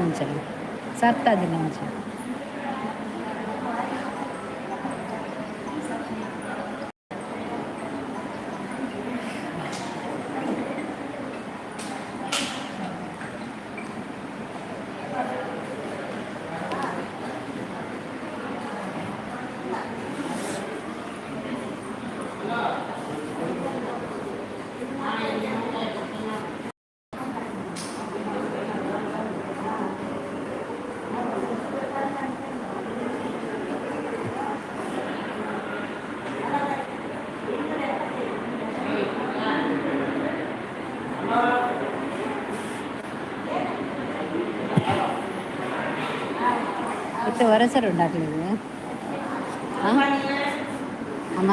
ಅಂಚ ಸತ್ತಾದಿನ ಅಂಚ. ಇತ್ತೆ ವರಸರು ಉಂಡಾಕ್ಲೆಗ್. ಅಮ್ಮ.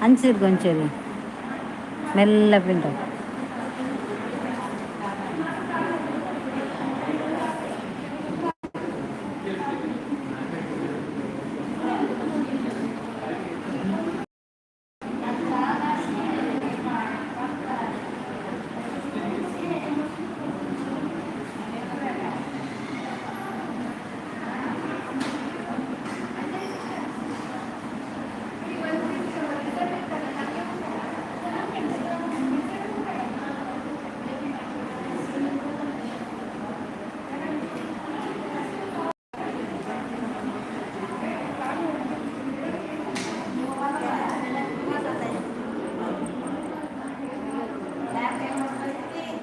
ಅಂಚಿರ್ಗ್ ಒಂಚೂರು ಮೆಲ್ಲ ಪಿಂಡ.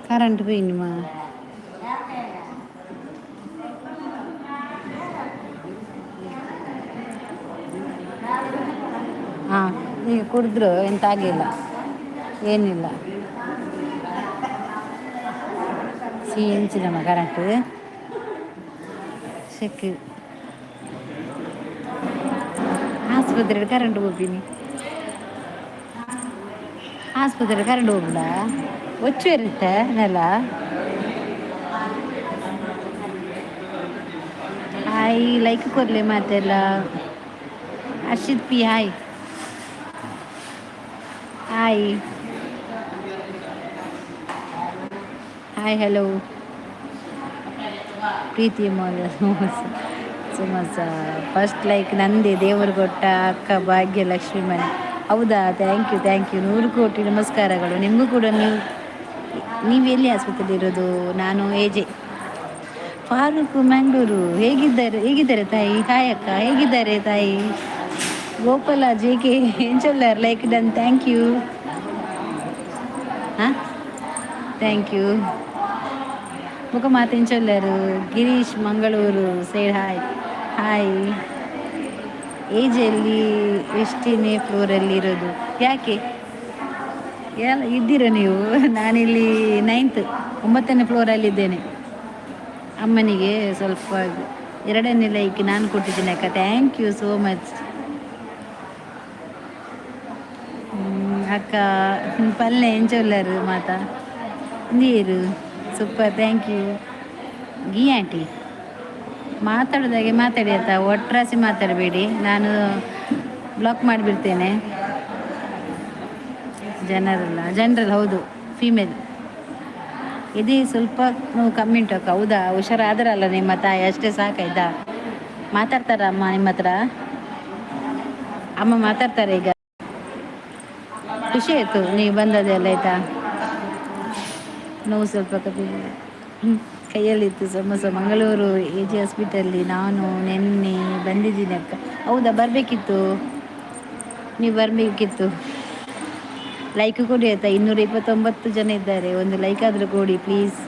ಕರೆಂಟ್ ಪೋಯಿನಿಮಾ. ಹಾಂ, ಈಗ ಕುಡಿದ್ರು ಎಂತ ಆಗಿಲ್ಲ, ಏನಿಲ್ಲ. ಸೀಂಚಿದಮ್ಮ ಕರೆಂಟ್ ಸೆಕ್. ಆಸ್ಪತ್ರೆ ಕರೆಂಟ್ ಹೋಗ್ತೀನಿ, ಆಸ್ಪತ್ರೆ ಕರೆಂಟ್ ಹೋಗ್ಬಿಡ ಒಚ್ಚು ಇರುತ್ತೆ ನೆಲ. ಹಾಯ್, ಲೈಕ್ ಕೊರ್ಲೆ ಮಾತೆಲ್ಲ. Harshit P, hi hi hi, hello. Preethi samosa samosa. First like ನಂದೇ. ದೇವರು ಕೊಟ್ಟ ಅಕ್ಕ ಭಾಗ್ಯ ಲಕ್ಷ್ಮೀ ಮನೆ. ಹೌದಾ? Thank you, thank you. ನೂರು ಕೋಟಿ ನಮಸ್ಕಾರಗಳು ನಿಮಗೂ ಕೂಡ. ನೀವು ನೀವು ಎಲ್ಲಿ ಆಸ್ಪತ್ರೆಯಲ್ಲಿ ಇರೋದು? ನಾನು ಎ ಜೆ. ಫಾರೂಕ್ ಮ್ಯಾಂಗ್ಳೂರು. ಹೇಗಿದ್ದಾರೆ? ಹೇಗಿದ್ದಾರೆ ತಾಯಿ? ಹಾಯ್ ಅಕ್ಕ, ಹೇಗಿದ್ದಾರೆ ತಾಯಿ? ಗೋಪಾಲ ಜೆ ಕೆ ಎಂಚೊಲ್ಲಾರ್? Like done, thank you. ಹಾಂ, thank you. ಮುಖ ಮಾತೆಂಚೊಲ್ಲಾರು? Girish Mangaluru side, hi hi. ಏಜಲ್ಲಿ ಎಷ್ಟನೇ ಫ್ಲೋರಲ್ಲಿ ಇರೋದು? ಯಾಕೆ, ಎಲ್ಲ ಇದ್ದೀರ ನೀವು? ನಾನಿಲ್ಲಿ ನೈನ್ತ್, ಒಂಬತ್ತನೇ ಫ್ಲೋರಲ್ಲಿದ್ದೇನೆ. ಅಮ್ಮನಿಗೆ ಸ್ವಲ್ಪ ಎರಡನೇ ಲೈಕ್ ನಾನು ಕೊಟ್ಟಿದ್ದೀನಿ ಅಕ್ಕ. Thank you so much ಅಕ್ಕ. ಪಲ್ಲೆ ಎಂಚೊಲ್ಲರು ಮಾತಾ ನೀರು. Super, thank you. Ghee aunty, ಮಾತಾಡೋದಾಗೆ ಮಾತಾಡಿ ಆಯ್ತಾ? ಒಟ್ರಾಸಿ ಮಾತಾಡಬೇಡಿ, ನಾನು ಬ್ಲಾಕ್ ಮಾಡಿಬಿಡ್ತೇನೆ. ಜನರಲ್ಲ, ಜನರಲ್ ಹೌದು, ಫೀಮೇಲ್. ಇದೇ ಸ್ವಲ್ಪ ನೋವು ಕಮ್ಮಿ ಉಂಟು ಅಕ್ಕ. ಹೌದಾ? ಹುಷಾರಾದ್ರಲ್ಲ ನಿಮ್ಮ ತಾಯಿ, ಅಷ್ಟೇ ಸಾಕಾಯ್ತಾ? ಮಾತಾಡ್ತಾರ ಅಮ್ಮ ನಿಮ್ಮ ಹತ್ರ? ಅಮ್ಮ ಮಾತಾಡ್ತಾರೆ ಈಗ. ಖುಷಿ ಆಯಿತು ನೀವು ಬಂದದ್ದೆಲ್ಲ, ಆಯ್ತಾ? ನೋವು ಸ್ವಲ್ಪ ಕಮ್ಮಿ. ಕೈಯಲ್ಲಿತ್ತು ಸಮೋಸ. ಮಂಗಳೂರು ಎ ಜಿ ಹಾಸ್ಪಿಟಲ್ಲಿ ನಾನು ನಿನ್ನೆ ಬಂದಿದ್ದೀನಿ ಅಕ್ಕ. ಹೌದಾ? ಬರಬೇಕಿತ್ತು ನೀವು, ಬರಬೇಕಿತ್ತು. ಲೈಕ್ ಕೊಡಿ ಆಯ್ತಾ? 229 ಜನ ಇದ್ದಾರೆ, ಒಂದು ಲೈಕ್ ಆದರೂ ಕೊಡಿ ಪ್ಲೀಸ್.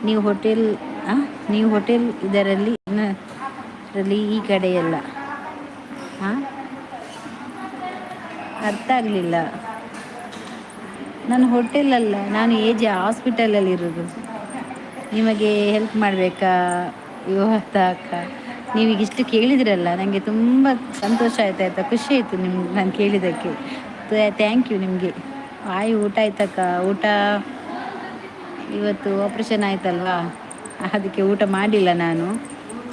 ನೀವು ಹೋಟೆಲ್ ಇದರಲ್ಲಿ ಈ ಕಡೆಯಲ್ಲ. ಹಾಂ. ಅರ್ಥ ಆಗಲಿಲ್ಲ. ನಾನು ಹೋಟೆಲಲ್ಲ, ನಾನು ಎ ಜೆ ಹಾಸ್ಪಿಟಲಲ್ಲಿ ಇರೋದು. ನಿಮಗೆ ಹೆಲ್ಪ್ ಮಾಡಬೇಕಾ ಇವತ್ತ ಅಕ್ಕ? ನೀವೀಗ ಇಷ್ಟು ಕೇಳಿದ್ರಲ್ಲ, ನನಗೆ ತುಂಬ ಸಂತೋಷ ಆಯ್ತು, ಆಯಿತಾ? ಖುಷಿ ಆಯಿತು ನಿಮ್ಗೆ ನಾನು ಕೇಳಿದ್ದಕ್ಕೆ. Thank you ನಿಮಗೆ. ಆಯ್, ಊಟ ಆಯ್ತಕ್ಕ? ಊಟ ಇವತ್ತು ಆಪ್ರೇಷನ್ ಆಯ್ತಲ್ವಾ, ಅದಕ್ಕೆ ಊಟ ಮಾಡಿಲ್ಲ ನಾನು.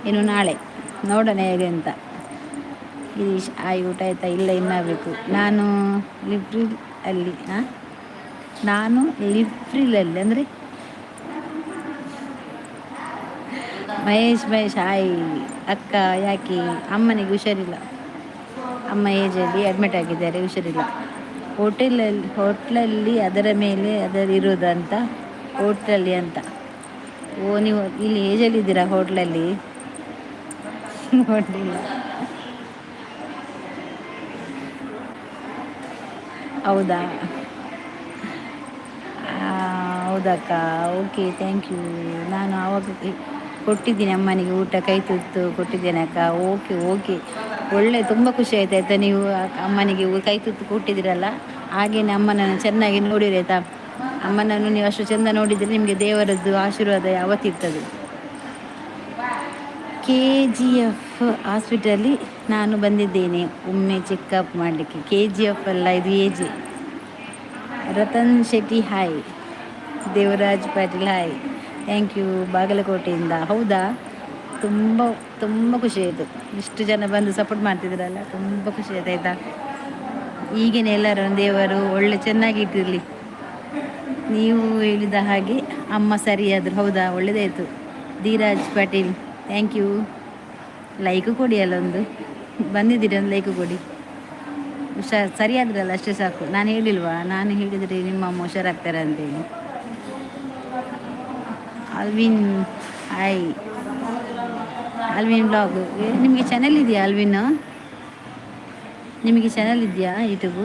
ಇನ್ನು ನಾಳೆ ನೋಡೋಣ ಹೇಗೆ ಅಂತ. ಗಿರೀಶ್, ಆಯ್, ಊಟ ಆಯ್ತಾ? ಇಲ್ಲ, ಇನ್ನಾಗಬೇಕು. ನಾನು ಲಿಪ್ರಿಲ್ ಅಲ್ಲಿ. ಹಾಂ, ನಾನು ಲಿಪ್ರಿಲಲ್ಲಿ ಅಂದರೆ? ಮಹೇಶ್, ಮಹೇಶ್, ಹಾಯ್ ಅಕ್ಕ. ಯಾಕೆ? ಅಮ್ಮನಿಗೆ ಹುಷಾರಿಲ್ಲ. ಅಮ್ಮ ಏಜಲ್ಲಿ ಅಡ್ಮಿಟ್ ಆಗಿದ್ದಾರೆ, ಹುಷಾರಿಲ್ಲ. ಹೋಟೆಲಲ್ಲಿ, ಹೋಟ್ಲಲ್ಲಿ ಅದರ ಮೇಲೆ ಅದರ ಇರೋದಂತ, ಹೋಟ್ಲಲ್ಲಿ ಅಂತ. ಓ, ನೀವು ಇಲ್ಲಿ ಏಜಲ್ಲಿ ಇದ್ದೀರಾ? ಹೋಟ್ಲಲ್ಲಿ ನೋಡಲಿಲ್ಲ. ಹೌದಾ? ಹೌದಕ್ಕ, ಓಕೆ, thank you. ನಾನು ಆವಾಗ ಕೊಟ್ಟಿದ್ದೀನಿ ಅಮ್ಮನಿಗೆ ಊಟ, ಕೈ ತುತ್ತು ಕೊಟ್ಟಿದ್ದೇನೆ ಅಕ್ಕ. ಓಕೆ ಓಕೆ, ಒಳ್ಳೆ, ತುಂಬ ಖುಷಿ ಆಯ್ತು, ಆಯಿತಾ? ನೀವು ಅಮ್ಮನಿಗೆ ಕೈ ತುತ್ತು ಕೊಟ್ಟಿದ್ದೀರಲ್ಲ, ಹಾಗೇನೆ ಅಮ್ಮನನ್ನು ಚೆನ್ನಾಗಿ ನೋಡಿರಿ, ಆಯಿತಾ? ಅಮ್ಮನನ್ನು ನೀವು ಅಷ್ಟು ಚೆಂದ ನೋಡಿದರೆ ನಿಮಗೆ ದೇವರದ್ದು ಆಶೀರ್ವಾದ ಯಾವತ್ತಿರ್ತದೆ. ಕೆಜಿಎಫ್ ಹಾಸ್ಪಿಟಲ್ಲಿ ನಾನು ಬಂದಿದ್ದೇನೆ ಒಮ್ಮೆ ಚೆಕಪ್ ಮಾಡಲಿಕ್ಕೆ. ಕೆಜಿಎಫ್ ಅಲ್ಲ ಇದು, A J. Ratan Shetty hi, Devaraj Patil hi, thank you. ಬಾಗಲಕೋಟೆಯಿಂದ? ಹೌದಾ? ತುಂಬ ತುಂಬ ಖುಷಿ ಆಯಿತು. ಇಷ್ಟು ಜನ ಬಂದು ಸಪೋರ್ಟ್ ಮಾಡ್ತಿದ್ದೀರಲ್ಲ, ತುಂಬ ಖುಷಿ ಆಯ್ತು, ಆಯಿತಾ? ಈಗೇನೆ ಎಲ್ಲರೂ ದೇವರು ಒಳ್ಳೆ ಚೆನ್ನಾಗಿ ಇಟ್ಟಿರಲಿ. ನೀವು ಹೇಳಿದ ಹಾಗೆ ಅಮ್ಮ ಸರಿಯಾದರು. ಹೌದಾ? ಒಳ್ಳೆಯದಾಯಿತು. Dheeraj Patil, thank you. Like ಕೊಡಿ ಅಲ್ಲ, ಒಂದು ಬಂದಿದ್ದೀರಿ, ಒಂದು ಲೈಕು ಕೊಡಿ. ಹುಷಾರು ಸರಿಯಾದ್ರಲ್ಲ, ಅಷ್ಟೇ ಸಾಕು. ನಾನು ಹೇಳಿಲ್ವಾ? ನಾನು ಹೇಳಿದರೆ ನಿಮ್ಮ ಅಮ್ಮ ಹುಷಾರಾಗ್ತಾರೆ ಅಂತೇಳಿ. Alvin hi, Alvin blog. ನಿಮಗೆ ಚಾನಲ್ ಇದೆಯಾ ಆಲ್ವಿನ್? ನಿಮಗೆ ಚಾನಲ್ ಇದೆಯಾ ಯೂಟ್ಯೂಬು?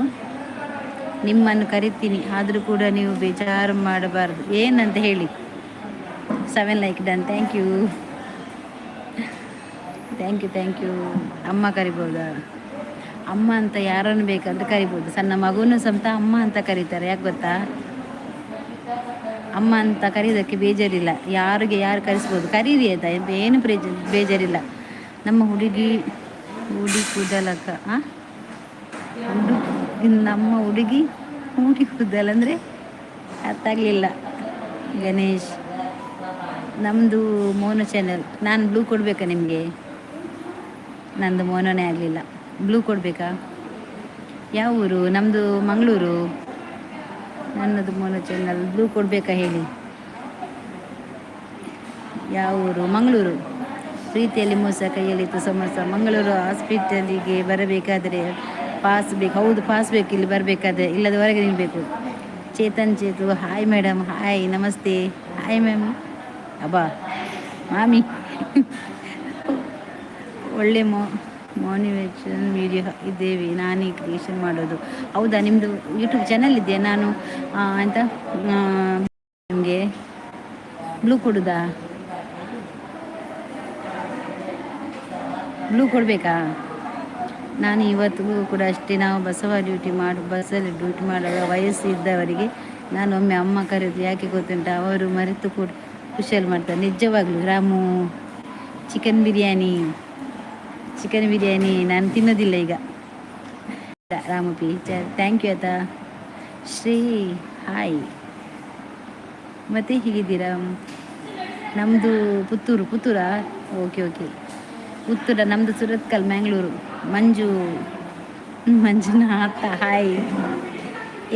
ನಿಮ್ಮನ್ನು ಕರಿತೀನಿ, ಆದರೂ ಕೂಡ ನೀವು ಬೇಜಾರು ಮಾಡಬಾರ್ದು. ಏನಂತ ಹೇಳಿ. 7 like done. Thank you, thank you, thank you. ಅಮ್ಮ ಕರಿಬೋದಾ? ಅಮ್ಮ ಅಂತ ಯಾರನ್ನು ಬೇಕಾದರೂ ಕರಿಬೋದು. ಸಣ್ಣ ಮಗುವನ್ನು ಸಮೇತ ಅಮ್ಮ ಅಂತ ಕರೀತಾರೆ. ಯಾಕೆ ಗೊತ್ತಾ? ಅಮ್ಮ ಅಂತ ಕರೆಯೋದಕ್ಕೆ ಬೇಜಾರಿಲ್ಲ. ಯಾರಿಗೆ ಯಾರು ಕರೆಸ್ಬೋದು, ಕರೀರಿ, ಆಯ್ತಾ? ಏನು ಬೇಜಾರಿಲ್ಲ. ನಮ್ಮ ಹುಡುಗಿ ಹುಡಿ ಕೂದಲಕ್ಕ. ಹಾಂ, ಹುಡುಗಿ, ನಮ್ಮ ಹುಡುಗಿ ಹುಡಿ ಕೂದಲ್ ಅಂದರೆ ಅರ್ಥ ಆಗಲಿಲ್ಲ. ಗಣೇಶ್, ನಮ್ಮದು ಮೋನೋ ಚಾನಲ್. ನಾನು ಬ್ಲೂ ಕೊಡಬೇಕಾ ನಿಮಗೆ? ನಂದು ಮೋನೋನೇ ಆಗಲಿಲ್ಲ. ಬ್ಲೂ ಕೊಡಬೇಕಾ? ಯಾವ ಊರು? ನಮ್ಮದು ಮಂಗಳೂರು. ನನ್ನದು ಮೋನೋ ಚಾನಲ್. ಬ್ಲೂ ಕೊಡಬೇಕಾ ಹೇಳಿ. ಯಾವ ಊರು? ಮಂಗಳೂರು. ಪ್ರೀತಿಯಲ್ಲಿ ಮೋಸ, ಕೈಯಲ್ಲಿತ್ತು ಸಮೋಸ. ಮಂಗಳೂರು ಹಾಸ್ಪಿಟಲಿಗೆ ಬರಬೇಕಾದರೆ ಪಾಸ್ ಬೇಕು. ಹೌದು, ಪಾಸ್ ಬೇಕು ಇಲ್ಲಿ ಬರಬೇಕಾದ್ರೆ, ಇಲ್ಲದ ಹೊರಗೆ ನಿಲ್ಲಬೇಕು. Chetan Chetu, hi madam, hi, ನಮಸ್ತೆ, ಹಾಯ್ ಮ್ಯಾಮ್, ಅಬ್ಬಾ ಮಾಮಿ. ಒಳ್ಳೆ ಮೋಟಿವೇಶನ್ ವಿಡಿಯೋ ಇದ್ದೇವೆ, ನಾನೇ ಕ್ರಿಯೇಷನ್ ಮಾಡೋದು. ಹೌದಾ? ನಿಮ್ಮದು ಯೂಟ್ಯೂಬ್ ಚಾನಲ್ ಇದೆಯಾ? ನಾನು ಎಂತ ನಿಮಗೆ ಬ್ಲೂ ಕೊಡುದಾ? ಬ್ಲೂ ಕೊಡಬೇಕಾ? ನಾನು ಇವತ್ತಿಗೂ ಕೂಡ ಅಷ್ಟೇ. ನಾವು ಬಸವ ಡ್ಯೂಟಿ ಮಾಡು, ಬಸ್ಸಲ್ಲಿ ಡ್ಯೂಟಿ ಮಾಡುವ ವಯಸ್ಸು ಇದ್ದವರಿಗೆ ನಾನು ಒಮ್ಮೆ ಅಮ್ಮ ಕರೆದು, ಯಾಕೆ ಗೊತ್ತುಂಟ? ಅವರು ಮರೆತು ಕೂಡ ಖುಷಿಯಲ್ಲಿ ಮಾಡ್ತಾರೆ ನಿಜವಾಗ್ಲೂ. ರಾಮು, ಚಿಕನ್ ಬಿರಿಯಾನಿ, ಚಿಕನ್ ಬಿರಿಯಾನಿ ನಾನು ತಿನ್ನೋದಿಲ್ಲ ಈಗ. ರಾಮು ಪಿ, thank you ಆಯ್ತಾ. ಶ್ರೀ ಹಾಯ್, ಮತ್ತೆ ಹೇಗಿದ್ದೀರಾ? ನಮ್ಮದು ಪುತ್ತೂರು. ಪುತ್ತೂರಾ? Okay okay, Puttur. ನಮ್ಮದು ಸುರತ್ಕಲ್, ಮ್ಯಾಂಗ್ಳೂರು. ಮಂಜು, ಮಂಜುನಾಥ ಹಾಯ್.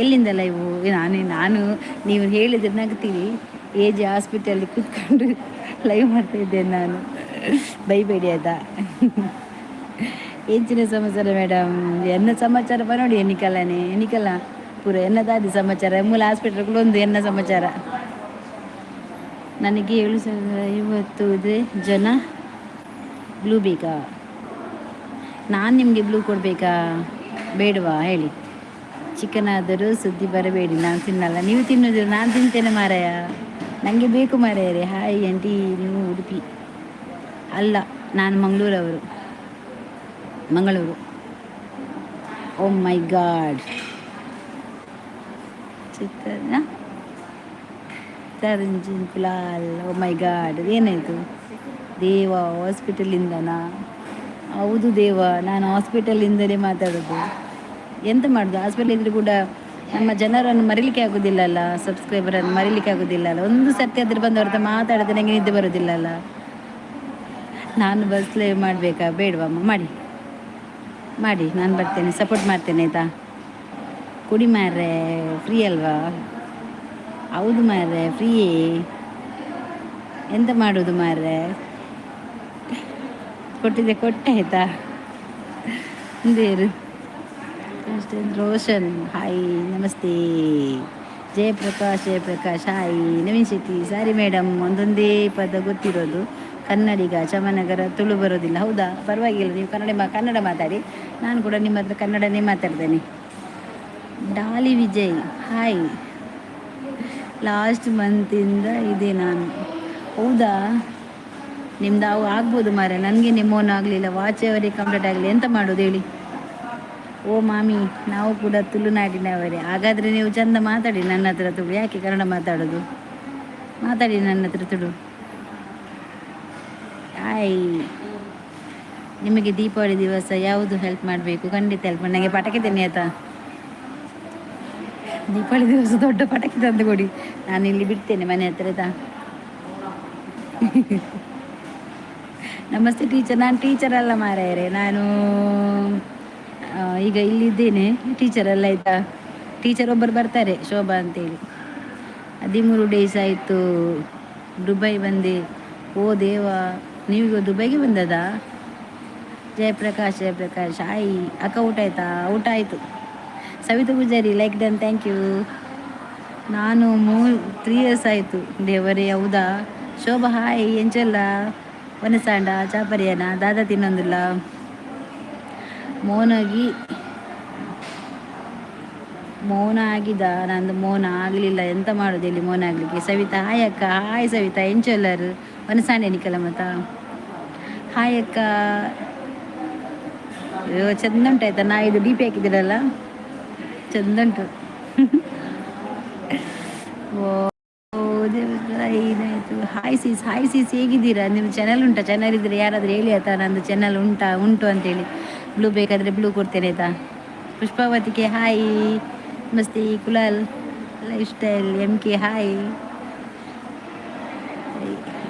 ಎಲ್ಲಿಂದ ಲೈವು? ನಾನು ನಾನು ನೀವು ಹೇಳಿದ್ರೆ ನಗ್ತೀವಿ. ಎ ಜೆ ಹಾಸ್ಪಿಟಲ್ಲಿ ಕೂತ್ಕೊಂಡು ಲೈವ್ ಮಾಡ್ತಾ ಇದ್ದೇನೆ ನಾನು. ಬೈಬೇಡಿ ಆಯ್ತಾ? ಎಂಚಿನ ಸಮಾಚಾರ ಮೇಡಮ್? ಎನ್ನ ಸಮಾಚಾರ ನೋಡಿ, ಎನ್ನಿಕಲ್ಲನೇ ಎನ್ನಿಕಲ್ಲ ಪೂರ ಎನ್ನದಾದಿ ಸಮಾಚಾರ. ಮೂಲ ಹಾಸ್ಪಿಟಲ್ ಒಂದು ಎನ್ನ ಸಮಾಚಾರ. ನನಗೆ 7050 ಇದೆ ಜನ. ಬ್ಲೂ ಬೇಕಾ? ನಾನು ನಿಮಗೆ ಬ್ಲೂ ಕೊಡಬೇಕಾ ಬೇಡವಾ ಹೇಳಿ. ಚಿಕನ್ ಆದರೂ ಸುದ್ದಿ ಬರಬೇಡಿ, ನಾನು ತಿನ್ನಲ್ಲ. ನೀವು ತಿನ್ನೋದಿಲ್ಲ, ನಾನು ತಿಂತೇನೆ ಮಾರಾಯ. ನನಗೆ ಬೇಕು ಮಾರಾಯರೇ. ಹಾಯ್ ಆಂಟಿ, ನೀವು ಉಡುಪಿ ಅಲ್ಲ, ನಾನು ಮಂಗಳೂರವರು, Mangaluru. Oh my god. Chitra Taranjan Kulal. Oh my god, ಏನಾಯಿತು ದೇವ? ಹಾಸ್ಪಿಟಲಿಂದನಾ? ಹೌದು ದೇವ, ನಾನು ಹಾಸ್ಪಿಟಲಿಂದಲೇ ಮಾತಾಡೋದು. ಎಂತ ಮಾಡೋದು, ಹಾಸ್ಪಿಟಲ್ ಇದ್ದರೂ ಕೂಡ ನಮ್ಮ ಜನರನ್ನು ಮರಿಲಿಕ್ಕೆ ಆಗೋದಿಲ್ಲಲ್ಲ, ಸಬ್ಸ್ಕ್ರೈಬರನ್ನು ಮರಿಲಿಕ್ಕೆ ಆಗೋದಿಲ್ಲಲ್ಲ. ಒಂದು ಸರ್ತಿ ಅದ್ರ ಬಂದವ್ರ ಹತ್ರ ಮಾತಾಡಿದ್ರೆ ನನಗೆ ನಿದ್ದೆ ಬರೋದಿಲ್ಲಲ್ಲ. ನಾನು ಬಸ್ ಲೈವ್ ಮಾಡಬೇಕಾ ಬೇಡವಮ್ಮ? ಮಾಡಿ ಮಾಡಿ, ನಾನು ಬರ್ತೇನೆ, ಸಪೋರ್ಟ್ ಮಾಡ್ತೇನೆ, ಆಯಿತಾ? ಕುಡಿ ಮಾರ್ರೆ, ಫ್ರೀ ಅಲ್ವಾ? ಹೌದು ಮಾರ್ರೆ, ಫ್ರೀಯೇ. ಎಂತ ಮಾಡೋದು ಮಾರ್ರೆ, ಕೊಟ್ಟಿದ್ದೆ ಕೊಟ್ಟೆ, ಆಯಿತಾ? ದೇರು ಅಷ್ಟೇ. Roshan hi, namaste. Jayaprakash, Jayaprakash hi. Naveen Shetty, sorry madam, ಒಂದೊಂದೇ ಪದ ಗೊತ್ತಿರೋದು. ಕನ್ನಡಿಗ ಚಮನಗರ, ತುಳು ಬರೋದಿಲ್ಲ. ಹೌದಾ? ಪರವಾಗಿಲ್ಲ, ನೀವು ಕನ್ನಡ ಮಾತಾಡಿ, ನಾನು ಕೂಡ ನಿಮ್ಮ ಹತ್ರ ಕನ್ನಡನೇ ಮಾತಾಡ್ತೇನೆ. ಡಾಲಿ ವಿಜಯ್ ಹಾಯ್. ಲಾಸ್ಟ್ ಮಂತಿಂದ ಇದೆ ನಾನು. ಹೌದಾ? ನಿಮ್ದು ಅವು ಆಗ್ಬೋದು ಮಾರ್ರೆ, ನನಗೆ ನಿಮ್ಮೋನು ಆಗಲಿಲ್ಲ. ವಾಚ್ ಅವರಿಗೆ ಕಂಪ್ಲೀಟ್ ಆಗಲಿ, ಎಂತ ಮಾಡೋದು ಹೇಳಿ. ಓ ಮಾಮಿ, ನಾವು ಕೂಡ ತುಳುನಾಡಿನವರೇ. ಹಾಗಾದರೆ ನೀವು ಚಂದ ಮಾತಾಡಿ ನನ್ನ ಹತ್ರ ತುಳು. ಯಾಕೆ ಕನ್ನಡ ಮಾತಾಡೋದು? ಮಾತಾಡಿ ನನ್ನ ಹತ್ರ ತುಳು. ಹಾಯ್, ನಿಮಗೆ ದೀಪಾವಳಿ ದಿವಸ ಯಾವುದು ಹೆಲ್ಪ್ ಮಾಡಬೇಕು? ಖಂಡಿತ ಹೆಲ್ಪ್ ಮಾಡಿ. ನನಗೆ ಪಟಾಕಿ ತನ್ನಿ, ಆಯ್ತಾ? ದೀಪಾವಳಿ ದಿವಸ ದೊಡ್ಡ ಪಟಾಕಿ ತಂದು ಕೊಡಿ, ನಾನು ಇಲ್ಲಿ ಬಿಡ್ತೇನೆ ಮನೆ ಹತ್ರ, ಆಯ್ತಾ? ನಮಸ್ತೆ ಟೀಚರ್. ನಾನು ಟೀಚರ್ ಅಲ್ಲ ಮಾರಾಯರೆ, ನಾನು ಈಗ ಇಲ್ಲಿದ್ದೇನೆ, ಟೀಚರ್ ಅಲ್ಲ, ಆಯ್ತಾ? ಟೀಚರ್ ಒಬ್ಬರು ಬರ್ತಾರೆ, ಶೋಭಾ ಅಂತೇಳಿ. 13 ಡೇಸ್ ಆಯಿತು ದುಬೈ ಬಂದೆ. ಓ ದೇವ, ನೀವೀಗ ದುಬೈಗೆ ಬಂದದಾ? ಜಯಪ್ರಕಾಶ್, ಜಯಪ್ರಕಾಶ್ ಹಾಯ್. ಅಕ್ಕ, ಊಟ ಆಯ್ತಾ? ಊಟ ಆಯಿತು. Savita Poojari, like done, thank you. ನಾನು 3 ಇಯರ್ಸ್ ಆಯಿತು. ದೇವರೇ, ಹೌದಾ? ಶೋಭಾ ಹಾಯ್. ಎಂಚಲ್ಲ ವನಸಾಂಡ ಚಾಪರಿಯನ ದಾದಾ ತಿನ್ನೊಂದಿಲ್ಲ ಮೌನಾಗಿ ಮೌನ ಆಗಿದ. ನಂದು ಮೌನ ಆಗಲಿಲ್ಲ, ಎಂತ ಮಾಡೋದು ಇಲ್ಲಿ ಮೌನ ಆಗಲಿಕ್ಕೆ? ಸವಿತಾ ಹಾಯ್ ಅಕ್ಕ. ಹಾಯ್ ಸವಿತಾ, ಎಂಚೊಲ್ಲರು ವನಸಾಂಡೆ ನಿಕಲ ಮತ. ಹಾಯ್ ಅಕ್ಕ. ಅಯ್ಯೋ, ಚಂದ ಉಂಟು, ಆಯ್ತಾ? ನಾ ಇದು ಡಿ ಪಿ ಹಾಕಿದ್ದೀರಲ್ಲ, ಚಂದ ಉಂಟು. ಓ ಏನಾಯಿತು? ಹಾಯ್ ಸೀಸ್, ಹಾಯ್ ಸೀಸ್, ಹೇಗಿದ್ದೀರಾ? ನಿಮ್ಮ ಚಾನಲ್ ಉಂಟಾ? ಚಾನಲ್ ಇದ್ದರೆ ಯಾರಾದರೂ ಹೇಳಿ, ಆಯ್ತಾ? ನಂದು ಚಾನಲ್ ಉಂಟಾ, ಉಂಟು ಅಂತೇಳಿ. ಬ್ಲೂ ಬೇಕಾದರೆ ಬ್ಲೂ ಕೊಡ್ತೇನೆ, ಆಯ್ತಾ? ಪುಷ್ಪಾವತಿಗೆ ಹಾಯ್, ನಮಸ್ತೆ. Kulal life style M K hi.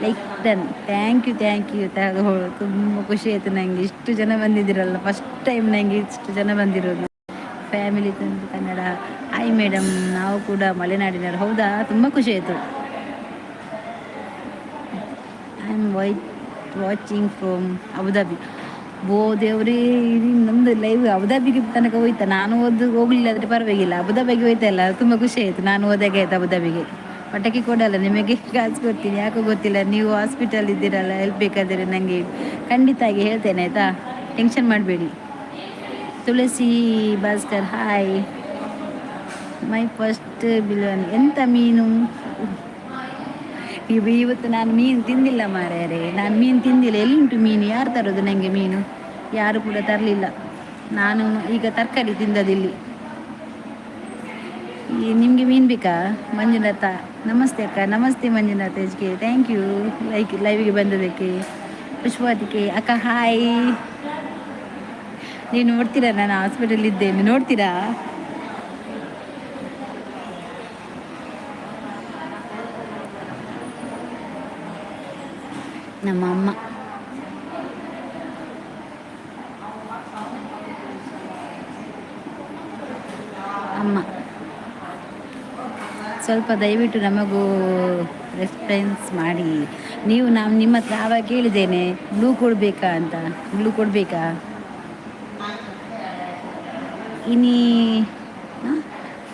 Like done, thank you, thank you. ತುಂಬ ಖುಷಿ ಆಯಿತು ನನಗೆ, ಇಷ್ಟು ಜನ ಬಂದಿದ್ದೀರಲ್ಲ. ಫಸ್ಟ್ ಟೈಮ್ ನನಗೆ ಇಷ್ಟು ಜನ ಬಂದಿರೋದು. ಫ್ಯಾಮಿಲಿ ತಂದು ಕನ್ನಡ. ಹಾಯ್ ಮೇಡಮ್, ನಾವು ಕೂಡ ಮಲೆನಾಡಿನವರು. ಹೌದಾ? ತುಂಬ ಖುಷಿ ಆಯಿತು. I am watching from Abu Dhabi. ಓ ದೇವರೇ, ನಮ್ಮದು ಲೈವ್ ಅಬುದಾಬಿಗೆ ತನಕ ಹೋಯ್ತಾ? ನಾನು ಓದು ಹೋಗ್ಲಿಲ್ಲ ಆದರೆ ಪರವಾಗಿಲ್ಲ, ಅಬುದಾಬಿಗೆ ಹೋಯ್ತಲ್ಲ, ತುಂಬ ಖುಷಿ ಆಯಿತು. ನಾನು ಹೋದಾಗೆ ಆಯ್ತು ಅಬುದಾಬಿಗೆ. ಪಟಾಕಿ ಕೊಡಲ್ಲ, ನಿಮಗೆ ಕಾಸು ಕೊಡ್ತೀನಿ. ಯಾಕೋ ಗೊತ್ತಿಲ್ಲ, ನೀವು ಹಾಸ್ಪಿಟಲ್ ಇದ್ದೀರಲ್ಲ, ಹೆಲ್ಪ್ ಬೇಕಾದರೆ ನನಗೆ ಖಂಡಿತ ಆಗಿ ಹೇಳ್ತೇನೆ, ಆಯಿತಾ? ಟೆನ್ಷನ್ ಮಾಡಬೇಡಿ. ತುಳಸಿ Bhaskar hi. My first billion. ಎಂತ ಮೀನು ಇವತ್ತು? ನಾನು ಮೀನು ತಿಂದಿಲ್ಲ ಮಾರ್ಯಾರೆ, ನಾನು ಮೀನು ತಿಂದಿಲ್ಲ. ಎಲ್ಲಿಂಟು ಮೀನು? ಯಾರು ತರೋದು ನನಗೆ ಮೀನು? ಯಾರು ಕೂಡ ತರಲಿಲ್ಲ. ನಾನು ಈಗ ತರಕಾರಿ ತಿಂದದಿಲ್ಲಿ. ಈ ನಿಮಗೆ ಮೀನು ಬೇಕಾ? ಮಂಜುನಾಥ, ನಮಸ್ತೆ ಅಕ್ಕ. Namaste Manjunatha H K, thank you like ಲೈವ್ಗೆ ಬಂದದಕ್ಕೆ. ಪುಷ್ಪಾವತಿಗೆ ಅಕ್ಕ ಹಾಯ್. ನೀವು ನೋಡ್ತೀರಾ? ನಾನು ಹಾಸ್ಪಿಟಲ್ ಇದ್ದೇನೆ, ನೋಡ್ತೀರಾ? ನಮ್ಮ ಅಮ್ಮ. ಅಮ್ಮ, ಸ್ವಲ್ಪ ದಯವಿಟ್ಟು ನಮಗೂ ರೆಸ್ಪಾನ್ಸ್ ಮಾಡಿ ನೀವು. ನಾನು ನಿಮ್ಮ ಹತ್ರ ಆವಾಗ ಕೇಳಿದ್ದೇನೆ, ಬ್ಲೂ ಕೊಡಬೇಕಾ ಅಂತ. ಬ್ಲೂ ಕೊಡಬೇಕಾ? ಇನಿ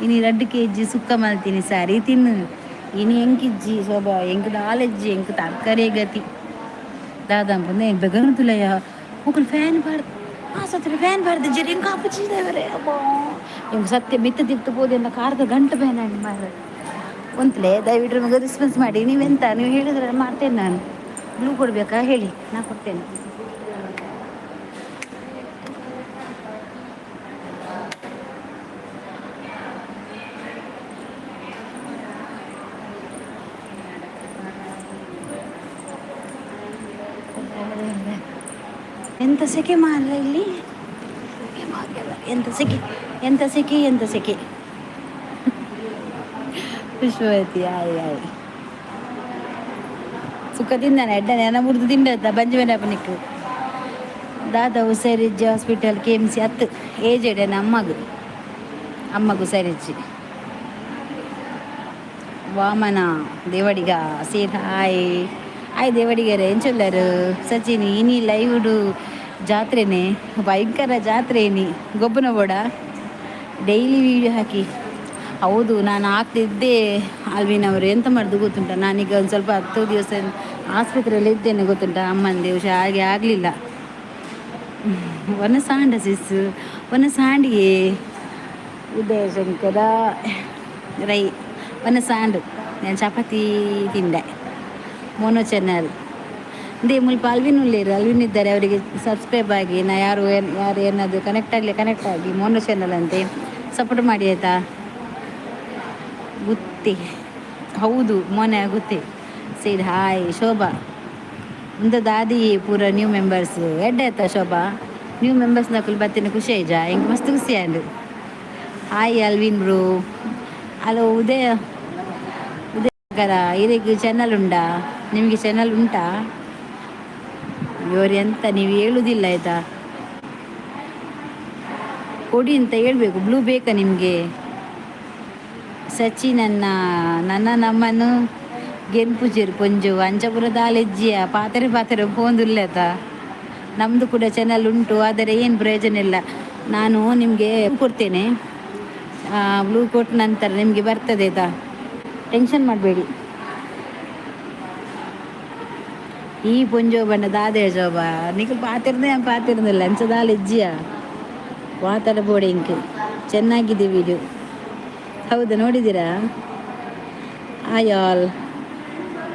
ಇನಿ 2 ಕೆಜಿ ಸುಕ್ಕ ಮಲ್ತೀನಿ, ಸಾರಿ ತಿನ್ನು. ಇನಿ ಎಂಕಿಜ್ಜಿ ಶೋಭಾ, ಎಂಕ್ ದಾಲೆಜ್ಜಿ, ಎಂಕ್ ತರಕಾರಿ ಗತಿ. ದಾದಂಪಂದೆ ಬೆಗನು ತುಲಯ್ಯ ಮೊಕುಲು ಫ್ಯಾನ್ ಬಾರ್ದು ಆಸತ್ರೆ ಫ್ಯಾನ್ ಬಾರ್ದು ಜರಿ ಎಂಕ್ ಆಪುಚಿದವರೆ. ಅಬ್ಬಾ, ಎಂಕ್ ಸತ್ಯ ಮಿತ್ತ ತಿತ್ತು ಪೋದೆಂದ ಕಾರ್ದ ಗಂಟು ಫ್ಯಾನ್ ಅಂಡ್ ಮಾರ್ರೆ. ಒಂತ್ಲೆ ದಯವಿಟ್ಟು ನಮಗೆ ರೆಸ್ಪಾನ್ಸ್ ಮಾಡಿ. ನೀವೆಂತ ನೀವು ಹೇಳಿದ್ರೆ ಮಾಡ್ತೇನೆ ನಾನು. ಬ್ಲೂ ಕೊಡಬೇಕಾ ಹೇಳಿ, ನಾ ಕೊಡ್ತೇನೆ. ಎಂತ ಸೆಕೆ ಮಾರ್ರೆ ಇಲ್ಲಿ! ಎಂತ ಸೆಕೆ, ಎಂತ ಸೆಕೆ, ಎಂತ ಸೆಕೆ! ಪುಷ್ಪವತಿ, ಆಯ್ ಆಯ್. ಸುಖ ತಿಂದಾನೆ ಎಡ್ಡನೆ ಎನ ಮುರ್ದು ತಿಂಡ ಬಂಜಿ ಮೇಲೆ. ದಾದ ಹುಷಾರಿಜ್ಜಿ? ಹಾಸ್ಪಿಟಲ್ ಕೆಎಂಸಿ ಹತ್ತು ಏಜೆಡ್ ಅಮ್ಮಗು, ಅಮ್ಮಗು ಹುಷಾರಿಜ್ಜಿ. Vamana Devadiga sir, hi hi. ದೇವಡಿಗರೆ, ಎಂಚೊಲ್ಲರು? ಸಚಿನ್, ಇನಿ ಲೈವ್ಡು ಜಾತ್ರೆನೆ, ಭಯಂಕರ ಜಾತ್ರೆ ಇನಿ. ಗೊಬ್ಬನ ಬೋಡ. ಡೈಲಿ ವೀಡಿಯೋ ಹಾಕಿ. ಹೌದು, ನಾನು ಹಾಕ್ತಿದ್ದೆ ಅಲ್ವಿನ್ ಅವರು. ಎಂತ ಮಾಡೋದು ಗೊತ್ತುಂಟ? ನಾನೀಗ ಒಂದು ಸ್ವಲ್ಪ 10 ದಿವಸ ಆಸ್ಪತ್ರೆಯಲ್ಲಿ ಇದ್ದೇನೆ, ಗೊತ್ತುಂಟ? ಅಮ್ಮಂದೆ ಹುಷಾರಿಗೆ ಆಗಲಿಲ್ಲ. ಒನ ಸಾಂಡ ಸಿಸ್, ಒನ ಸಾಂಡಿಗೆ. ಉದಯಶಂಕರ ರೈ, ಒನ ಸಾಂಡು. ನಾನು ಚಪಾತಿ ತಿಂದೆ. ಮೋನೋ ಚಾನಲ್ they ಮುಲ್ಪ ಅಲ್ವಿನ್ ಉಳ್ಳೇರು, ಅಲ್ವಿನ್ ಇದ್ದಾರೆ. ಅವರಿಗೆ ಸಬ್ಸ್ಕ್ರೈಬ್ ಆಗಿ. ನಾ ಯಾರು ಯಾರು ಏನಾದರೂ ಕನೆಕ್ಟ್ ಆಗಲಿ, ಕನೆಕ್ಟ್ ಆಗಿ. ಮೋನೋ ಚಾನಲ್ ಅಂತೆ, ಸಪೋರ್ಟ್ ಮಾಡಿ ಆಯಿತಾ? ಗುತ್ತಿ, ಹೌದು, ಮೊನೆ ಗುತ್ತಿ. ಸರಿ, ಹಾಯ್ ಶೋಭಾ. ಉಂದ ದಾದಿ ಪೂರ ನ್ಯೂ ಮೆಂಬರ್ಸ್. ಎಡ್ಡೆ ಆಯ್ತಾ ಶೋಭಾ? ನ್ಯೂ ಮೆಂಬರ್ಸ್ ನಕುಲು ಬತ್ತಿನ ಖುಷಿ ಆಯ್ಜಾ? ಎಂಕ್ ಮಸ್ತ್ ಖುಷಿ ಆಂಡ್. Hi Alvin bro. Hello Udaya, Udayakara. ಇರೆಗ್ ಚಾನಲ್ ಉಂಡಾ? ನಿಮಗೆ ಚಾನಲ್ ಉಂಟಾ? ಇವರು ಎಂತ ನೀವು ಹೇಳುದಿಲ್ಲ ಆಯ್ತಾ? ಕೊಡಿ ಅಂತ ಹೇಳ್ಬೇಕು. ಬ್ಲೂ ಬೇಕಾ ನಿಮಗೆ? ಸಚಿನ್ ಅನ್ನ, ನನ್ನ ನಮ್ಮನ್ನು ಗೆನ್ಪುಜೆರ್ ಪೊಂಜು ಅಂಚಪುರ ದಾಲೆಜ್ಜಿಯ ಪಾತ್ರೆ ಪಾತ್ರೆ ಪೋಂದುಲ್ಲೇತ. ನಮ್ಮದು ಕೂಡ ಚಾನಲ್ ಉಂಟು, ಆದರೆ ಏನು ಪ್ರಯೋಜನ ಇಲ್ಲ. ನಾನು ನಿಮಗೆ ಕೊಡ್ತೇನೆ. ಬ್ಲೂ ಕೊಟ್ಟ ನಂತರ ನಿಮಗೆ ಬರ್ತದೆ ಆಯ್ತಾ? ಟೆನ್ಷನ್ ಮಾಡಬೇಡಿ. ಈ ಪೊಂಜೋ ಬಣ್ಣ ದಾದೆ ಶೋಭಾ, ನಿಕ್ ಪಾತಿರ್ದೆ ಪಾತಿರ್ದಿಲ್ಲ ಅಂಚ ದಾಲೆಜ್ಜಿಯ ವಾತಾಡ ಬೋಡೆ ಇಂಕ್. ಚೆನ್ನಾಗಿದೆ ವಿಡಿಯೋ. ಹೌದಾ? ನೋಡಿದ್ದೀರಾ? Hi all.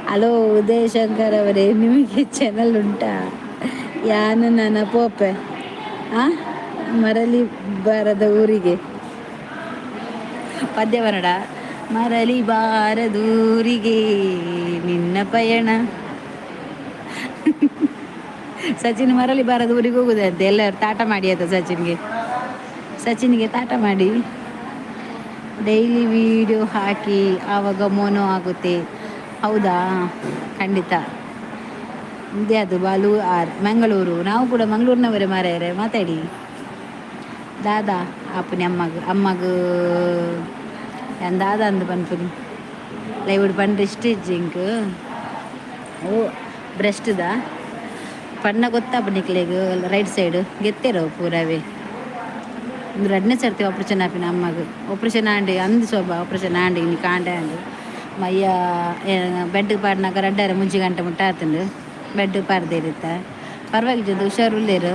Hello Udayashankar ಅವರೇ, ನಿಮಗೆ ಚಾನಲ್ ಉಂಟಾ? ಯಾನು ನನ್ನ ಪೋಪೆ ಆ ಮರಳಿ ಬಾರದ ಊರಿಗೆ. ಪದ್ಯ ಬನ್ನಡ. ಮರಳಿ ಬಾರದೂರಿಗೆ ನಿನ್ನ ಪಯಣ. ಸಚಿನ್ ಮರಳಿ ಬಾರದ ಊರಿಗೆ ಹೋಗುದಂತೆ. ಎಲ್ಲರೂ ತಾಟ ಮಾಡಿ ಆಯ್ತಾ? ಸಚಿನ್ಗೆ, ಸಚಿನ್ಗೆ ತಾಟ ಮಾಡಿ. ಡೈಲಿ ವಿಡಿಯೋ ಹಾಕಿ, ಆವಾಗ ಮೋನೋ ಆಗುತ್ತೆ. ಹೌದಾ? ಖಂಡಿತ. ಇದೇ ಅದು ಬಾಲು ಆರ್ ಮಂಗಳೂರು. ನಾವು ಕೂಡ ಮಂಗಳೂರಿನವರೇ ಮಾರಾಯರೆ, ಮಾತಾಡಿ. ದಾದಾ ಆಪುನಿ ಅಮ್ಮಗ್, ಅಮ್ಮಗ್ ಯಾನ್ ದಾದಾ ಅಂದ್ ಪನ್ಪುನಿ? ಲೈವ್ ಪಂಡ್ರೆ ಇಷ್ಟ ಇಜ್ಜಿ ಇಂಕ್. ಓ, ಬ್ರೆಸ್ಟ್ದ ಪಣ್ಣ ಗೊತ್ತಾಪ ನಿಕ್ಲೆಗ್? ರೈಟ್ ಸೈಡ್ ಗೆತ್ತೇರ ಪೂರವೇ. ಒಂದು ರಡ್ನೇ ಸರ್ತಿ ಆಪ್ರೇಷನ್ ಆಪಿನ ಅಮ್ಮಗ್. ಆಪ್ರೇಷನ್ ಆಂಡ್ ಅಂದ್ ಶೋಭಾ, ಆಪ್ರೇಷನ್ ಆಂಡ್ ಇನಿ ಕಾಂಡೆ ಆಂಡ್. ಮಯ್ಯ ಬೆಡ್ ಪಾಡ್ನಾಗ ರಡ್ಡರೆ ಮುಂಚಿ ಗಂಟೆ ಮುಟ್ಟ ಆತುಂಡು ಬೆಡ್ ಪಾಡ್ದೇರಿತ್ತ. ಪರವಾಗಿಲ್ಲ, ಹುಷಾರುಲ್ಲೇರು.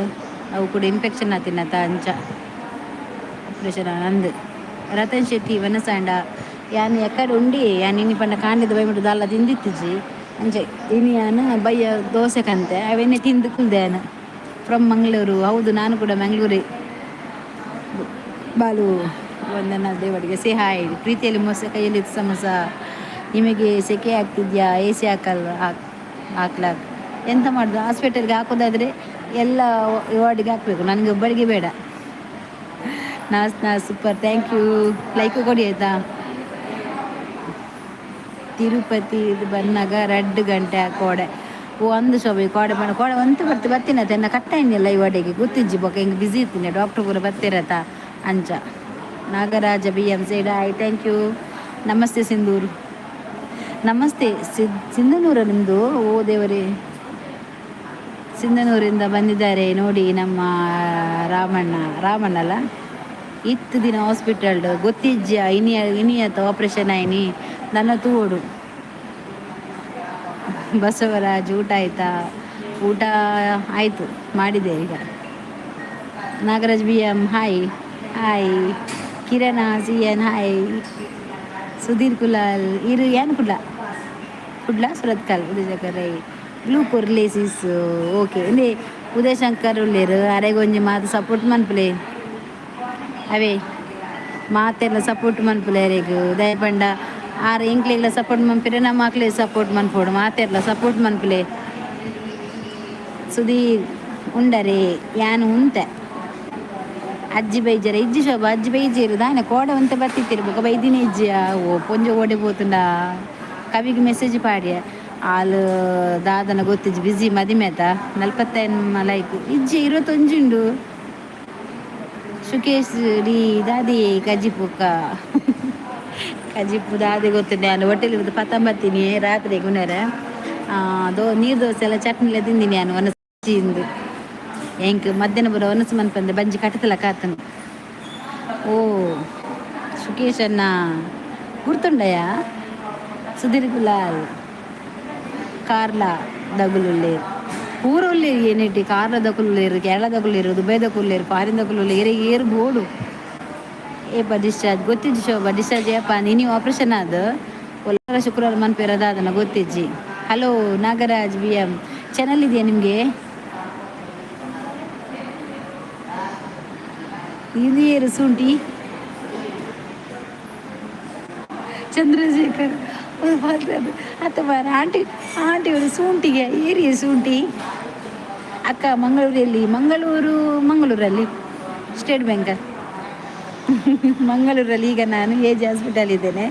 ಅವು ಕೂಡ ಇನ್ಫೆಕ್ಷನ್ ಆತಿನತ, ಅಂಚ ಆಪ್ರೇಷನ್ ಅಂದ್. ರತನ್ ಶೆಟ್ಟಿ, ವನಸಾಂಡ. ಯಾನ್ ಎಕ್ಕಡೆ ಉಂಡಿ. ಯಾನ್ ಇನಿ ಪಂಡ ಕಾಂಡೆದ ಬೈಮುಟ್ಟು ದಾಲ ತಿಂದಿತ್ತಿಜಿ. ಅಂಚೆ ಇನಿ ಯಾನ್ ಬಯ್ಯ ದೋಸೆ ಕಂತೆ, ಅವೆನ್ನೆ ತಿಂದು ಕುಲ್ದೆ. ಯಾನ್ ಫ್ರಮ್ ಮಂಗಳೂರು. ಹೌದು, ನಾನು ಕೂಡ ಮಂಗಳೂರೇ. ಬಾಲು ವಂದನ ದೇವಡಿಗೆ ಸೇ ಹಾಯ್. ಪ್ರೀತಿಯಲ್ಲಿ ಮೋಸ, ಕೈಯಲ್ಲಿ ಸಮೋಸ. ನಿಮಗೆ ಸೆಕೆ ಆಗ್ತಿದ್ಯಾ? ಎ ಸಿ ಹಾಕಲ್ವ? ಹಾಕ್ ಹಾಕ್ಲಾಕ್ ಎಂತ ಮಾಡೋದು? ಹಾಸ್ಪಿಟಲ್ಗೆ ಹಾಕೋದಾದರೆ ಎಲ್ಲ ವಾರ್ಡಿಗೆ ಹಾಕಬೇಕು, ನನಗೆ ಒಬ್ಬರಿಗೆ ಬೇಡ. ನಾಸ್ ನಾಸ್, ಸೂಪರ್, thank you. Like ಕೊಡಿ ಆಯಿತಾ? ತಿರುಪತಿ ಇದು ಬನ್ನಾಗ ರಡ್ಡು ಗಂಟೆ ಕೋಡೆ. ಓ ಅಂದು ಶೋಭೆ, ಕೋಡೆ ಬಣ್ಣ ಕೋಡೆ ಒಂತು ಬರ್ತಿ ಬರ್ತೀನಿ ಎನ್ನ ಕಟ್ಟಾಯಿನಿಲ್ಲ ಈ ವಡೆಗೆ ಗೊತ್ತಿಜ್ಜಿ. ಬೊಕ ಹಿಂಗೆ ಬ್ಯುಸಿ ಇರ್ತೀನಿ, ಡಾಕ್ಟ್ರ್ ಪೂರ ಬರ್ತಿರತ್ತ ಅಂಚ. Nagaraj B M side, hi, thank you. Namaste Sindoor, namaste. Sindhanur ನಿಮ್ಮದು? ಓ ದೇವರೇ, ಸಿಂಧನೂರಿಂದ ಬಂದಿದ್ದಾರೆ ನೋಡಿ ನಮ್ಮ ರಾಮಣ್ಣ. ರಾಮಣ್ಣ ಅಲ್ಲ, ಇತ್ತು ದಿನ ಹಾಸ್ಪಿಟಲ್ ಗೊತ್ತಿಜ್ಜ. ಇನಿ ಇನಿ ಆತ ಆಪ್ರೇಷನ್ ಆಯ್ನಿ, ನನ್ನ ತೂಡು. ಬಸವರಾಜ್, ಊಟ ಆಯ್ತಾ? ಊಟ ಆಯಿತು, ಮಾಡಿದೆ ಈಗ. Nagaraj B M, hi hi. ಕಿರಣ ಸಿ ಎನ್, ಹಾಯ್. ಸುಧೀರ್ ಕುಲಾಲ್, ಇರು ಏನು ಕುಡ್ಲ, ಕುಡ್ಲ ಸುರತ್ಕಲ್. ಉದಯಶಂಕರ್ ರೈ, ಬ್ಲೂ ಕೊರ್ಲೇಸಿಸ್. ಓಕೆ, ಇಂದೇ ಉದಯಶಂಕರ್ ಉಳ್ಳೇರು. ಅರೆಗೊಂಜಿ ಮಾತು ಸಪೋರ್ಟ್ ಮನ್ಪುಲೆ. ಅವೇ ಮಾತೆಲ್ಲ ಸಪೋರ್ಟ್ ಮನ್ಪುಲೆ ಅರೆಗ್. ದಯಪಂಡ ಆರ್ ಎಂಕ್ಲೆಗ್ಲ ಸಪೋರ್ಟ್ ಮನ್ಪಿರೆ, ನಮ್ಮ ಮಕ್ಳಿಗೆ ಸಪೋರ್ಟ್ ಮನ್ಪೋಡು. ಮಾತೆರ್ಲ ಸಪೋರ್ಟ್ ಮನ್ಪುಲೆ. Sudhir ಉಂಡರೆ ಯಾನು ಉಂತೆ. ಅಜ್ಜಿ ಬೈಜರ? ಇಜ್ಜಿ ಶೋಭಾ, ಅಜ್ಜಿ ಬೈಜೇರು. ದಾನೆ ಕೋಡ ಒಂತೆ ಬತ್ತಿತ್ತಿರು, ಬೊಕ ಬೈದಿನ ಇಜ್ಜಿಯ. ಓ ಪೊಂಜೊ ಓಡೆ ಪೋತುಂಡ? ಕವಿಗೆ ಮೆಸೇಜ್ ಪಾಡ್ಯ, ಆಲ್ ದಾದನ ಗೊತ್ತಿಜ್ಜಿ, ಬಿಸಿ ಮದಿಮೆತ. 49 ಲೈಕ್. ಇಜ್ಜಿ, 21 ಉಂಡು. ಸುಕೇಶ್ ಡಿ ದಾದಿ ಕಜಿಪುಕ್ಕ? ಕಜಿಪು ದಾದೆ ಗೊತ್ತುಂಡೆ. ನಾನು ಹೋಟೆಲ್ ಪತ್ತಂಬತ್ತೀನಿ ರಾತ್ರಿ ಗುಣರ ದೋ ನೀರು ದೋಸೆ ಎಲ್ಲ ಚಟ್ನಿಲ ತಿಂದಿನಿ ನಾನು. ಒನಸ್ ಇಂದು ಎಂಕ್ ಮಧ್ಯಾಹ್ನ ಪೂರ ಒನಸ್ ಮನ್ಪಂದೆ ಬಂಜಿ ಕಟ್ಟತಲ ಕಾತನು. ಓ ಸುಕೇಶ್ ಅಣ್ಣ ಗುರ್ತುಂಡಯ? ಸುಧೀರ್ ಕುಲಾಲ್ ಕಾರ್ಲ ದಗುಲುಲ್ಲೇರು, ಪೂರ ಉಲ್ಲೇರು. ಏನಿಟ್ಟಿ ಕಾರ್ಲ ದಕುಲ್ಲೇರು, ಕೇರಳ ದಕುಲ್ಲೇರು, ದುಬೈ ದಕುಲ್ಲೇರು, ಫಾರಿನ್ ದಕುಲ್ಲೇರು. ಏರು ಏರು ಬೋಡು. ಏಪ ಡಿಸ್ಚಾರ್ಜ್ ಗೊತ್ತಿಜ್ಜಿ ಶೋಭಾ. ಡಿಸ್ಚಾರ್ಜ್ ಏಪ? ಇನಿ ಆಪರೇಷನ್ ಅದು ಒಲ್ಲ ಶುಕ್ರವಾರ ಮನ್ಪೇರ ದಾದನ ಗೊತ್ತಿಜ್ಜಿ. Hello Nagaraj B M, channel ಇದೆಯಾ ನಿಮಗೆ? ಇದು ಏರು ಶುಂಠಿ ಚಂದ್ರಶೇಖರ್ ಅಥವಾ ಆಂಟಿ ಆಂಟಿ ಅವರು ಶುಂಠಿಗೆ ಏರಿಯ ಶುಂಠಿ. ಅಕ್ಕ, ಮಂಗಳೂರಲ್ಲಿ? ಮಂಗಳೂರು, ಮಂಗಳೂರಲ್ಲಿ ಸ್ಟೇಟ್ ಬ್ಯಾಂಕ್ ಮಂಗಳೂರಲ್ಲಿ. ಈಗ ನಾನು A G hospital ಇದ್ದೇನೆ.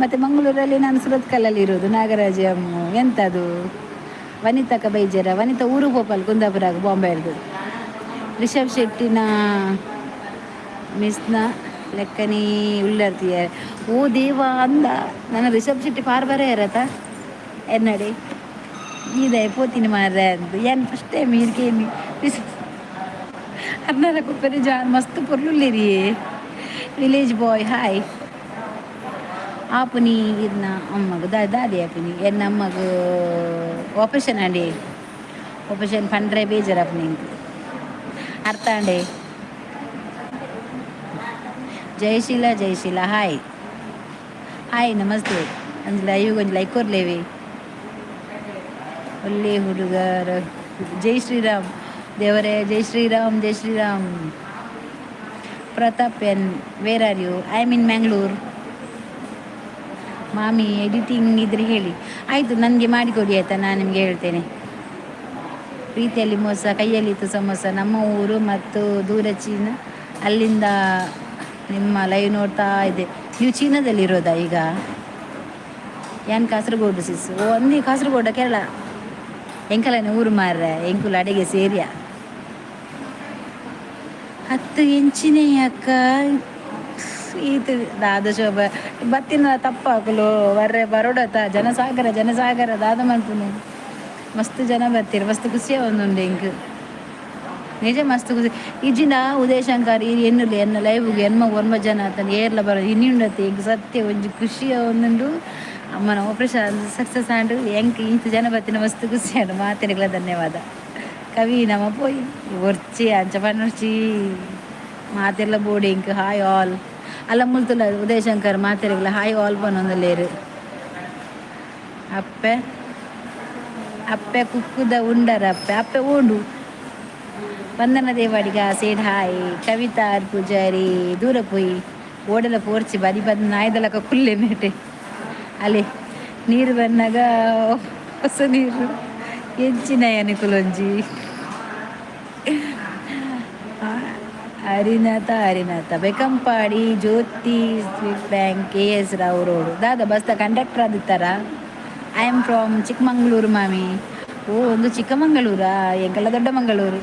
ಮತ್ತು ಮಂಗಳೂರಲ್ಲಿ ನಾನು ಸುರತ್ಕಲ್ಲಲ್ಲಿ ಇರೋದು. ನಾಗರಾಜ ಎಂಥದು? ವನಿತಕ್ಕ ಬೈಜರ? ವನಿತಾ ಊರು ಪೋಪಲ್, ಕುಂದಾಪುರ, ಬಾಂಬೆ ಹಿಡ್ದು. ರಿಷಬ್ ಶೆಟ್ಟಿನ ಮಿಸ್ನ ಲೆಕ್ಕನೇ ಉಳ್ಳರ್ತೀಯ. ಓ ದೇವ ಅಂದ ನನ್ನ ರಿಷಬ್ ಶೆಟ್ಟಿ ಪಾರ್ ಬರ ಇರತ್ತ ಎನ್ನಡಿ ಇದೆ ಪೋತೀನಿ ಮಾರ್ರೆ ಅಂತ. ಏನು ಫಸ್ಟ್ ಟೈಮ್ ಇರ್ಕೇನಿ ಅರ್ನರ ಕುಪ್ಪರಿ ಜಾನ್. ಮಸ್ತ್ ಪೊರ್ಲುಲ್ಲೇರಿ. Village boy hi. ಆಪುನಿ ಇರ್ನ ಅಮ್ಮಗ ದಾದಿ ಆಪುನಿ? ಎನ್ನ ಅಮ್ಮಗ ಆಪರೇಷನ್ ಆಂಡಿ. ಆಪರೇಷನ್ ಪಂಡ್ರೆ ಬೇಜಾರಾಪುನಿ ಎಂಕ್. ಅರ್ಥ ಆಂಡೆ. ಜಯಶೀಲ, ಜಯಶೀಲ ಹಾಯ್ ಹಾಯ್, ನಮಸ್ತೆ. ಒಂಜಿ ಲೈವ್ ಒಂಜಿ ಲೈಕ್ ಕೊರ್ಲೇವಿ ಒಳ್ಳೆ ಹುಡುಗರ. ಜೈ ಶ್ರೀರಾಮ್ ದೇವರೇ, ಜೈ ಶ್ರೀರಾಮ್, ಜೈ Shriram. Pratap N, where are you? I am in Mangalore ಮಾಮಿ. ಎಡಿಟಿಂಗ್ ಇದ್ರೆ ಹೇಳಿ. ಆಯಿತು, ನನಗೆ ಮಾಡಿಕೊಡಿ ಆಯಿತಾ? ನಾನು ನಿಮಗೆ ಹೇಳ್ತೇನೆ. ಪ್ರೀತಿಯಲ್ಲಿ ಮೋಸ, ಕೈಯಲ್ಲಿತ್ತು ಸಮೋಸ. ನಮ್ಮ ಊರು ಮತ್ತು ದೂರ ಚೀನಾ, ಅಲ್ಲಿಂದ ನಿಮ್ಮ ಲೈವ್ ನೋಡ್ತಾ ಇದೆ. ನೀವು ಚೀನಾದಲ್ಲಿ ಇರೋದಾ ಈಗ? ಯಾನ್ ಕಾಸರಗೋಡು ಸಿಸ್. ಓ ಅಂದಿ, ಕಾಸರಗೋಡ ಕೇರಳ. ಎಂಕಲನೆ ಊರು ಮಾರ್ರೆ, ಎಂಕುಲು ಅಡಿಗೆ ಸೇರಿಯ. 10 ಇಂಚಿನೇ ಅಕ್ಕ ಈತ ದಾದ ಶೋಭ ಬತ್ತಿನ ತಪ್ಪಾಕುಲು ವರ್ರೆ ಬರೋಡತ. ಜನಸಾಗರ ಜನಸಾಗರ ದಾದ ಮನ್ಪುನು. ಮಸ್ತ್ ಜನ ಬರ್ತೀರ, ಮಸ್ತ್ ಖುಷಿ ಒಂದುಂಡು ಎಂಕ್ ನಿಜ ಮಸ್ತ್ ಖುಷಿ. ಇಜ್ಜಿನ ಉದಯಶಂಕರ್ ಈ ಎನ್ನುಲಿ ಎನ್ನ ಲೈವ್ಗೆ ಎನ್ಮ ಒನ್ಮ ಜನ ಆತನ ಏರ್ಲ ಬರೋ ಇನ್ನುಂಡತಿ. ಎಂಕ್ ಸತ್ಯ ಒಂಜಿ ಖುಷಿ ಒಂದುಂಡು. ಅಮ್ಮನ ಆಪರೇಷನ್ ಸಕ್ಸಸ್ ಆಂಡು. ಎಂಕ್ ಇಂಚ ಜನ ಬತ್ತಿನ ಮಸ್ತ್ ಖುಷಿ ಆಂಡು. ಮಾತೆರೆಗ್ಲ ಧನ್ಯವಾದ. ಕವಿ ನಮ್ಮ ಪೋಯಿ ಒರ್ಚಿ ಅಂಚ ಪನ್ನೊರ್ಚಿ ಮಾತೆರ್ಲ ಬೋಡಿ ಎಂಕ್. ಹಾಯ್ ಆಲ್ ಅಲ್ಲ ಮುಲ್ತುಲ ಉದಯಶಂಕರ್ ಮಾತೆರೆಗ್ಲ ಹಾಯ್ ಆಲ್ ಪನೊಂದುಲ್ಲೇರು. ಅಪ್ಪೆ ಅಪ್ಪೆ ಕುಕ್ಕುದ ಉಂಡರ ಅಪ್ಪೆ ಅಪ್ಪೆ ಓಂಡು. ವಂದನ ದೇವಾಡಿಗ ಸೇಡ್ ಹಾಯ್. ಕವಿತಾ ಪೂಜಾರಿ ದೂರ ಪೋಯಿ ಓಡಲ ಪೋರ್ಚಿ ಬದಿ ಬದ್ ನಾಯ್ದಲಕ ಕುಲ್ಲೆ ನೆಟೆ. ಅಲ್ಲಿ ನೀರು ಬಂದಾಗ ಹೊಸ ನೀರು ಎಂಚಿನ ಅನುಕೂಲೊಂಜಿ. ಹರಿನಾಥ ಹರಿನಾಥ ಬೆಕಂಪಾಡಿ ಜ್ಯೋತಿ sweet bank, K S Rao road. ದಾದಾ ಬಸ್ದ conductor ಆದಿತ್ತಾರ? I am from Chikmagalur ಮಾಮಿ. ಓ ಒಂದು ಚಿಕ್ಕಮಂಗಳೂರಾ? ಎಂಕಲ ದೊಡ್ಡ ಮಂಗಳೂರು.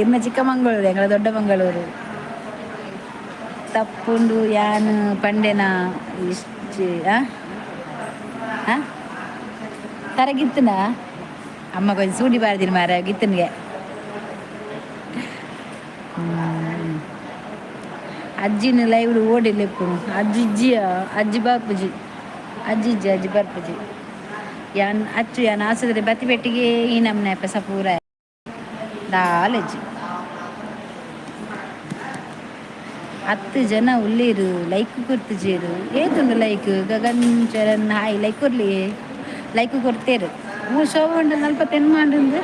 ಇರ್ನ ಚಿಕ್ಕಮಂಗಳೂರು, ಎಂಕಲ ದೊಡ್ಡ ಮಂಗಳೂರು. ತಪ್ಪುಂಡು ಯಾನ್ ಪಂಡೆನ ಇಷ್ಟ್ ಆ ತರಗಿತ್ತನ ಅಮ್ಮ ಕೊಂಚ ಸೂಡಿ ಬಾರ್ದಿನ ಮಾರ ಗಿತ್ತನಿಗೆ. ಅಜ್ಜಿನ ಲೈವ್ ಓಡಿಲ್ಲ ಇಪ್ಪುನು. ಅಜ್ಜಿ ಇಜ್ಜಿಯ, ಅಜ್ಜಿ ಬರ್ಪುಜಿ. ಅಜ್ಜಿ ಇಜ್ಜಿ, ಅಜ್ಜಿ ಬರ್ಪುಜಿ. ಯಾನ್ ಅಚ್ಚು ಯಾನ್ ಆಸದ್ರೆ ಬತ್ತಿ ಪೆಟ್ಟಿಗೆ ಈ ನಮ್ನೆ ಪೆಸ ಪೂರ ದಾಲಜ್ಜಿ. 10 ಜನ ಉಳ್ಳೇರು, ಲೈಕ್ ಕೊರ್ತಿಜೇರು. ಏತುಂಡು like? Gagan Charan hi, like ಕೊರ್ಲಿ, like ಕೊಡ್ತೇರು. ಮೂರು ಶೋಭ ಉಂಡು 48 ಉಂಡು.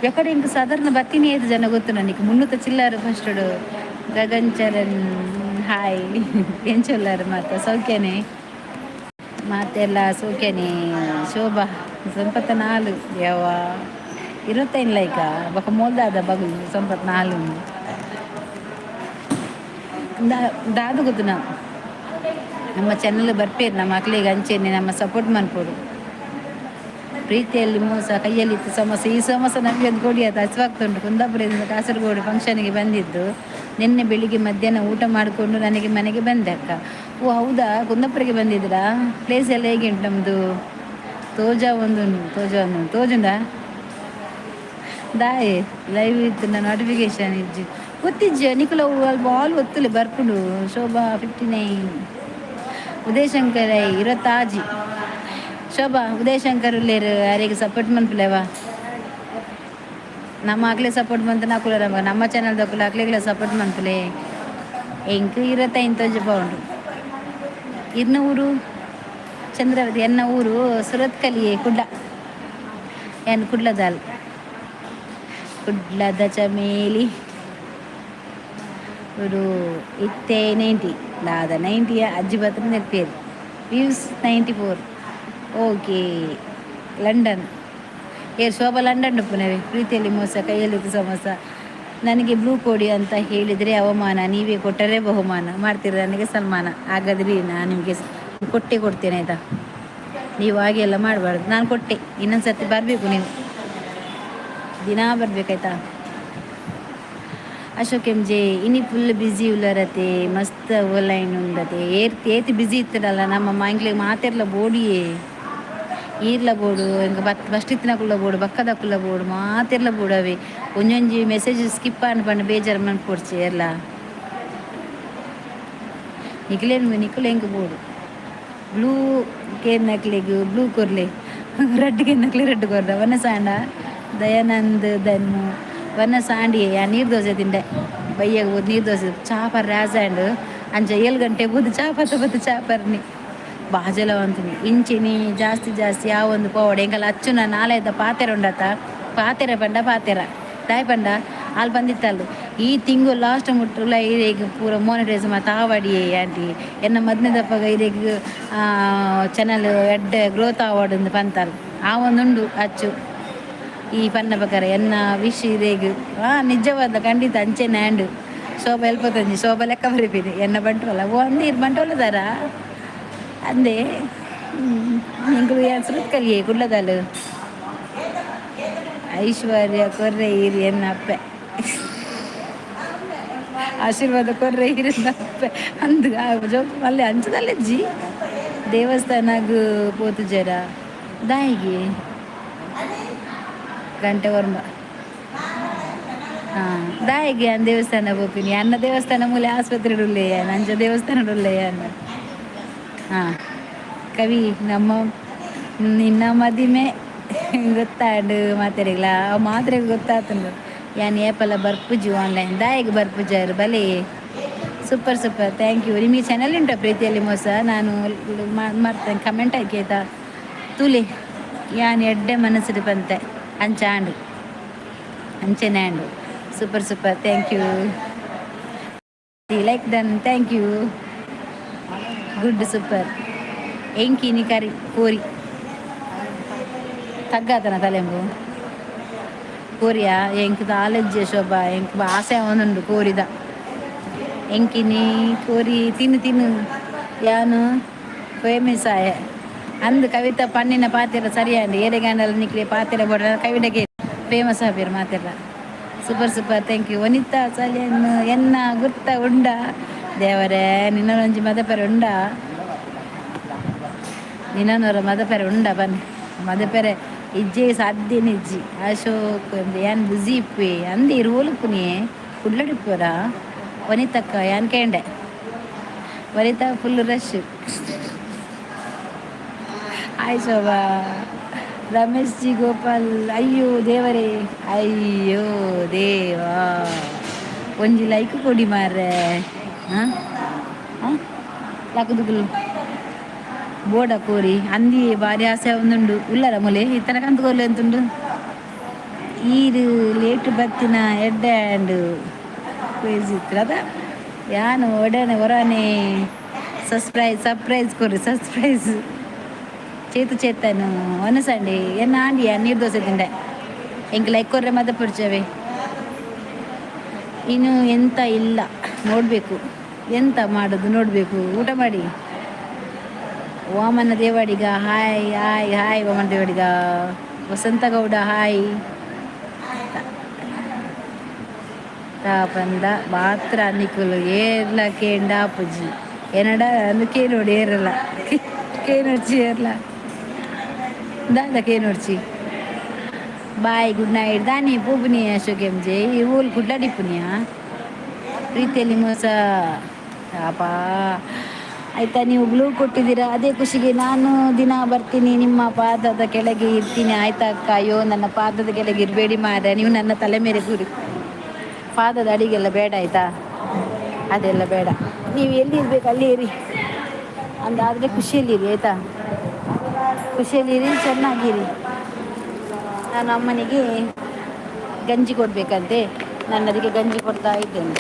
ಎಕಡೆ ಇಂಕ ಸಾಧಾರಣ ಬತ್ತೀನಿ ಏತು ಜನ ಗೊತ್ತು ನನಗೆ. ಮುನ್ನೂತ ಚಿಲ್ಲಾರು ಫಸ್ಟ್. ಗಗನ್ ಚರಣ್ ಹಾಯ್, ಎಂಚೊಲ್ಲಾರು ಮಾತ? ಸೌಖ್ಯನೇ ಮಾತೆಲ್ಲ? ಸೌಖ್ಯನೇ. ಶೋಭಾ ಸಂಪತ್ತ ನಾಲು ಯಾವ 25 ಲೈಕಾ? ಬೊಕ ಮೋಲ್ದಾದ ಬಗುಲು 94. ದಾದ ಗೊತ್ತುನ, ನಮ್ಮ ಚಾನಲ್ ಬರ್ಪೇರು ನಮ್ಮ ಮಕ್ಕಳಿಗೆ ಅಂಚೆನೆ ನಮ್ಮ ಸಪೋರ್ಟ್ ಮನ್ಪೊಡು. ಪ್ರೀತಿಯಲ್ಲಿ ಮೋಸ, ಕೈಯಲ್ಲಿ ಇತ್ತು ಸಮೋಸ. ಈ ಸಮೋಸ ನಮಗೆ ಒಂದು ಕೊಡಿ ಅದು. ಹಸಿವಾಗ್ತುಂಟು. ಕುಂದಾಪುರದಿಂದ ಕಾಸರಗೋಡು ಫಂಕ್ಷನ್ಗೆ ಬಂದಿದ್ದು. ನಿನ್ನೆ ಬೆಳಿಗ್ಗೆ ಮಧ್ಯಾಹ್ನ ಊಟ ಮಾಡಿಕೊಂಡು ನನಗೆ ಮನೆಗೆ ಬಂದೆ ಅಕ್ಕ. ಓ, ಹೌದಾ? ಕುಂದಾಪುರಕ್ಕೆ ಬಂದಿದ್ದೀರಾ? ಪ್ಲೇಸ್ ಎಲ್ಲ ಹೇಗೆ ಉಂಟು ನಮ್ಮದು? ತೋಜಾ ಒಂದು, ತೋಜಾ ಒಂದು ತೋಜುಂಡ ದಾಯೆ ಲೈವ್ ಇತ್ತು ನೋಟಿಫಿಕೇಶನ್ ಇಜ್ಜಿ, ಗೊತ್ತಿಜ್ಜ ನಿಕುಲ ಬಾಲ್ ಒತ್ತುಲೆ ಬರ್ಪುಂಡು. ಶೋಭಾ 59, ಉದಯಶಂಕರ್ 26. ಶೋಭಾ, ಉದಯಶಂಕರ್ ಉಲ್ಲೇರು, ಯಾರಿಗೆ ಸಪೋರ್ಟ್ ಮನ್ಪುಲೇವಾ? ನಮ್ಮ ಆಗ್ಲೇ ಸಪೋರ್ಟ್ ಮಂತ ನಾಕುಲ ನಮಗ ನಮ್ಮ ಚಾನಲ್ ದಕ್ಕುಲ ಅಕ್ಲೆಗ್ಲ ಸಪೋರ್ಟ್ ಮನ್ಪುಲೆ. ಎಂಕ್ 25 ತೋಜ ಪೌಂಡು. ಇರ್ನ ಊರು ಚಂದ್ರಾವತಿ. ಎನ್ನ ಊರು ಸುರತ್ಕಲಿಯೇ, ಕುಡ್ಲ. ಏನು ಕುಡ್ಲದಾಲ್, ಕುಡ್ಲದ ಚಮೇಲಿ ഒരു ಇತ್ತೆ 90 ದಾದ 90ಯ ಅಜ್ಜಿ ಬತ್ರ ನೆರ್ಪೇರು. Views 94. Okay, London ಏ ಶೋಭಾ ಲಂಡನ್ ಉಪ್ಪುನವೆ. ಪ್ರೀತಿಯಲ್ಲಿ ಮೋಸ, ಕೈಯಲ್ಲಿ ಸಮೋಸ. ನನಗೆ ಬ್ಲೂ ಕೊಡಿ ಅಂತ ಹೇಳಿದರೆ ಅವಮಾನ, ನೀವೇ ಕೊಟ್ಟರೆ ಬಹುಮಾನ, ಮಾಡ್ತೀರ ನನಗೆ ಸನ್ಮಾನ. ಹಾಗಾದ್ರಿ ನಾನು ನಿಮಗೆ ಕೊಟ್ಟೆ ಕೊಡ್ತೇನೆ, ಆಯಿತಾ? ನೀವು ಹಾಗೆ ಎಲ್ಲ ಮಾಡಬಾರ್ದು. ನಾನು ಕೊಟ್ಟೆ, ಇನ್ನೊಂದು ಸರ್ತಿ ಬರಬೇಕು ನೀವು. ದಿನಾ ಬರಬೇಕಾಯ್ತಾ? ಅಶೋಕ್ ಎಂ ಜೆ, ಇನಿ ಫುಲ್ ಬ್ಯುಸಿ ಉಲ್ಲರತೆ, ಮಸ್ತ್ ಲೈನ್ ಉಂಡತೆ. ಏರ್ತಿ ಏತಿ ಬ್ಯುಸಿ ಇತ್ತದಲ್ಲ ನಮ್ಮ ಮಂಗ್ಲಿಗೆ ಮಾತೆರ್ಲ ಬೋಡಿಯೇ. ಈರ್ಲ ಬೋಡು, ಇಂಕ ಬತ್ ಫಸ್ಟ್ ಇತ್ತಿನಕುಲ್ಲ ಬೋಡು, ಬಕ್ಕದಕುಲ್ಲ ಬೋಡು, ಮಾತೆರ್ಲ ಬೋಡವೆ. ಒಂಜೊಂಜಿ ಮೆಸೇಜ್ ಸ್ಕಿಪ್ ಆಂಡ್ ಪಂಡ ಬೇಜಾರು ಮನ್ಪೊಡ್ಚಿ ಏರ್ಲ. ನಿಕ್ಲೇನ್ ನಿಕುಲು ಎಂಕ್ ಬೋಡು. ಬ್ಲೂ ಕೇರ್ನಕ್ಲೆಗ್ ಬ್ಲೂ ಕೊರ್ಲೆ, ರೆಡ್ ಕೇರ್ನಕ್ಲೆ ರೆಡ್ ಕೊರ್ದ. ವನ ಸಾಂಡ ದಯಾನಂದ್ ದನ್ನು ವನ ಸಾಂಡಿಯೇ. ಆ ನೀರು ದೋಸೆ ತಿಂಡೆ. ಬಯ್ಯಾಗ ಹೋದ್ ನೀರು ದೋಸೆ ಚಾ ಪರ್ರೆ ಆಸಂಡ್. ಅಂಚ 7 ಗಂಟೆ ಹೋದು ಚಾ ಪತ್ತ ಪತ್ತ ಚಾ ಪರ್ನಿ ಬಾಜಲ ಅಂತೀನಿ. ಇಂಚಿನಿ ಜಾಸ್ತಿ ಜಾಸ್ತಿ ಆ ಒಂದು ಪೋವಡೆ. ಎಂಕಲ ಅಚ್ಚುನ ನಾಳೆದ ಪಾತೆರ ಉಂಡತ. ಪಾತೆರ ಪಂಡ ಪಾತೆರ ದಾಯ್ ಪಂಡ ಆಲ್ ಬಂದಿತ್ತಲ್ಲು. ಈ ತಿಂಗಳು ಲಾಸ್ಟ್ ಮುಟ್ಟುಲ ಇರೆಗ್ ಪೂರ ಮೋನಿಟೈಸ್ ಮಾತ ಆವಡಿಯೇ ಆಂಟಿ, ಎನ್ನ ಮದ್ಮೆದಪ್ಪಗ ಇರೆಗ್ ಚಾನಲ್ ಎಡ್ಡೆ ಗ್ರೋತ್ ಆವಡ್ ಪಂತಾಲ್. ಆ ಒಂದುಂಡು ಅಚ್ಚು ಈ ಪನ್ನ ಪ್ರಕಾರ ಎನ್ನ ವಿಶ್ ಇರೆಗ್. ನಿಜವಾದ ಖಂಡಿತ ಅಂಚೆನೆ ಆಂಡ್. ಶೋಭಾ ಎಲ್ಪತ್ತೊಂಜಿ ಶೋಭಾ ಲೆಕ್ಕ ಬರಿಪಿನಿ ಎನ್ನ ಬಂಟ್ವಾಳ. ಓ ಅಂದೆ, ಇರ್ ಬಂಟ್ವಾಳದಾರ ಅಂದೆ. ಎಂಕುಲು ಸುರತ್ಕಲಿಯೇ, ಕುಡ್ಲದಾಲು. ಐಶ್ವರ್ಯ ಕೊರ್ರೆ ಇರಿ ಎನ್ನ ಅಪ್ಪೆ, ಆಶೀರ್ವಾದ ಕೊರ್ರೆ ಇರಿನ ಅಪ್ಪೆ ಅಂದು ಜೋ ಅಲ್ಲಿ ಅಂಚದಲ್ಲಜ್ಜಿ. ದೇವಸ್ಥಾನಗ್ ಪೋತು ಜರ ದಾಯಿಗೆ ಗಂಟೆ ವರ್ಮ. ಹಾಂ, ದಾಯಿಗೆ ಅನ್ ದೇವಸ್ಥಾನ ಪೋಪಿನಿ? ಅನ್ನ ದೇವಸ್ಥಾನ ಮೂಲೆ ಆಸ್ಪತ್ರೆ ಉಲ್ಲೆ, ಅಂಚ ದೇವಸ್ಥಾನ ಉಲ್ಲೆ ಅನ್ನ. ಹಾಂ ಕವಿ, ನಮ್ಮ ನಿನ್ನ ಮದಿಮೆ ಗೊತ್ತಾಂಡು ಮಾತೆರೆಗ್ಲ. ಆ ಮಾತ್ರೆಗೆ ಗೊತ್ತಾತಂಡು. ಯಾನ್ ಏಪಲ ಬರ್ಪುಜಿ ಆನ್ಲೈನ್. ದಾಯಿಗೆ ಬರ್ಪುಜಾರು ಬಲೆ? Super super, thank you. ನಿಮಗೆ ಚಾನಲ್ ಉಂಟಾ ಪ್ರೀತಿಯಲ್ಲಿ ಮೋಸ? ನಾನು ಮಾಡ್ತೇನೆ, ಕಮೆಂಟ್ ಹಾಕಿ ಆಯ್ತಾ? ತೂಲೆ, ಯಾನ್ ಎಡ್ಡೆ ಮನಸ್ಸುಡು ಪಂತೆ, ಅಂಚ ಆಂಡು, ಅಂಚೆನೆ and. Super super, thank you. Like done, thank you. Good, super. ಎಂಕಿನಿ curry ಕೋರಿ ತಗ್ಗಾತನ ತಲೆಂಬು ಕೋರಿಯಾ. ಎಂಕ್ ದಾಲಜ್ಜೆ ಶೋಭಾ, ಎಂಕ್ ಆಸೆ ಒಂದುಂಡು ಕೋರಿದ. ಎಂಕಿನಿ ಕೋರಿ ತಿನ್ನು ತಿನ್ನು. ಯಾನು ಫೇಮಸ್ ಆಯ ಅಂದು ಕವಿತಾ ಪನ್ನಿನ ಪಾತೆರ ಸರಿಯಾಂಡ್. ಏರೆಗಾಂಡಲ ನಿಕ್ಲೆ ಪಾತೆರ ಬೋಡ ಕವಿಡಗೆ famous ಆಪೇರು ಮಾತೆರ. Super super, thank you. Vanita Salian, ಎನ್ನ ಗುರ್ತ ಉಂಡ? ದೇವರೇ, ನಿನ್ನೊಂಜಿ ಮದಪೆರೆ ಉಂಡ? ನಿನ್ನೊರ ಮದಪೆರೆ ಉಂಡ ಬನ್ನಿ. ಮದಪೆರೆ ಇಜ್ಜೆ ಸಾಧ್ಯನೇ ಇಜ್ಜಿ. ಅಶೋಕ್, ಯಾನ್ ಬುಸಿ ಇಪ್ಪೆ ಅಂದು ಇರುವೋಲು ಪುನಿಯೇ ಕುಡ್ಲಡಿಪ್ಪುವರ ವನಿತಕ್ಕ. ಯಾನ್ ಕೇಂಡೆ ವನಿತಾ, full rush. Hi Shobha. Ramesh G Gopal, ಅಯ್ಯೋ ದೇವರೇ, ಅಯ್ಯೋ ದೇವಾ, ಒಂಜಿ ಲೈಕ್ ಕೊಡಿ ಮಾರ್ರೆ. ಹಾಂ ಹಾಂ, ಲಕ್ಕದುಗುಲು ಬೋಡ ಕೋರಿ ಅಂದಿ ಬಾರಿ ಆಸೆ ಒಂದುಂಡು. ಉಲ್ಲರ ಮೊಲೆ ಇತ್ತನ ಕಂತುಕೊರ್ಲೆ ಅಂತುಂಡು. ಈರು ಲೇಟ್ ಬತ್ತಿನ ಎಡ್ಡೆ ಆಂಡ್ ಇತ್ತು ಅದ. ಯಾನು ಒಡನೆ ಹೊರನೆ ಸರ್ಪ್ರೈಸ್ ಸರ್ಪ್ರೈಸ್ ಕೊರ್ರಿ ಸರ್ಪ್ರೈಸ್. ಚೇತು ಚೇತನು ವನಸಂಡಿ, ಎನ್ನ ಆಂಡಿಯ ನೀರು ದೋಸೆ ತಿಂಡೆ. ಎಂಕ್ ಲೈಕ್ ಕೊರ್ರೆ ಮದ ಪುರ್ಚವೆ. ಇನ್ನು ಎಂತ ಇಲ್ಲ, ನೋಡಬೇಕು ಎಂತ ಮಾಡೋದು ನೋಡಬೇಕು. ಊಟ ಮಾಡಿ. Vamana Devadiga hi hi hi. Vamana Devadiga, Vasanthagowda hi. ತಾಪಂದ ಮಾತ್ರ ನಿಕುಲು ಏರ್ಲ ಕೇಂಡ ಪುಜಿ ಏನಡ ಅಂದು ನೋಡಿ ಏರಲ್ಲ ಕೇನೊಡ್ಚಿ ಏರ್ಲ ದಾದ ಕೇನೊಡ್ಚಿ. Boy, good night. ದಾನಿ ಪೂಪುನಿ ಅಶೋಕ್ ಎಂ ಜೆ ಓಲ್ ಕುಡ್ಲಾಡಿ ಪುನಿಯಾ ಪ್ರೀತಿಯಲ್ಲಿ ಮೋಸ ಅಪಾ. ಆಯಿತಾ, ನೀವು ಬ್ಲೂ ಕೊಟ್ಟಿದ್ದೀರಾ, ಅದೇ ಖುಷಿಗೆ ನಾನು ದಿನ ಬರ್ತೀನಿ, ನಿಮ್ಮ ಪಾದದ ಕೆಳಗೆ ಇರ್ತೀನಿ ಆಯ್ತಾ ಅಕ್ಕ? ಅಯ್ಯೋ, ನನ್ನ ಪಾದದ ಕೆಳಗೆ ಇರಬೇಡಿ ಮಾರ, ನೀವು ನನ್ನ ತಲೆ ಮೇಲೆ ಕೂರಿ. ಪಾದದ ಅಡಿಗೆಲ್ಲ ಬೇಡ ಆಯಿತಾ, ಅದೆಲ್ಲ ಬೇಡ. ನೀವು ಎಲ್ಲಿ ಇರಬೇಕು ಅಲ್ಲಿ ಇರಿ, ಅಂದಾದರೆ ಖುಷಿಯಲ್ಲಿರಿ ಆಯಿತಾ, ಖುಷಿಯಲ್ಲಿರಿ, ಚೆನ್ನಾಗಿರಿ. ನಾನು ಅಮ್ಮನಿಗೆ ಗಂಜಿ ಕೊಡಬೇಕಂತೆ, ನಾನು ಅದಕ್ಕೆ ಗಂಜಿ ಕೊಡ್ತಾ ಇದ್ದೇನೆ.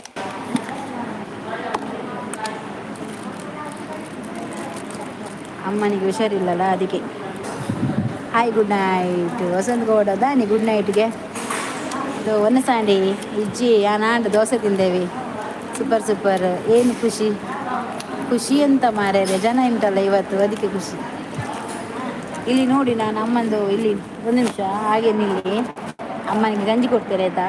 ಅಮ್ಮನಿಗೆ ಹುಷಾರಿಲ್ಲಲ್ಲ ಅದಕ್ಕೆ. Hi, good night Vasanth Gowda. ದಾನಿ ಗುಡ್ ನೈಟ್ಗೆ ಇದು ಒನ್ನಸಾಂಡಿ ಇಜ್ಜಿ ಆನಾಂಡ್ ದೋಸೆ ತಿಂದೇವಿ. Super super. ಏನು ಖುಷಿ ಖುಷಿ ಅಂತ ಮಾರ್ಯಾರೆ, ಜನ ಉಂಟಲ್ಲ ಇವತ್ತು, ಅದಕ್ಕೆ ಖುಷಿ. ಇಲ್ಲಿ ನೋಡಿ, ನಾನು ಅಮ್ಮಂದು ಇಲ್ಲಿ ಒಂದು ನಿಮಿಷ ಹಾಗೆ ನಿಲ್ಲಿ, ಅಮ್ಮನಿಗೆ ಗಂಜಿ ಕೊಡ್ತೇನೆ ಆಯ್ತಾ.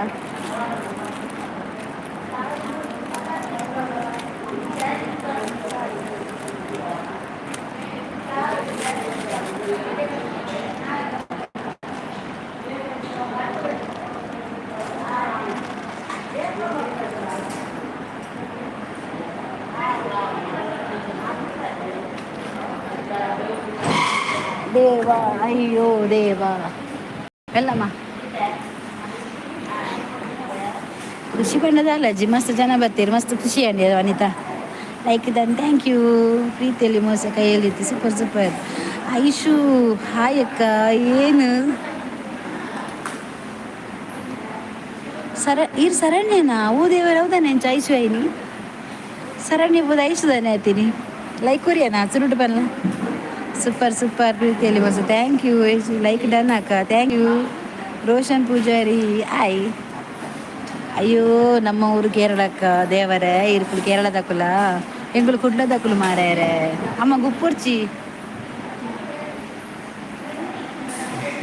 ದೇವ, ಅಯ್ಯೋ ದೇವ, ಎಲ್ಲಮ್ಮ ಖುಷಿ ಬಣ್ಣದ ಅಲ್ಲಜ್ಜಿ, ಮಸ್ತ್ ಜನ ಬರ್ತೀರಿ, ಮಸ್ತ್ ಖುಷಿ ಅಂಡಿ. Vanitha like done, thank you. ಪ್ರೀತಿಯಲ್ಲಿ ಮೋಸ ಕೈಯಲ್ಲಿತ್ತು, ಸೂಪರ್ ಸೂಪರ್. ಐಶು ಹಾಯ್ ಅಕ್ಕ. ಏನು ಸರ ಇರ್ ಸರಣ್ಯನಾ? ಓ ದೇವರ, ಹೌದಾನೆ ಐಶು ಐನಿ ಸರಣ್ಯ ಬೋದು ಐಶುದಾನೆ ಆಯ್ತೀನಿ. ಲೈಕ್ ಕೊರಿಯನಾ ಚುರುಟು ಬಲ್ಲ. ಸೂಪರ್ ಸೂಪರ್ ಪ್ರೀತಿಯಲ್ಲಿ ಮೋಸ, thank you. Like done ಅಕ್ಕ, thank you. Roshan Poojary ಆಯ್. ಅಯ್ಯೋ, ನಮ್ಮ ಊರು ಕೇರಳಕ್ಕ ದೇವರೇ, ಇರ್ಕುಲು ಕೇರಳದಕ್ಕುಲ, ಎಂಗುಲು ಕುಡ್ಲದಕ್ಕುಲು ಮಾರ್ಯಾರೆ. ಅಮ್ಮ ಗುಪ್ಪುರ್ಚಿ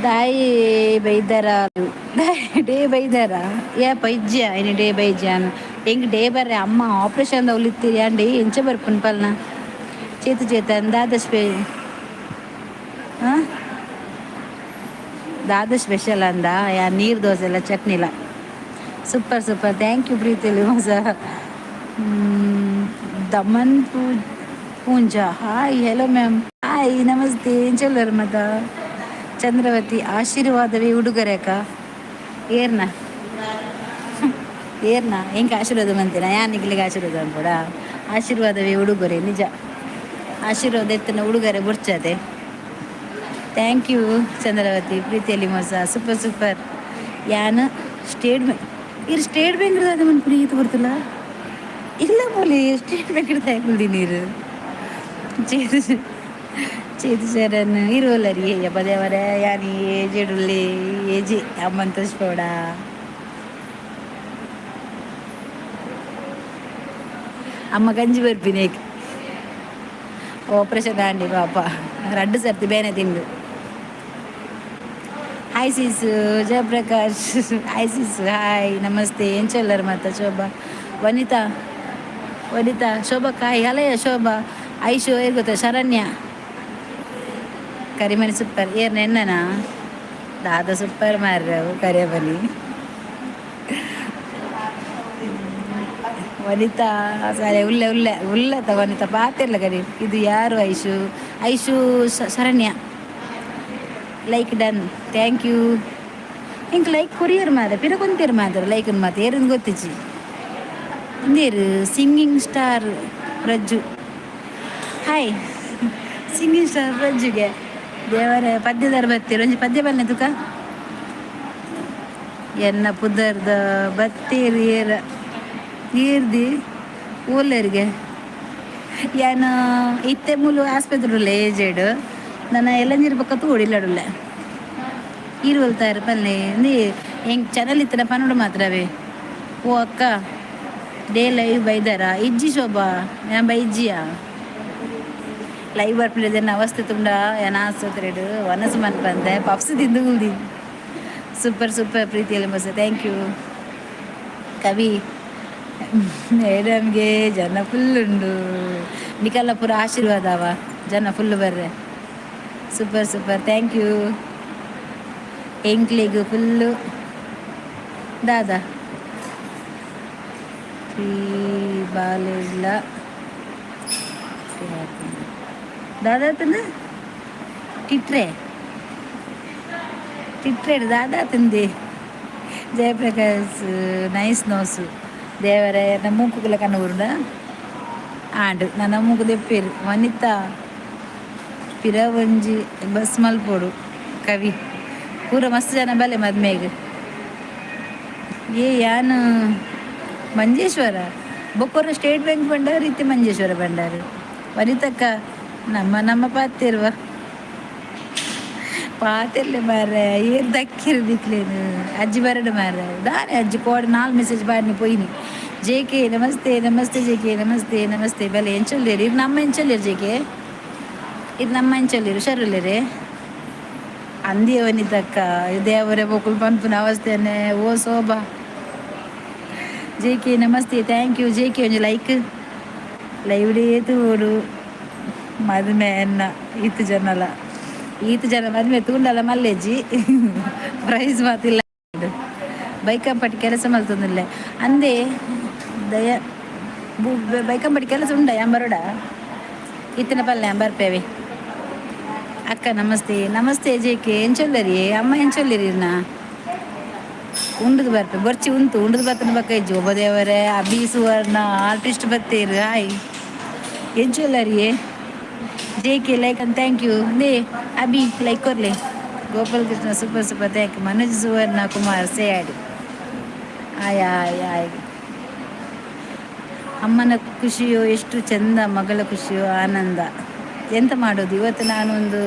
ದಾಯಿ ಬೈದಾರ ಡೇ ಬೈದಾರ ಏ ಪೈಜ್ಯ ಇನಿ ಡೇ ಬೈಜ್ಯ ಎಂಗ್ ಡೇ ಬರ್ರೆ ಅಮ್ಮ ಆಪರೇಷನ್ ಉಲಿತ್ತೀರಿ ಅಂಡಿ ಎಂಚ ಬರ್ಪುನ್ ಪಲ್ನ ಚೇತು ಚೇತನ್ ದಾದ ಸ್ಪೆ ಹಾಂ ದಾದ ಸ್ಪೆಷಲ್ ಅಂದ ಯಾ ನೀರು ದೋಸೆ ಎಲ್ಲ ಚಟ್ನಿಲ. ಸೂಪರ್ ಸೂಪರ್, thank you ಪ್ರೀತಿಯಲ್ಲಿ ಮೋಸ. Daman Poonja hi, hello ma'am, hi, namaste. ಎಂಚಲ್ಲರ್ ಮತ ಚಂದ್ರವತಿ ಆಶೀರ್ವಾದವೇ ಉಡುಗೊರೆ ಅಕ್ಕ. ಏರ್ನ ಏರ್ನ ಹೆಂಗೆ ಆಶೀರ್ವಾದ ಮಂತಿನ ಯಾನ್ ನಿಗ್ಲಿಗೆ ಆಶೀರ್ವಾದ ಅನ್ಕೊಡ. ಆಶೀರ್ವಾದವೇ ಉಡುಗೊರೆ, ನಿಜ ಆಶೀರ್ವಾದ ಎತ್ತನ ಉಡುಗೊರೆ ಬುರ್ಚದೆ. Thank you Chandravati. ಪ್ರೀತಿಯಲ್ಲಿ ಮೋಸ, ಸೂಪರ್ ಸೂಪರ್. ಯಾನ್ ಸ್ಟೇಟ್ ಬ್ಯಾಂಕ್ ಇರು, ಸ್ಟೇಟ್ ಬ್ಯಾಂಕ್ ಅದು ಮನ್ಪುನಿ ಈತ ಬರ್ತಲ್ಲ ಇಲ್ಲ ಪೋಲಿ ಸ್ಟೇಟ್ ಬ್ಯಾಂಕ್ ತಾಯ್ಕುಲ್ದಿ ನೀರು. ಚೇತು ಚೇತು ಶರಣ್ ಇರುವಲ್ಲ ರೀ. ಅಯ್ಯಪ್ಪ ದೇವರೇ, ಯಾನಿ ಏಜೆಡುಲ್ಲೆ ಏಜೆ ಅಮ್ಮನ್ ತೋರಿಸ್ಬೇಡ. ಅಮ್ಮ ಗಂಜಿ ಬರ್ಪಿನಿ ಆಪರೇಷನ್ ಆಂಡಿ ಪಾಪ ರಡ್ಡು ಸರ್ತಿ ಬೇನೆ ತಿಂದು. Hi sis Jayaprakash, hi sis, hi, namaste. ಎಂಚಲ್ಲರ್ ಮತ್ತ ಶೋಭಾ, ವನಿತಾ, ವನಿತಾ, ಶೋಭಾ ಕಾಯ್ ಹಲಯ ಶೋಭಾ, ಐಶು ಏರ್ ಗೊತ್ತಾ ಶರಣ್ಯ ಕರಿಮಣಿ ಸೂಪರ್. ಏರ್ ನೆನ್ನನಾ ದಾದ ಸೂಪರ್ ಮಾರ್ರೆ ಕರಿಯಬನಿ. ವನಿತಾ ಸರಿ ಉಲ್ಲೆ ಉಲ್ಲೆ ಉಲ್ಲತ ವನಿತಾ ಪಾತಿರ್ಲ ಕರಿ. ಇದು ಯಾರು? Aishu, Aishu Sharanya. Like done, thank you. ಇಂಕ್ ಲೈಕ್ ಕೊರಿಯರ್ ಮಾತ್ರ ಪಿರ ಕೊಂತೀರ್ ಮಾತ್ರ ಲೈಕ್ ಮಾತ್ರ ಏರನ್ ಗೊತ್ತಿಚ್ಚಿ ಇಂದೇರು. Singing star Prajju hi, singing star ಪ್ರಜ್ಜುಗೆ ದೇವರ ಪದ್ಯದಾರ ಬತ್ತೀರ ಒಂಜಿ ಪದ್ಯ ಬನ್ನೆ ತುಕ ಎನ್ನ ಪುದರ್ದ ಬತ್ತೀರ್ ಏರ ಈರ್ದಿ ಓಲೇರಿಗೆ ಯಾನ ಇತ್ತೆ ಮೂಲು ಆಸ್ಪತ್ರೆ ಉಲ್ಲ ಏಜೆಡ್ ನನ್ನ ಎಲ್ಲಂಜಿರ ಪಕ್ಕ ತೋಡಿಲ್ಲಡುಲ್ಲ. ಈರು ಒಲ್ತಾರೆ ಪಲ್ಲೆ. ಇಂದು ಎಂಕ್ ಚಾನಲ್ ಇತ್ತಿನ ಪನೋಡು ಮಾತ್ರವೇ. ಓ ಅಕ್ಕ, ಡೇ ಲೈವ್ ಬೈದಾರ? ಇಜ್ಜಿ ಶೋಭಾ, ಯಾನ್ ಬೈಜ್ಜಿಯಾ. ಲೈವ್ ಬರ್ಪಿನ ಅವಸ್ಥೆ ತುಂಡ ಏನ ಆಸ್ಪತ್ರೆಡು ವನಸು ಮನ್ಪಂದೆ ಪಪ್ಸ್ ತಿಂದು ಕುಲ್ದಿ. ಸೂಪರ್ ಸೂಪರ್ ಪ್ರೀತಿಯಲ್ಲಿ ಮಸ. Thank you ಕವಿ ಮೇಡಮ್ಗೆ. ಜನ ಫುಲ್ ಉಂಡು. ನಿಕಲ್ಲ ಪೂರ ಆಶೀರ್ವಾದ ಅವ ಜನ ಫುಲ್ ಬರ್ರೆ. Super super, thank you. ಎಂಕ್ಲೆಗ್ ಫುಲ್ಲು ದಾದಾ ಬಾಲೆಡ್ಲ ದಾದಾ ಟಿಟ್ರೆ ಟಿಟ್ರೆ ದಾದಾ ತಿಂದೆ. Jayaprakash, nice nose. ದೇವರೇ, ನಮ್ಮ ಮೂಕುಗಳ ಕಣ್ಣು ಊರುಡ ಆಂಡ್ ನನ್ನ ಮೂಗು ದೆಪ್ಪೇರು. ವನಿತಾ, ಪಿರ ಒಂಜಿ ಬಸ್ ಮಲ್ಪೊಡು. ಕವಿ, ಪೂರ ಮಸ್ತ್ ಜನ ಬಲೆ ಮದ್ಮೆಗ್. ಏ, ಯಾನ್ ಮಂಜೇಶ್ವರ. ಬೊಕ್ಕೊರ ಸ್ಟೇಟ್ ಬ್ಯಾಂಕ್ ಭಂಡಾರ ಇತ್ತೆ ಮಂಜೇಶ್ವರ ಭಂಡಾರ. ವನಿತಕ್ಕ, ನಮ್ಮ ನಮ್ಮ ಪಾತೆರ್ವ ಪಾತೆರ್ಲೆ ಮಾರ್ರೆ. ಏರ್ ದಕ್ಕಿರು ದಿಕ್ಲೇನು? ಅಜ್ಜಿ ಬರಡು ಮಾರ್ರೆ. ದಾನೆ ಅಜ್ಜಿ ಕೋಡೆ ನಾಲ್ ಮೆಸೇಜ್ ಬಾಡ್ನಿ ಪೋಯಿನಿ. ಜೆ ಕೆ, ನಮಸ್ತೆ ನಮಸ್ತೆ. ಜೆ ಕೆ, ನಮಸ್ತೆ ನಮಸ್ತೆ. ಬಲೆ. ಎಂಚೊಲ್ಲೇರಿ? ಇದು ನಮ್ಮ ಎಂಚೊಲ್ಲೇರು ಜೆ ಕೆ? ಇದು ನಮ್ಮ ಎಂಚೊಲ್ಲೇರು? ಹುಷಾರುಲ್ಲೇರಿ ಅಂದಿ. ವನಿತಕ್ಕ, ದೇವರೇ ಬೊಕುಲ್ ಪನ್ಪುನ ಅವಸ್ಥೆನೆ. ಓ ಶೋಭಾ, ಜೆ ಕೆ, ನಮಸ್ತೆ. Thank you J K. ಒಂಜಿ ಲೈಕ್. ಲೈವ್ ಡೇ ತೂಡು ಮದುವೆ ಎನ್ನ ಈತ್ ಜನಲ ಈತ್ ಜನ ಮದುವೆ ತೂಂಡಲ ಮಲ್ಲೆಜ್ಜಿ. ಪ್ರೈಸ್ ಮಾತಿಲ್ಲ. ಬೈಕಂಪಟ್ಟಿ ಕೆಲಸ ಮಲ್ತೊಂದಿಲ್ಲ ಅಂದೆ ದಯ. ಬೈಕಂಪಟ್ಟಿ ಕೆಲಸ ಉಂಡ ಯಾನ್ ಬರೋಡ ಇತ್ತಿನ ಪಲ್ಲೆ ಬರ್ಪೇವೆ. ಅಕ್ಕ ನಮಸ್ತೆ ನಮಸ್ತೆ. ಜೆ ಕೆ, ಎಂಚೊಲ್ಲರಿ? ಅಮ್ಮ ಎಂಚೊಲ್ಲಿರಿ? ನಾ ಉಂಡುದು ಬರ್ಪೆ. ಬೊರ್ಚಿ ಉಂತು ಉಂಡುದು ಬರ್ತನ ಬಕ್ಕ ಇಜ್ಜಿ. ಒಬ್ಬ ದೇವರೇ. ಅಭಿ ಸುವರ್ಣ ಆರ್ಟಿಸ್ಟ್ ಬತ್ತೇರು. ಹಾಯ್, ಎಂಚೊಲ್ಲರಿ? J K, like and thank you. They Abhi, like ಕೊರ್ಲೆ. Gopal Krishna, super super, thank you. Manoj Suvarna Kumar, say ಆಡಿ. ಆಯ್ ಆಯ್ ಆಯ್. ಅಮ್ಮನ ಖುಷಿಯು ಎಷ್ಟು ಚಂದ, ಮಗಳ ಖುಷಿಯು ಆನಂದ. ಎಂತ ಮಾಡೋದು, ಇವತ್ತು ನಾನೊಂದು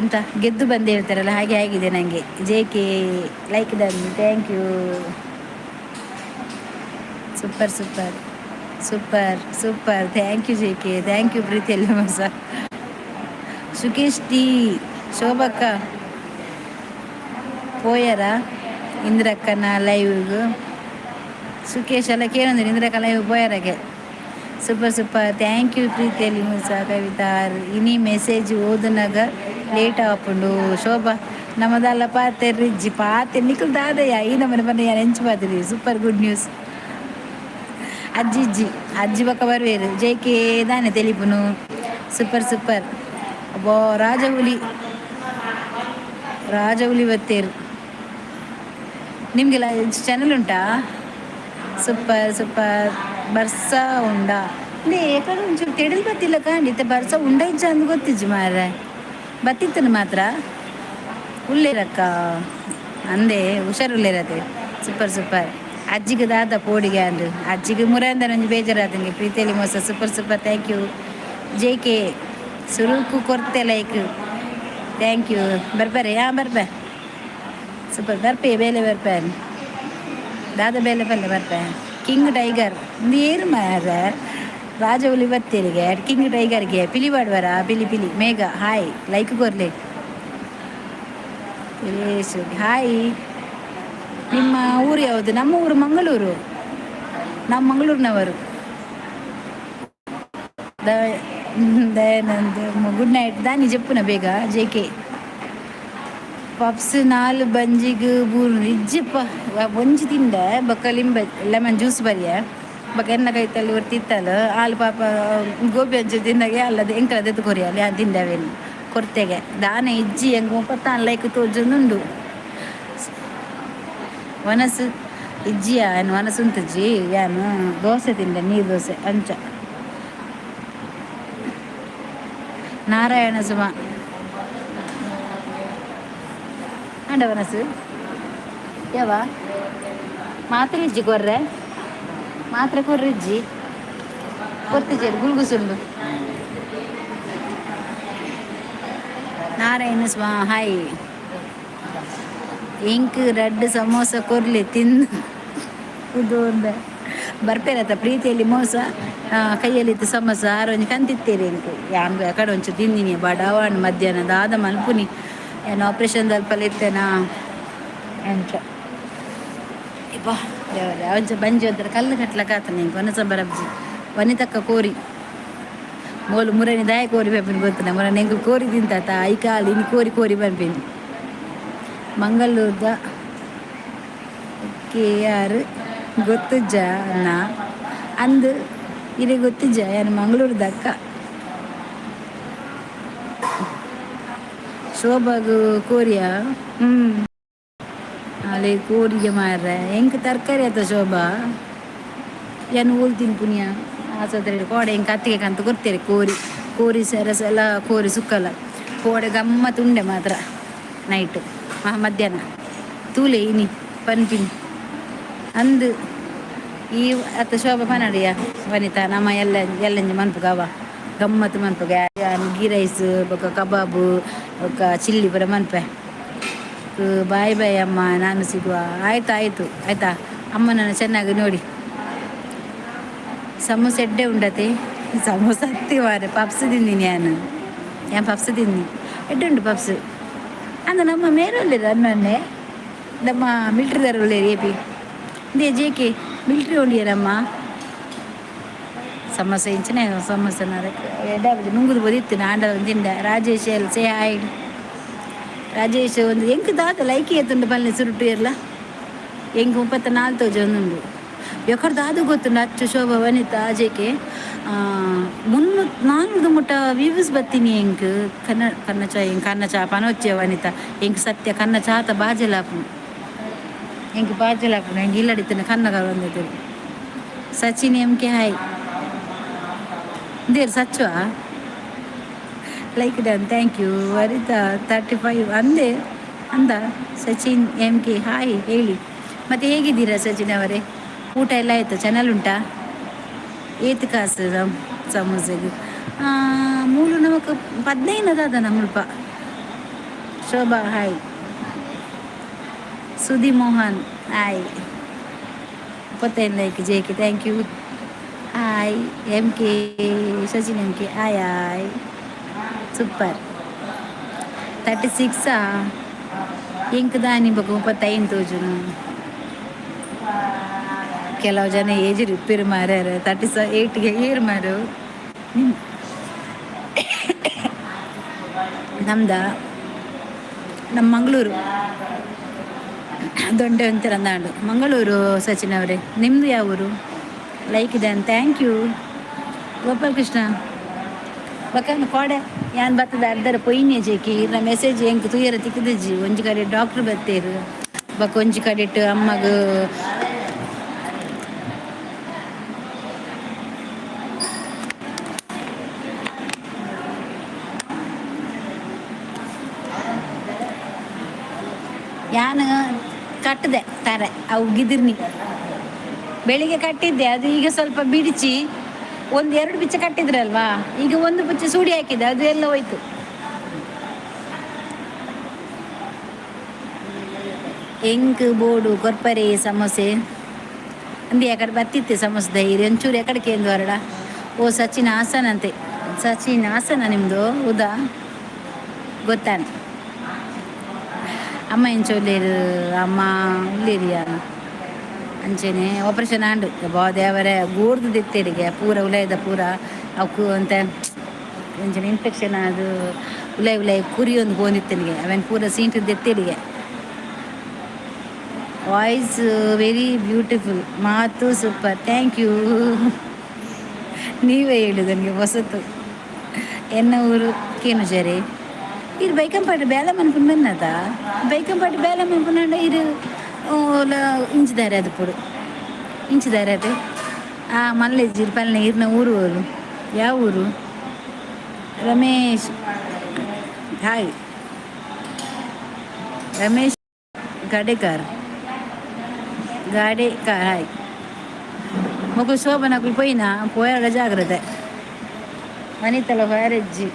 ಎಂತ ಗೆದ್ದು ಬಂದು ಹೇಳ್ತಾರಲ್ಲ, ಹಾಗೆ ಆಗಿದೆ ನನಗೆ. J K, like done, thank you. Super super super super, thank you J K, thank you. ಪ್ರೀತಿಯಲ್ಲಿ ಮಸ. ಸುಕೇಶ್ ಟಿ, ಶೋಭಕ್ಕ ಪೋಯರ ಇಂದ್ರಕ್ಕನ ಲೈವ್ಗೆ? ಸುಕೇಶ್ ಎಲ್ಲ ಕೇಳಂದ್ರೆ ಇಂದ್ರಕ್ಕ ಲೈವ್ ಪೋಯರಗೆ. Super super, thank you. ಪ್ರೀತಿಯಲ್ಲಿ ಮುಸ. ಕವಿತಾ, ಇನಿ ಮೆಸೇಜ್ ಓದುನಾಗ ಲೇಟ್ ಆಪುಂಡು. ಶೋಭಾ, ನಮ್ಮದಲ್ಲ ಪಾತೆ ರಿಜ್ಜಿ ಪಾತೆ ನಿಕುಲ್ ದಾದಯ್ಯ ಈ ನಮ್ಮನೆ ಬನ್ನ ಯಾನ್ ಎಂಚು ಪಾತಿರಿ. Super, good news. ಅಜ್ಜಿ ಇಜ್ಜಿ, ಅಜ್ಜಿ ಬೊಕ್ಕ ಬರ್ವೇರು. ಜೆ ಕೆ, ದಾನೆ ತೆಲಿಪುನು? Super super. ಅಬ್ಬೋ, ರಾಜಹುಲಿ ರಾಜಹುಲಿ ಬತ್ತೇರು. ನಿಮಗೆಲ್ಲ ಚಾನಲ್ ಉಂಟಾ? Super super. ಬರ್ಸ ಉಂಡಾ? ಲೇ, ಯಾಕಂದ್ರೆ ಒಂಚೂರು ತೆಡಿಲ್ ಬತ್ತಿಲ್ಲ ಕಾಂಡಿತ್ತೆ. ಬರ್ಸ ಉಂಡ ಇಜ್ಜ ಅಂದ್ ಗೊತ್ತಿಜ್ಜಿ ಮಾರ್ರೆ. ಬತ್ತಿತ್ತನು ಮಾತ್ರ. ಉಲ್ಲೇರಕ್ಕ ಅಂದೆ, ಹುಷಾರುಲ್ಲೇರತೆ. Super super. ಅಜ್ಜಿಗೆ ದಾದ ಪೋಡಿಗೆ ಅಂದು ಅಜ್ಜಿಗೆ ಮುರಂದನ ಒಂಜಿ ಬೇಜಾರಾತಂಗೆ. ಪ್ರೀತಿಯಲ್ಲಿ ಮೋಸ. Super super, thank you J K. ಸುರುಕು ಕೊರ್ತೆ ಲೈಕ್, thank you. ಬರ್ಬಾರೆ ಯಾ ಬರ್ಬೆ. ಸೂಪರ್. ಬರ್ಪೆ ಬೇಲೆ ಬರ್ಪೆ ದಾದ ಬೇಲೆ ಪಲ್ಲೆ ಬರ್ಪೆ. ಕಿಂಗ್ ಟೈಗರ್ ಏರು ಮಾರ. ರಾಜಹುಲಿ ಬತ್ತೇರಿಗೆ ಕಿಂಗ್ ಟೈಗರ್ಗೆ ಪಿಲಿ ಬಾಡ್ವರ ಪಿಲಿ ಪಿಲಿ. ಮೇಘ, ಹಾಯ್, ಲೈಕ್ ಕೊರ್ಲೆ. ಹಾಯ್, ನಿಮ್ಮ ಊರು ಯಾವುದು? ನಮ್ಮ ಊರು ಮಂಗಳೂರು. ನಾವು ಮಂಗಳೂರಿನವರು. Dayanand, good night. ದಾನಿ ಜಪ್ಪುನ ಬೇಗ. ಜೆ ಕೆ, ಪಪ್ಸ್ ನಾಲ್ ಬಂಜಿಗ್ ಬೂರು ಇಜ್ಜಿಪ್ಪ. ಒಂಜಿ ತಿಂಡ ಬೊಕ್ಕ ಲಿಂಬೆ ಲೆಮನ್ ಜ್ಯೂಸ್ ಬರಿಯ. ಬೊಕ್ಕ ಎನ್ನ ಕೈತಲ್ಲಿ ಒರ್ತಿತ್ತಲ್ಲ ಆಲ್ ಪಾಪ ಗೋಬಿ ಅಂಚು ತಿಂದಾಗೆ ಅಲ್ಲದೆ ಎಂಕಲ ದೆತ್ತು ಕೊರಿಯಲ್ಲ. ಯಾನ್ ತಿಂಡವೇನು ಕೊರ್ತೆಗೆ ದಾನೆ ಇಜ್ಜಿ. ಎಂಕ್ ಮುಪ್ಪತ್ತಾನ್ ಲೈಕ್ ತೋಜೊಂದುಂಡು. ವನಸು ಇಜ್ಜಿಯಾ? ಏನು ವನಸು ಉಂತುಜ್ಜಿ. ಯಾನು ದೋಸೆ ತಿಂಡೆ, ನೀರು ದೋಸೆ ಅಂಚ. ನಾರಾಯಣ ಸುಮ ಅಂಡ ವನಸು ಯಾವ ಮಾತ್ರೆ ಇಜ್ಜಿ ಕೊರ್ರೆ. ಮಾತ್ರೆ ಕೊರ್ರಿಜ್ಜಿ, ಕೊರ್ತಿಜ್ಜಿ ಗುಲ್ಗುಸುಂಡು. ನಾರಾಯಣ ಸ್ವಾ, ಹಾಯ್. ಎಂಕ್ ರಡ್ಡ್ ಸಮೋಸ ಕೊರ್ಲೆ ತಿಂದು ಉಂದ ಬರ್ಪೇರತ್ತ. ಪ್ರೀತಿಯಲ್ಲಿ ಮೋಸ, ಕೈಯಲ್ಲಿ ಇತ್ತು ಸಮೋಸ. ಆರು ಒಂಜಿ ಕಂತಿತ್ತೇರಿ ಎಂಕ್. ಯಾನ್ ಕಡೆ ಒಂಚು ತಿಂದಿನಿ. ಬಡವಾಣ್ ಮಧ್ಯಾಹ್ನ ದಾದ ಮಲ್ಪುನಿ? ಏನು ಆಪ್ರೇಷನ್ ದಲ್ಪಲ ಇತ್ತೇನಾ ಅಂಚ. ಇಪ್ಪ ದೇವರೇ, ಅವಂಚ ಬಂಜಿ ಒಂಥರ ಕಲ್ಲು ಕಟ್ಲಕ್ಕ ಆತನ. ಎಂಕ್ ವನಸ ಬರಬ್ಜಿ. ವನಿತಕ್ಕ ಕೋರಿ ಮೋಲು ಮುರನಿ ದಾಯ ಕೋರಿ ಪೇಪನ್ ಗೊತ್ತನ. ಮುರನಿ ಎಂಕ್ ಕೋರಿ ತಿಂತಾತ I ಕಾಲು ಇನಿ ಕೋರಿ ಕೋರಿ ಪನ್ಪಿನಿ. ಮಂಗಳೂರ್ದ ಕೆ ಆರ್ ಗೊತ್ತುಜ್ಜ ಅಣ್ಣ ಅಂದು ಇರೆ ಗೊತ್ತಿಜ್ಜ? ಯಾನ್ ಮಂಗಳೂರ್ದ ಅಕ್ಕ. ಶೋಭಾಗು ಕೋರಿಯಾ? ಅಲೆ ಕೋರಿಗೆ ಮಾರ್ರೆ. ಎಂಕ್ ತರಕಾರಿ ಆತ ಶೋಭಾ. ಯಾನ್ ಓಲ್ ತಿನ್ಪುನಿಯ? ಆಸ್ಪತ್ರೆ ಕೋಡೆ ಎಂಕ್ ಅತ್ತಿಗೆ ಕಂತ ಕೊರ್ತೀರಿ ಕೋರಿ. ಕೋರಿ ಸೆರಸೆಲ್ಲ, ಕೋರಿ ಸುಕ್ಕಲ. ಕೋಡೆ ಗಮ್ಮತ್ ಉಂಡೆ ಮಾತ್ರ ನೈಟ್, ಮಧ್ಯಾಹ್ನ. ತೂಲೆ ಇನಿ ಪನ್ಪಿನಿ ಅಂದು ಈ ಅತ್ತ ಶೋಭಾ ಪನಡಿಯ. ವನಿತಾ, ನಮ್ಮ ಎಲ್ಲ ಎಲ್ಲಂಜಿ ಮನ್ಪುಗ ಅವ ಗಮ್ಮತ್ ಮನ್ಪುಗ. ಯಾನ್ ಗೀ ರೈಸ್ ಬೊಕ ಕಬಾಬು ಬೊಕ ಚಿಲ್ಲಿ ಪೂರ ಮನ್ಪೆ. ಬಾಯ್ ಬಾಯ್ ಅಮ್ಮ, ನಾನು ಸಿಗುವ. ಆಯ್ತು ಆಯಿತು, ಆಯ್ತಾ. ಅಮ್ಮನನ್ನು ಚೆನ್ನಾಗಿ ನೋಡಿ. ಸಮೋಸ ಎಡ್ಡೆ ಉಂಡತೆ? ಸಮೋಸ ಹತ್ತಿ ಮಾರೆ, ಪಪ್ಸ್ ತಿಂದಿನಿ ಯಾನು. ಯಾನ್ ಪಪ್ಸ್ ತಿಂದಿ, ಎಡ್ಡೆ ಉಂಡು ಪಪ್ಸ್. ಅಂದ ನಮ್ಮ ಮೇರೊಲ್ಲೆರ್ ಅನ್ನೊನ್ನೆ ನಮ್ಮ ಮಿಲ್ಟ್ರಿದಾರ್ ಉಲ್ಲೆರ್. ಎಪಿ ಇಂದೇ ಜೇಕೆ ಮಿಲ್ಟ್ರಿ ಉಂಡಿಯರಮ್ಮ. ಸಮೋಸ ಇಂಚಿನ ಸಮೋಸ ಎಡ್ಡೆ ನುಂಗುದು ಬೋದಿತ್ತು ಆಂಡ ತಿಂಡ. Rajesh L say hi Rajesh. ಒಂದು ಎಂಕ್ ದಾದ ಲೈಕ್ ಏತುಂಡು ಪಲ್ಲೆ ಸುರುಟು ಎಲ್ಲ. ಎಂಕ್ 34 ತೋಜೊಂದುಂಡು. ಎಕಡ್ ದಾದ ಗೊತ್ತುಂಡು ಅಚ್ಚು ಶೋಭಾ, ವನಿತಾ, ಅಜೇಕೆ 300 400 ಮುಟ್ಟ ವ್ಯೂಸ್ ಬತ್ತೀನಿ ಎಂಕ್. ಕನ್ನ ಕನ್ನ ಚಾ, ಎಂಕ್ ಕನ್ನ ಚಾ ಪನೊಚ್ಚೆ ವನಿತಾ. ಎಂಕ್ ಸತ್ಯ ಕನ್ನ ಚಾತ ಬಾಜೆಲಾಪುಂಡು. ಎಂಕ್ ಬಾಜೆಲಾಪುಂಡು. ಎಂಕ್ ಇಲ್ಲಡಿತ್ತಿನ ಕನ್ನ ಬಂದಿತ್ತು. Sachin M K hi. ದೇರ್ ಸಚ್ಚುವ. Like done, thank you Vanitha. 35 ಅಂದೆ ಅಂದ. ಸಚಿನ್ ಎಂ ಕೆ ಹಾಯ್ ಹೇಳಿ. ಮತ್ತೆ ಹೇಗಿದ್ದೀರಾ ಸಚಿನ್ ಅವರೇ? ಊಟ ಎಲ್ಲ ಆಯಿತು? ಚಾನಲ್ ಉಂಟಾ? ಏತ್ ಕಾಸು ಸಮೋಸೆಗೆ? ಮೂಲು ನಮಕ್ 15 ಅದ ನಮ್ಮಲ್ಪ. ಶೋಭಾ hi. ಸುದಿ Mohan hi. 35 like J K, thank you. Hi M K, Sachin M K hi hi. Super. 36ಆ? ಎಂಕ್ ದಾನಿ ಬೊಕ 35 ತೋಜುನು. ಕೆಲವು ಜನ ಏಜ್ ರಿಪೇರ್ ಮಾರ್ಯಾರ. 38ಗೆ ಏರ್ ಮಾರು ನಿಮ್ ನಮ್ದ? ನಮ್ಮ ಮಂಗಳೂರು ದೊಡ್ಡ ಅಂತಾರಂದಾಂಡು ಮಂಗಳೂರು. ಸಚಿನ್ ಅವರೇ, ನಿಮ್ಮದು ಯಾವ ಊರು? ಲೈಕ್ ಇದೆ, thank you. Gopal Krishna ಬಕನ್ ಕೋಡೆ ಯಾನ್ ಬತ್ತದ ಅರ್ಧರ ಪೊಯ್ನೆ ಜೇಕಿ. ಇರ್ನ ಮೆಸೇಜ್ ಎಂಕ್ ತುಯರ ತಿಕ್ಕದಿಜ್ಜಿ. ಒಂಜಿ ಕಡೆ ಡಾಕ್ಟ್ರ್ ಬತ್ತೇರು, ಬೊಕ ಒಂಜಿ ಕಡೆಟ್ ಅಮ್ಮಗ್ ಯಾನ್ ಕಟ್ಟದೆ ತಾರೆ ಅವು ಗಿದಿರ್ನಿ. ಬೆಳಿಗ್ಗೆ ಕಟ್ಟಿದ್ದೆ, ಅದು ಈಗ ಸ್ವಲ್ಪ ಬಿಡಿಚಿ ಒಂದು ಎರಡು ಬಿಚ್ಚ ಕಟ್ಟಿದ್ರಲ್ವಾ, ಈಗ ಒಂದು ಬುಚ್ಚ ಸೂಡಿ ಹಾಕಿದೆ, ಅದು ಎಲ್ಲ ಹೋಯ್ತು. ಎಂಕ್ ಬೋಡು ಕೊರ್ಪರೆ ಸಮೋಸೆ ಅಂದು. ಎಕಡೆ ಬತ್ತಿತ್ತೆ ಸಮೋಸದ ಇರು ಒಂಚೂರು ಎಕಡೆ ಕೇಂದ್ರ ಹೊರಡ. ಓ ಸಚಿನ್ ಹಾಸನ ಅಂತೆ. ಸಚಿನ್ ಹಾಸನ ನಿಮ್ಮದು? ಹೌದಾ? ಗೊತ್ತಾನೆ. ಅಮ್ಮ ಎಂಚ ಉಲ್ಲೇರು? ಅಮ್ಮ ಉಲ್ಲೇರಿಯಾ? ಅಂಚೆನೆ ಆಪರೇಷನ್ ಆಂಡು. ಬಾ ದೇವರೇ, ಗೂಡ್ದು ದಿತ್ತೇರಿಗೆ ಪೂರ ಉಲೈದ ಪೂರ ಅವಕು ಅಂತ ಅಂಚನೆ ಇನ್ಫೆಕ್ಷನ್. ಅದು ಉಲೈ ಉಲೈ ಕುರಿ ಒಂದು ಪೋಂದಿತ್ತನಿಗೆ ಅವೆನ್ ಪೂರ ಸೀಂಟ್ ದೆತ್ತೇರಿಗೆ. ವಾಯ್ಸ್ ವೆರಿ ಬ್ಯೂಟಿಫುಲ್, ಮಾತು ಸೂಪರ್, thank you. ನೀವೇ ಹೇಳು ನನಗೆ ಹೊಸತು. ಎನ್ನ ಊರು ಕೇನುಜರಿ. ಇರು ಬೈಕಂಪಾಡಿ ಬೇಲೆ ಮನ್ಪುನ ಬನ್ನದ. ಬೈಕಂಪಾಡಿ ಬೇಲೆ ಮನ್ಪುನಾಂಡ ಇರು ಓಲ ಇಂಚಿದಾರೆ ಅದು ಪುಡು ಇಂಚಿದಾರೆ ಅದು. ಆ ಮಲ್ಲೆಜ್ಜಿ ಪಲ್ನೆ. ಇರ್ನ ಊರು ಊರು ಯಾವ ಊರು? ರಮೇಶ್ ಹಾಯ್. ರಮೇಶ್ ಗಾಡೇಕರ್, ಗಾಡೇಕರ್ ಹಾಯ್. ಮೊಕುಲು ಶೋಭನಕುಲು ಪೋಯಿನ? ಪೋಯರ ಜಾಗ್ರತೆ. ವನಿತಲ ಹೋಯರೆಜ್ಜಿ.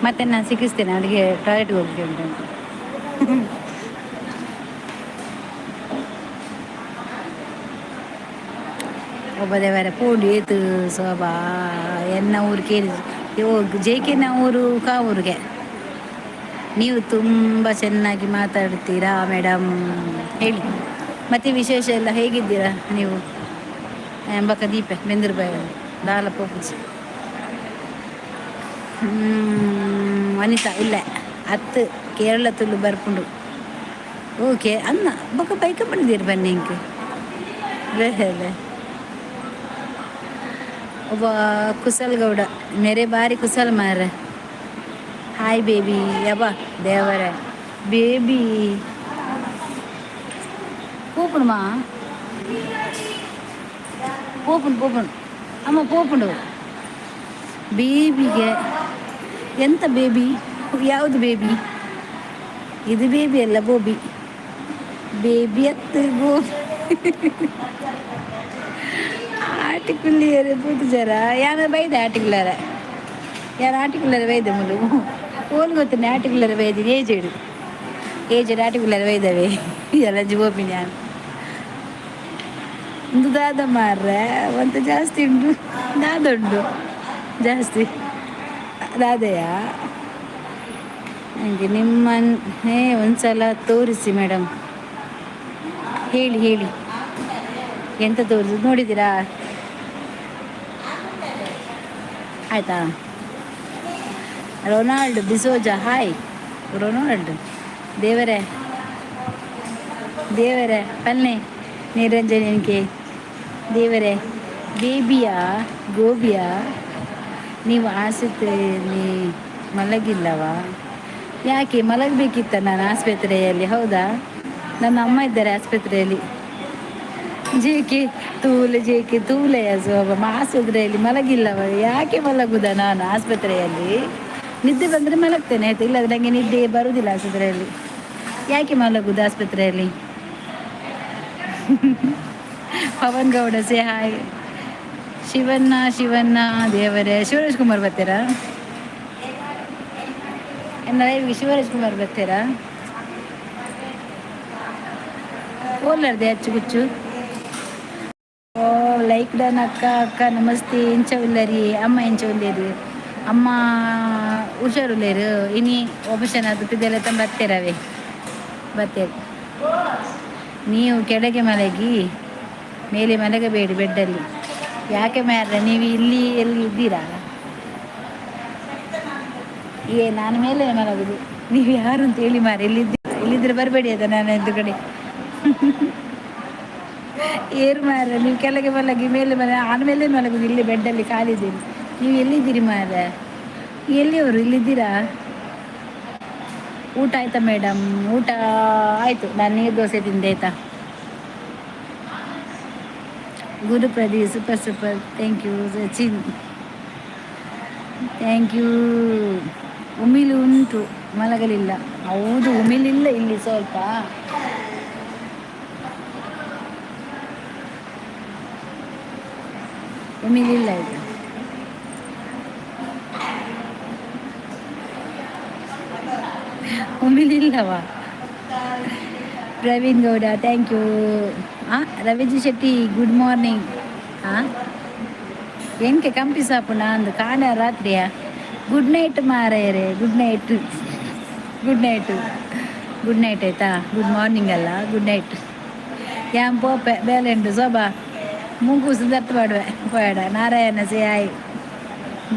ಮತ್ತೆ ನಾನು ಸಿಕ್ಕಿಸ್ತೇನೆ ಅವಳಿಗೆ, ಟಾಯ್ಲೆಟ್ಗೆ ಹೋಗ್ಲಿಕ್ಕೆ ಉಂಟು. ಒಬ್ಬ ದೇವರ ಪೋಂಡು ಏತು ಶೋಭಾ ಎನ್ನ ಊರು ಕೇಳಿ ಜೆ ಕೆ ಊರು ಕಾವೂರಿಗೆ. ನೀವು ತುಂಬ ಚೆನ್ನಾಗಿ ಮಾತಾಡ್ತೀರಾ ಮೇಡಮ್. ಹೇಳಿ, ಮತ್ತೆ ವಿಶೇಷ ಎಲ್ಲ? ಹೇಗಿದ್ದೀರಾ ನೀವು? ಎಂಬಕ ದೀಪೆ ಬೆಂದಿರ್ಬಾಯ ದಾಲ ಪೋಪುಜಿ. ವನಿತಾ ಇಲ್ಲ ಅತ್ತು ಕೇರಳ ತುಳು ಬರ್ಪುಂಡು. ಓಕೆ ಅನ್ನ ಬೊಕ ಬೈಕ ಬಂದಿರು ಬನ್ನಿ ಇಂಕ್ ಬೇಲೆ. ಒಬ್ಬ ಕುಸಲ್ ಗೌಡ ಮೇರೆ ಬಾರಿ ಕುಸಲ್ ಮಾರ್ರೆ. Hi baby. ಯಬ್ಬ ದೇವರೇ, ಬೇಬಿ ಪೋಪುಣುಮಾ? ಪೋಪುಂಡು ಪೋಪುಂಡು ಅಮ್ಮ, ಪೋಪುಂಡು. ಬೇಬಿಗೆ ಎಂತ ಬೇಬಿ? ಯಾವುದು ಬೇಬಿ? ಇದು ಬೇಬಿ ಅಲ್ಲ, ಬೋಬಿ. ಬೇಬಿ ಅತ್ತು, ಗೋಬಿ. ಆಟಿಕುಲ್ಲಿಯರೆ ಪೂಜಾರ ಯಾನ ಬೈದೆ? ಆಟಿಕುಲ್ಲರ ಯಾರು? ಆಟಿಕುಲ್ಲರ ಬೈದೆ ಮುಲು ಓಲ್ ಗೊತ್ತುಂಡೆ? ಆಟಿಕುಲ್ಲರ ಬೈದಿನಿ. ಏಜೆಡು ಏಜೆಡ್ ಆಟಿಕುಲ್ಲರ ಬೈದವೆ ಎಲ್ಲ ಗೋಪಿನಿ ಯಾನ್. ಒಂದು ದಾದ ಮಾರ್ರೆ, ಒಂತ ಜಾಸ್ತಿ ಉಂಟು. ದಾದ ಉಂಟು ಜಾಸ್ತಿ ದಾದೆಯ ಹಾಗೆ. ನಿಮ್ಮನ್ನೇ ಒಂದ್ಸಲ ತೋರಿಸಿ ಮೇಡಮ್. ಹೇಳಿ ಹೇಳಿ, ಎಂತ ತೋರಿಸುದು? ನೋಡಿದ್ದೀರಾ? ಆಯ್ತಾ? Ronald D'Souza, hi Ronald. ದೇವರೇ ದೇವರೇ, ಪನ್ನೆ ನಿರಂಜನ್ ಎನ್ಕೆ ದೇವರೇ. ಬೇಬಿಯಾ ಗೋಬಿಯಾ? ನೀವು ಆಸ್ಪತ್ರೆಯಲ್ಲಿ ಮಲಗಿಲ್ಲವಾ? ಯಾಕೆ ಮಲಗಬೇಕಿತ್ತ ನಾನು ಆಸ್ಪತ್ರೆಯಲ್ಲಿ? ಹೌದಾ? ನನ್ನ ಅಮ್ಮ ಇದ್ದಾರೆ ಆಸ್ಪತ್ರೆಯಲ್ಲಿ. ಜೇಕೆ ತೂಲೆ, ಜೇಕೆ ತೂಲೆಯ ಸೋಬ. ಆಸ್ಪತ್ರೆಯಲ್ಲಿ ಮಲಗಿಲ್ಲವ? ಯಾಕೆ ಮಲಗುದ ನಾನು ಆಸ್ಪತ್ರೆಯಲ್ಲಿ? ನಿದ್ದೆ ಬಂದರೆ ಮಲಗ್ತೇನೆ, ಆಯ್ತು. ಇಲ್ಲ, ನನಗೆ ನಿದ್ದೆ ಬರುವುದಿಲ್ಲ ಆಸ್ಪತ್ರೆಯಲ್ಲಿ. ಯಾಕೆ ಮಲಗುದು ಆಸ್ಪತ್ರೆಯಲ್ಲಿ? ಪವನ್ ಗೌಡ, ಸೇ ಹಾಯ್. ಶಿವಣ್ಣ ಶಿವಣ್ಣ ದೇವರೇ. ಶಿವರಾಜ್ ಕುಮಾರ್ ಬರ್ತೀರಾ ಎನ್ನ ಲೈವ್ಗೆ? ಶಿವರಾಜ್ ಕುಮಾರ್ ಬರ್ತೀರಾ? ಓಲಾರ್ದೆ ಅಚ್ಚು ಗುಚ್ಚು. ಓ, ಲೈಕ್ ಡನ್. ಅಕ್ಕ ಅಕ್ಕ ನಮಸ್ತೆ, ಎಂಚ ಉಲ್ಲರಿ ಅಮ್ಮ? ಎಂಚ ಉಲ್ಲೇರು ಅಮ್ಮ? ಹುಷಾರುಲ್ಲೇರು. ಇನಿ ಆಪರೇಷನ್ ಅದು ಪಿದೆಲ್ಲ ಬರ್ತೀರವೇ? ಬರ್ತೀರಿ. ನೀವು ಕೆಳಗೆ ಮಲಗಿ, ಮೇಲೆ ಮಲಗಬೇಡಿ ಬೆಡ್ಡಲ್ಲಿ. ಯಾಕೆ ಮಾರ್ರೆ? ನೀವು ಇಲ್ಲಿ ಎಲ್ಲಿ ಇದ್ದೀರಾ? ಏ, ನಾನು ಮೇಲೆ ಮಲಗುದು. ನೀವು ಯಾರು ಅಂತ ಹೇಳಿ ಮಾರ್ರೆ. ಇಲ್ಲಿದ್ದ ಇಲ್ಲಿದ್ರೆ ಬರಬೇಡಿ ಅದ ನಾನು ಎದುರುಗಡೆ. ಏರು ಮಾರ್ರೆ, ನೀವು ಕೆಳಗೆ ಮಲಗಿ, ಮೇಲೆ ಮಲ ಆಮೇಲೆ ಮಲಗುದು. ಇಲ್ಲಿ ಬೆಡ್ಡಲ್ಲಿ ಖಾಲಿದ್ದೀನಿ. ನೀವು ಎಲ್ಲಿದ್ದೀರಿ ಮಾರ್ರೆ? ಎಲ್ಲಿಯವರು? ಇಲ್ಲಿದ್ದೀರಾ? ಊಟ ಆಯ್ತಾ ಮೇಡಮ್? ಊಟ ಆಯಿತು. ನಾನು ನೀರು ದೋಸೆ ತಿಂದೆ, ಆಯ್ತಾ? ಗುರು Pradeep, super super, thank you. Sachin, thank you. ಉಮಿಲು ಉಂಟು, ಮಲಗಲಿಲ್ಲ. ಹೌದು, ಉಮಿಲಿಲ್ಲ ಇಲ್ಲಿ ಸ್ವಲ್ಪ. ಉಮಿಲಿಲ್ಲ ಇದು. ಉಮಿಲಿಲ್ಲವಾ? Praveen Gowda, thank you. ಹಾಂ, ರವಿಜಿ ಶೆಟ್ಟಿ, ಗುಡ್ ಮಾರ್ನಿಂಗ್. ಹಾಂ, ಎಂಕೆ ಕಂಪಿ ಸಾಪುಣ ಅಂದು ಕಾಣ ರಾತ್ರಿಯ. ಗುಡ್ ನೈಟ್ ಮಾರಾಯರೆ, good night, good night, good night. ಆಯ್ತಾ? ಗುಡ್ ಮಾರ್ನಿಂಗ್ ಅಲ್ಲ, ಗುಡ್ ನೈಟ್. ಯಾನ್ ಪೋಪೆ, ಬೇಲೆ ಉಂಟು. ಶೋಭಾ ಮೂಗು ದತ್ತು ಮಾಡುವೆ ಪೋಯಡ. Narayana, say hi.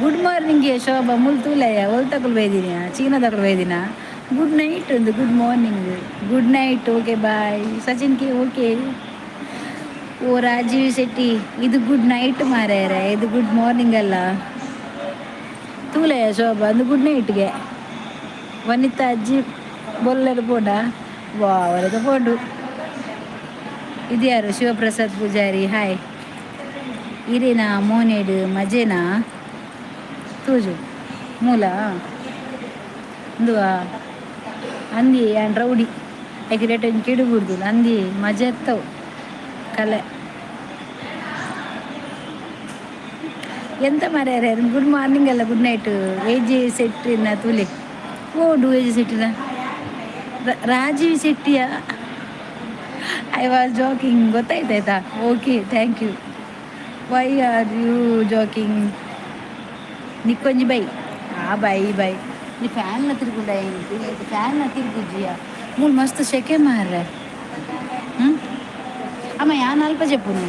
Good morning Shobha. ಮುಲ್ ತೂಲಯ್ಯ, ಒಲ್ ತಗೊಳ್ ಬೈದಿನ? ಚೀನಾ ತಗೊಳ್ ಬೈದಿನ? ಗುಡ್ ನೈಟ್ ಒಂದು, good morning, good night. Okay, bye. Sachin K, okay. ಓ ರಾಜೀವ್ ಶೆಟ್ಟಿ, ಇದು ಗುಡ್ ನೈಟ್ ಮಾರಾಯರೆ, ಇದು ಗುಡ್ ಮಾರ್ನಿಂಗ್ ಅಲ್ಲ. ತೂಲಯ್ಯ ಶೋಭಾ, ಒಂದು ಗುಡ್ ನೈಟ್ಗೆ. ವನಿತಾ ಅಜ್ಜಿ ಬೊಲ್ಲರು ಪೋಂಡ ವಾ ಅವರದ ಪೋಂಡು. ಇದು ಯಾರು? ಶಿವಪ್ರಸಾದ್ ಪೂಜಾರಿ, ಹಾಯ್. ಇರೇನಾ ಮೋನೇಡು ಮಜೇನಾ? ತೂಜು ಮೂಲ ಅಂದುವಾ ಅಂದಿ ಆ್ಯಂಡ್ ರೌಡಿ ಐಕ್ ರೇಟ್ ಕಿಡುಗುಡ್ದು ಅಂದಿ ಮಜೆ ಎತ್ತವು ಕಲೆ. ಎಂತ ಮಾರ್ಯಾರ? ಗುಡ್ ಮಾರ್ನಿಂಗ್ ಅಲ್ಲ, ಗುಡ್ ನೈಟ್. ಎ ಜೆ ಸೆಟ್ಟಿನ ತೂಲೆ. ಓಡು ಎ ಜೆ ಸೆಟ್ಟಿನ ರಾಜೀವ್ ಶೆಟ್ಟಿಯ. I was joking, ಗೊತ್ತಾಯ್ತಾಯ್ತಾ? Okay, thank you. Why are you joking? ನಿಕ್ಕೊಂಜಿ by. ಆ, ಬೈ ಬೈ. ನೀ ಫ್ಯಾನ್ನ ತಿರುಗುಂಡ? ಫ್ಯಾನ್ನ ತಿರುಗುಜಿಯ? ಮೂಲು ಮಸ್ತ್ ಸೆಕೆ ಮಾರ್ರೆ. ಹ್ಞೂ ಅಮ್ಮ, ಯಾನ್ ಅಲ್ಪ ಜೆಪ್ಪುನು.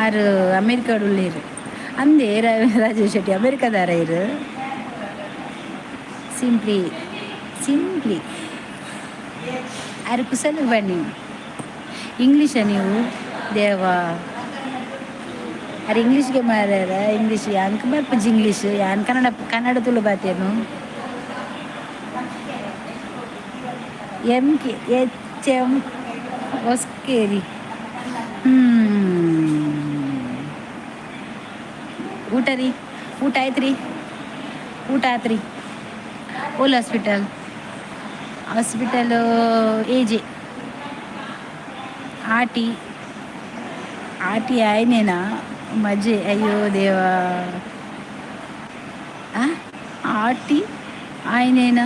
ಆರು ಅಮೇರಿಕಾಡು ಉಳ್ಳೇರು ಅಂದೇ. ರಾಜೇಶ್ ಶೆಟ್ಟಿ ಅಮೇರಿಕಾದಾರ ಇರು. ಸಿಂಪ್ಲಿ ಸಿಂಪ್ಲಿ ಆರು ಕುಸಲು ಬನ್ನಿ. ಇಂಗ್ಲೀಷ ನೀವು ದೇವ ಅರೆ, ಇಂಗ್ಲೀಷ್ಗೆ ಮಾರ್ಯಾರ. ಇಂಗ್ಲೀಷ್ ಯಾನ್ಕ ಬರ್ಪುಜಿ. ಇಂಗ್ಲೀಷ್ ಯಾನ್ ಕನ್ನಡ, ಕನ್ನಡ ತುಳು ಬಾತೇನು. ಎಂ ಕೆ ಎಚ್ ಎಂ ಹೊಸ್ಕೇರಿ. ಊಟ ರೀ? ಊಟ ಆಯ್ತು ರೀ? ಊಟ ಆತ್ರಿ. ಓಲ್ ಹಾಸ್ಪಿಟಲ್? ಹಾಸ್ಪಿಟಲು ಎ ಜೆ. ಆಟಿ ಆಟಿ ಆಯ್ನೇನಾ ಮಜೆ. ಅಯ್ಯೋ ದೇವ, ಆ ಆಟಿ ಆಯ್ನೇನ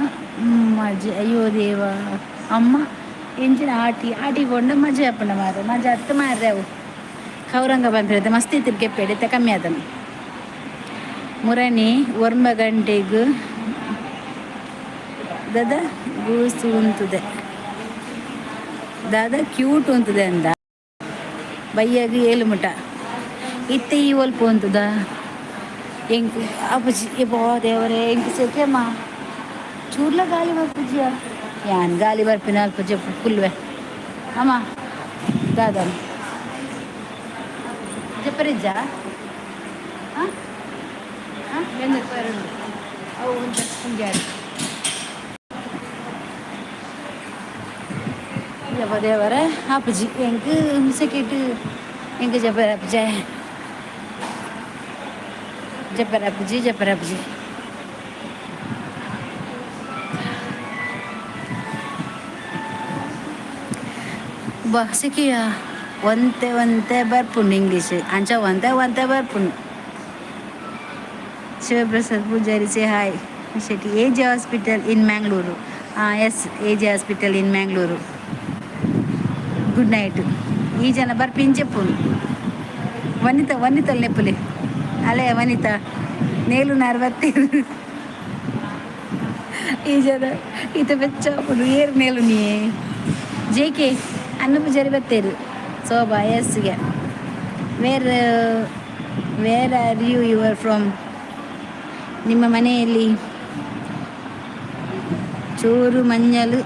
ಮಜೆ. ಅಯ್ಯೋ ದೇವ. ಅಮ್ಮ, ಎಂಚಿನ ಆಟಿ ಆಟಿ ಪೋಂಡ ಮಜೆ ಆಪುಂಡ ಮಾರ್ರೆ. ಮಜೆ ಅತ್ತು ಮಾರ್ರೆ. ಅವು ಕೌರಂಗ ಪನ್ಪಿರತ್ತೆ. ಮಸ್ತ್ ಇತ್ತಿರ್ ಕೆಪ್ಪೆಡ್, ಇತ್ತೆ ಕಮ್ಮಿ ಆತನ. ಮುರಣಿ ಒರ್ಂಬ ಗಂಟೆಗ್ ದಾದ ಗೂಸು ಉಂತುದೆ? ದಾದ ಕ್ಯೂಟ್ ಉಂತುದೆ ಅಂದ. ಬಯ್ಯಾಗ ಏಳು ಮುಟ. ಇತ್ತೆ ಈ ಒಲ್ಪ ಉಂತುದ? ಎಂಕ್ ಅಪ್ಪುಜಿ. ಯಬ್ಬಾ ದೇವರೇ, ಎಂಕ್ ಸೆಕೆಮ್ಮ. ಚೂರ್ಲ ಗಾಳಿ ಬರ್ಪುಜಿಯ? ಯಾನ್ ಗಾಳಿ ಬರ್ಪಿನ ಅಲ್ಪ ಜಪ್ಪು ಕುಲ್ವೆ. ಅಮ್ಮ, ದಾದ ಜಪ್ಪರಿಜ್ಜ? ಹಾಂ ಹಾಂ, ಬೆಂದರ್ ಅವು ಉಂಟು ಕುಂಜಾರಿ. ಯಬ್ಬ ದೇವರೇ, ಆಪುಜಿ ಎಂಕ್ ಸೆಕೆಟ್. ಎಂಕ್ ಜಪ್ಪರ ಆಪುಜ, ಜಪ್ಪರ ಆಪುಜಿ, ಜಪ್ಪರ ಆಪುಜಿ. ಬಾ ಸೆಕೆಯ. ಒಂತೆ ಒಂತೆ ಬರ್ಪುಂಡು ಇಂಗ್ಲೀಷ್. ಅಂಚ ಒಂತೆ ಒಂತೆ ಬರ್ಪುಂಡು. Shivaprasad Poojary, say hi. Shetty, A J hospital in Mangaluru? Yes, A J hospital in Mangaluru. Good night. ಈ ಜನ ಬರ್ಪಿಂಚೆಪ್ಪುನು. ವನಿತಾ, ವನಿತಲ್ ನೆಪ್ಪುಲೆ. ಅಲೆ ವನಿತಾ, ನೇಲು ನರ್ವತ್ತೇರು. ಈ ಜನ ಈತ ಬೆಚ್ಚ ಆಪುಂಡು. ಏರು ನೇಲು ನೀ? ಜೆ ಕೆ ಅನ್ನ ಪೂಜಾರಿ ಬತ್ತೇರು. ಶೋಭಾ, ಎಸ್ಗೆ. Where are you your from? ನಿಮ್ಮ ಮನೆಯಲ್ಲಿ? ಚೂರು ಮಂಜಲು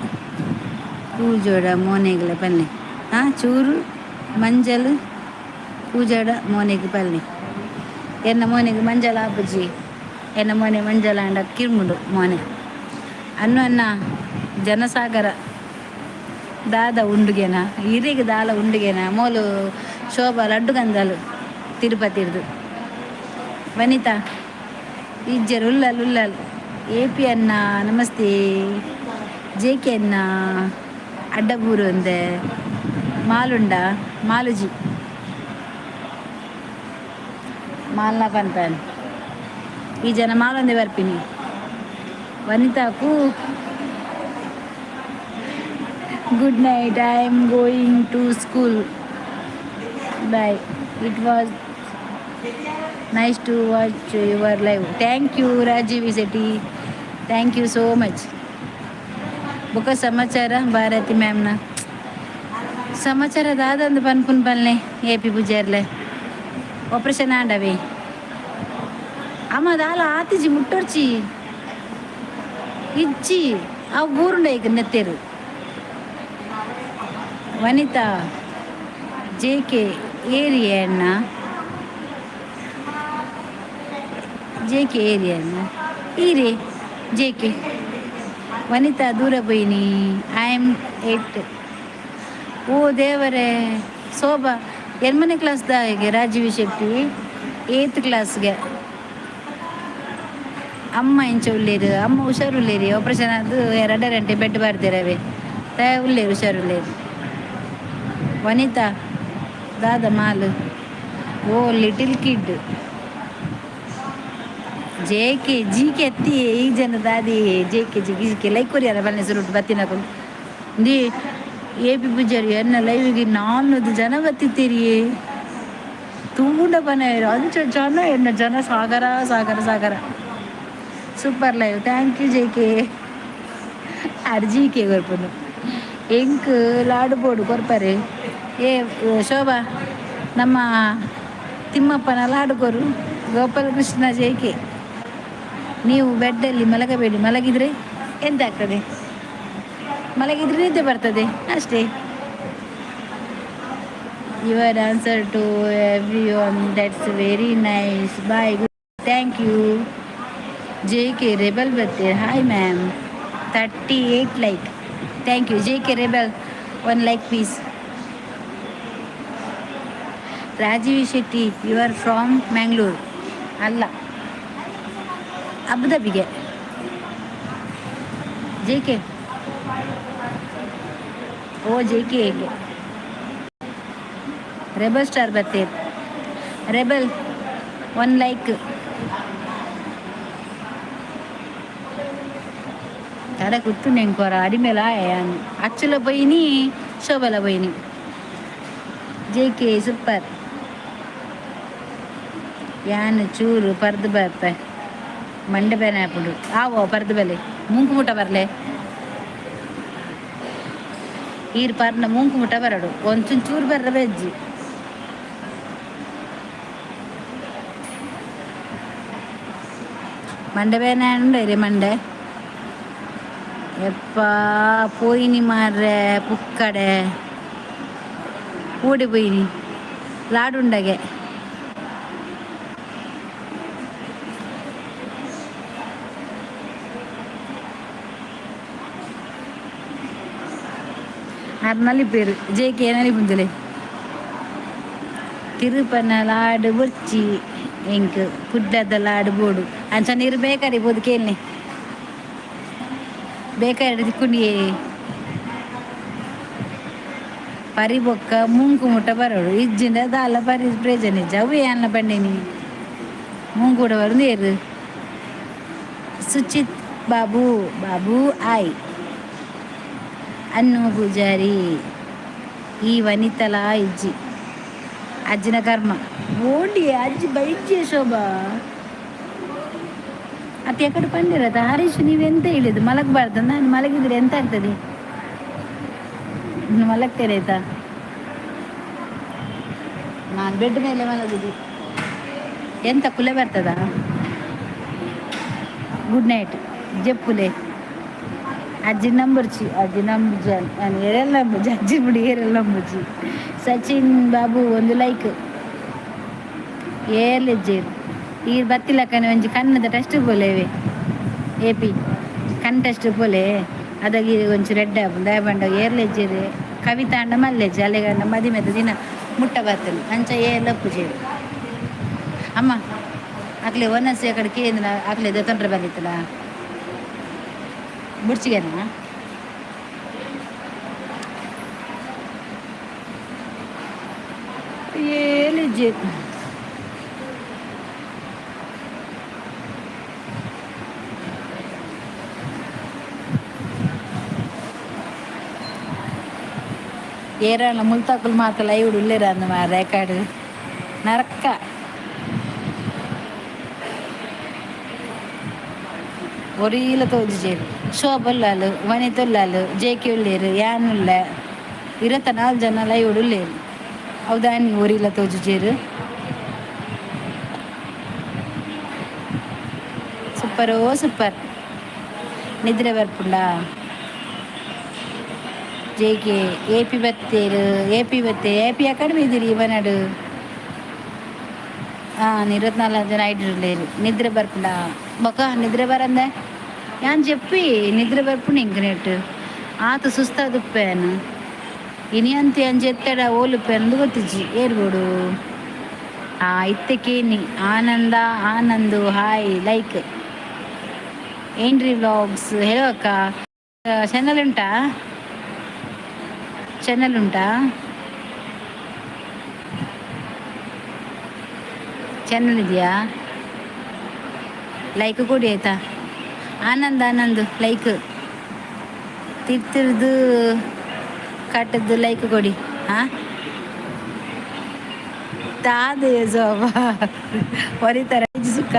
ಪೂಜೋಡ ಮೋನೆಗಳ ಪಲ್ಲೆ. ಹಾಂ, ಚೂರು ಮಂಜಲು ಪೂಜಾಡ ಮೋನೆಗ್ ಪಲ್ಲೆ. ಎನ್ನ ಮೋನೆಗ್ ಮಂಜಲ್ ಆಪುಜಿ. ಎನ್ನ ಮೋನೆ ಮಂಜಲ್ ಆಂಡ ಕಿರ್ಮುಂಡು ಮೋನೆ. ಅನ್ನು ಅನ್ನ ಜನಸಾಗರ ದಾದ ಉಂಡುಗೆನ? ಇರೆಗ್ ದಾಲ ಉಂಡುಗೆನ? ಮೋಲು ಶೋಭಾ ಲಡ್ಡು ಕಂದಲು ತಿರುಪತಿರ್ದು. ವನಿತಾ ಇಜ್ಜರು. ಉಲ್ಲಲ್ ಉಲ್ಲಲ್. ಎ ಪಿ ಅಣ್ಣ, ನಮಸ್ತೆ. ಜೆ ಕೆ ಅಣ್ಣ, ಅಡ್ಡಬೂರು ಒಂದೆ. ಮಾಲುಂಡ ಮಾಲುಜಿ ಮಾಲ್ನ ಪನ್ಪನ್. ಈ ಜನ ಮಾಲೊಂದೆ ಬರ್ಪಿನಿ. ವನಿತಾಕು good night. I am going to school, bye. It was nice to watch your live. Thank you Rajeev Shetty, thank you so much. ಬೊಕ ಸಮಾಚಾರ? ಭಾರತಿ ಮ್ಯಾಮ್ನ ಸಮಾಚಾರ ದಾದಂದು ಪನ್ಪುನ್ ಪನ್ಲೆ. ಎ ಪಿ ಪೂಜಾರ್ಲೆ ಆಪರೇಷನ್ ಆಂಡವೆ. ಅಮ್ಮ, ದಾಲ ಆತಿಜಿ, ಮುಟ್ಟೊರ್ಚಿ. ಇಜ್ಜಿ, ಅವು ಬೂರುಂಡ ಈಗ ನೆತ್ತೇರು. ವನಿತಾ, ಜೆ ಕೆ ಏರಿಯಾ ಅಣ್ಣ? ಜೆ ಕೆ ಏರಿಯಾ ಅಣ್ಣ? ಈರೇ ಜೆ ಕೆ. ವನಿತಾ ದೂರ ಬೈನಿ. I am eight. ಓ ದೇವರೇ. ಶೋಭಾ ಎನ್ಮನೆ ಕ್ಲಾಸ್ದಾಗೆ? ರಾಜೀವ್ ಶೆಟ್ಟಿ ಏತ್ ಕ್ಲಾಸ್ಗೆ? ಅಮ್ಮ ಎಂಚ ಉಳ್ಳೇರು? ಅಮ್ಮ ಹುಷಾರುಳ್ಳೇರಿ. ಆಪರೇಷನ್ ಅದು ಎರಡೇ ಗಂಟೆ ಬೆಡ್ ಬರ್ದಿರವೆ ತ ಉಳ್ಳೇರು, ಹುಷಾರುಳ್ಳೇರು. ವನಿತಾ, ದಾದ ಮಾಲು? Oh little kid. J K G K ಅತ್ತಿ ಈ ಜನ ದಾದಿ J K G G K like courier ಬನ್ನಿ ಸುರುಟು ಬತ್ತಿನಕುಲು. ಇಂದಿ ಎ ಪಿ ಪೂಜಾರಿ ಎನ್ನ ಲೈವಿಗೆ 400 ಜನ ಬತ್ತಿತ್ತೀರಿಯೇ. ತೂಂಡ ಬನ ಅಂಚ ಜನ ಎನ್ನ ಜನ ಸಾಗರ ಸಾಗರ ಸಾಗರ. Super live, thank you J K. ಅರ್ಜಿ ಕೆ ಕೊರ್ಪುನು ಎಂಕ್ ಲಾಡು ಬೋಡು ಕೊರ್ಪರೆ. ಏ ಶೋಭಾ, ನಮ್ಮ ತಿಮ್ಮಪ್ಪನ ಲಾಡು ಕೊರು. ಗೋಪಾಲಕೃಷ್ಣ ಜೆ ಕೆ, ನೀವು ಬೆಡ್ಡಲ್ಲಿ ಮಲಗಬೇಡಿ. ಮಲಗಿದರೆ ಎಂತ ಆಗ್ತದೆ? ಮಲಗಿದ್ರೆ ನಿದ್ದೆ ಬರ್ತದೆ ಅಷ್ಟೇ. Your answer to everyone, that's very nice. Bye, thank you. J K rebel ಬತ್ತೆ. Hi ma'am, 38 like, thank you. J K rebel, one like please. Rajeev Shetty, you are from Mangalore? ಅಲ್ಲ, ಅಬುದಾಬಿಗೆ. J K, ಓ J K ಹೇಗೆ rebel star ಬತ್ತೆ. Rebel, one like. ತಡ ಕೂತು ನೆಂಕೋರ ಅಡಿಮೇಲ ಅಚ್ಚಲ ಬೈನಿ ಶೋಭಲ ಬೈನಿ. J K super. ಯಾನ್ ಚೂರು ಪರ್ದು ಬರ್ಪೆ, ಮಂಡೆ ಬೇನೆ ಆಪುಂಡು. ಆವೋ ಪರ್ದು ಬೆಲೆ ಮೂಂಕು ಮುಟ್ಟ ಬರಲೆ. ಈರ್ ಪರ್ನ ಮೂಂಕು ಮುಟ್ಟ ಬರಡು, ಒಂಚೂರು ಚೂರು ಬರ್ರ ಬೆಜ್ಜಿ. ಮಂಡೆ ಬೇನೆ ಉಂಡು ಮಂಡೆ. ಯಪ್ಪ ಪೋಯಿನಿ ಮಾರ್ರೆ, ಪುಕ್ಕಡೆ ಓಡಿ ಪೋಯಿನಿ ಲಾಡುಂಡಗೆ. ಅರ್ನಲ್ಲಿ ಪೇರು ಜೆ ಕೆ ನಲಿ ತಿರುಪನ ಲಾಡು ಬೊರ್ಚಿ ಎಂಕ್, ಕುಡ್ಲದ ಲಾಡು ಬೋಡು. ಅಂಚ ನೀರು ಬೇಕಾರಿ ಬೋದು ಕೇಳ್ನೆ ಬೇಕಾರಿ ತಿಕ್ಕುಂಡಿಯೇ. ಪರಿ ಬೊಕ್ಕ ಮೂಂಕು ಮುಟ್ಟ ಬರೋಡು ಇಜ್ಜಿಂಡ ದಾಲ ಪರಿ ಪ್ರಯೋಜನ ಇಜ್ಜಿ. ಅವು ಏನ ಬಂಡೇನಿ ಮೂಂಕು ಕೂಡ ಬರೋದು ಏರು. ಸುಚಿತ್ ಬಾಬು ಬಾಬು ಆಯ್. ಅನ್ನು ಪೂಜಾರಿ, ಈ ವನಿತಲ ಇಜ್ಜಿ ಅಜ್ಜಿನ ಕರ್ಮ ಓಡಿ ಅಜ್ಜಿ ಬೈಜ್ಜಿ ಶೋಭಾ ಅತ್ತೆ ಎಕಡೆ ಪಂಡಿರತ್ತ. ಹರೀಶ್, ನೀವೆಂತ ಹೇಳಿದ್ದು? ಮಲಗಬಾರ್ದು. ನಾನು ಮಲಗಿದ್ರೆ ಎಂತ ಆಗ್ತದೆ? ಮಲಗ್ತೇನೆ ಆಯ್ತಾ? ನಾನು ಬೆಡ್ ಮೇಲೆ ಮಲಗುದು. ಎಂತ ಕುಲೆ ಬರ್ತದ? ಗುಡ್ ನೈಟ್ ಜಪ್ಪುಲೆ. ಅಜ್ಜಿ ನಂಬರ್ಚಿ, ಅಜ್ಜಿ ನಂಬುಜಿ, ನಾನು ಏರೆಲ್ಲ ನಂಬುಜಿ. ಅಜ್ಜಿ ಬಿಡಿ, ಏರೆಲ್ಲ ನಂಬುಜಿ. ಸಚಿನ್ ಬಾಬು, ಒಂದು ಲೈಕ್. ಏರ್ಲೆಜ್ಜೇರು ಈರ್ ಬತ್ತಿಲಕ್ಕನೆ ಒಂಜಿ ಕಣ್ಣದ ಟೆಸ್ಟ್ ಪೋಲೇವೆ. ಎ ಪಿ ಕಣ್ ಟೆಸ್ಟ್ ಪೋಲೆ. ಅದಾಗ ಒಂಚು ರೆಡ್ ಆಪುಂಡು. ದಾಯೆ ಪಂಡ ಏರ್ಲೆಜ್ಜೇರು ಕವಿತಾ ಅಂಡ ಮಲ್ಲೆಜ್ಜಿ ಅಲೆಗಂಡ ಮದಿಮೆದ ದಿನ ಮುಟ್ಟ ಬರ್ತದೆ. ಅಂಚ ಏರ್ಲ ಪೂಜೆರು ಅಮ್ಮ ಅಕ್ಲೆ ಒನಸ್ ಅಕಡೆ ಕೇಂದ್ರ ಅಕ್ಲೆ ತೊಂದರೆ ಬಂದಿತ್ತಲ್ಲ ಬುಡ್ಚಿಗೆನಾ. ಏಲಿಜ್ಜಿ ಏರಾಳ ಮುಲ್ತಾಕುಲು ಮಾತ ಲೈವ್ ಉಲ್ಲೇರ ಅಂದ ಮಾರ್ರೆ ರೆಕಾರ್ಡ್ ನರಕ. ಒರೀಲ ತೋಜಿಜೇರು. ಶೋಭ ಉಲ್ಲಾಲು, ವನಿತ ಉಲ್ಲಾಲು, ಜೆ ಕೆ ಉಲ್ಲೇರು, ಯಾನ್ ಉಲ್ಲ, 24 ಜನ ಲೈವ್ ಉಲ್ಲೇರು. ಹೌದಾ? ನೀವು ಒರಿಲ ತೋಜುಜೇರು. ಸೂಪರ್ ಓ ಸೂಪರ್. ನಿದ್ರೆ ಬರ್ಪುಂಡ ಜೆ ಕೆ. ಎ ಪಿ ಬತ್ತೇರು, ಎ ಪಿ ಬತ್ತೇ. ಎ ಪಿ ಅಕಾಡೆಮಿ ಇದ್ದೀರಿ ಇವನಾಡು. ಹಾಂ, 24 ಜನ ಐಡಿರ್ಲೇರು. ನಿದ್ರೆ ಬರ್ಪುಂಡ ಬೊಕ? ನಿದ್ರೆ ಬರಂದೆ ಯಾನ್ ಜೆಪ್ಪಿ ನಿದ್ರೆ ಬರ್ಪುಂಡು ಇಂಕ್ ನೆಟ್. ಆತ ಸುಸ್ತಾದುಪ್ಪೇನು ಇನಿ ಅಂತ ಅಂಜಿ ಎತ್ತಡ ಓಲುಪ್ಪೇನು ಗೊತ್ತಿಜ್ಜಿ. ಏರ್ಬೋಡು. ಆ ಇತ್ತೆ ಕೇನಿ. ಆನಂದ ಆನಂದು ಹಾಯ್ ಲೈಕ್. ಏನ್ರಿ ವ್ಲಾಗ್ಸ್ ಹೇಳೋ ಅಕ್ಕ. ಚಾನಲ್ ಉಂಟಾ? ಚಾನಲ್ ಉಂಟಾ? ಚಾನಲ್ ಇದೆಯಾ? ಲೈಕ್ ಕೊಡಿ ಆಯ್ತಾ? ಆನಂದ್ ಆನಂದ್ ಲೈಕ್ ತಿರ್ತಿರ್ದು ಕಟ್ಟದ್ದು ಲೈಕ್ ಕೊಡಿ. ಹಾಂ ತಾದೆ ಸೋಬಾ ಹೊರಿತಾರ ಸುಖ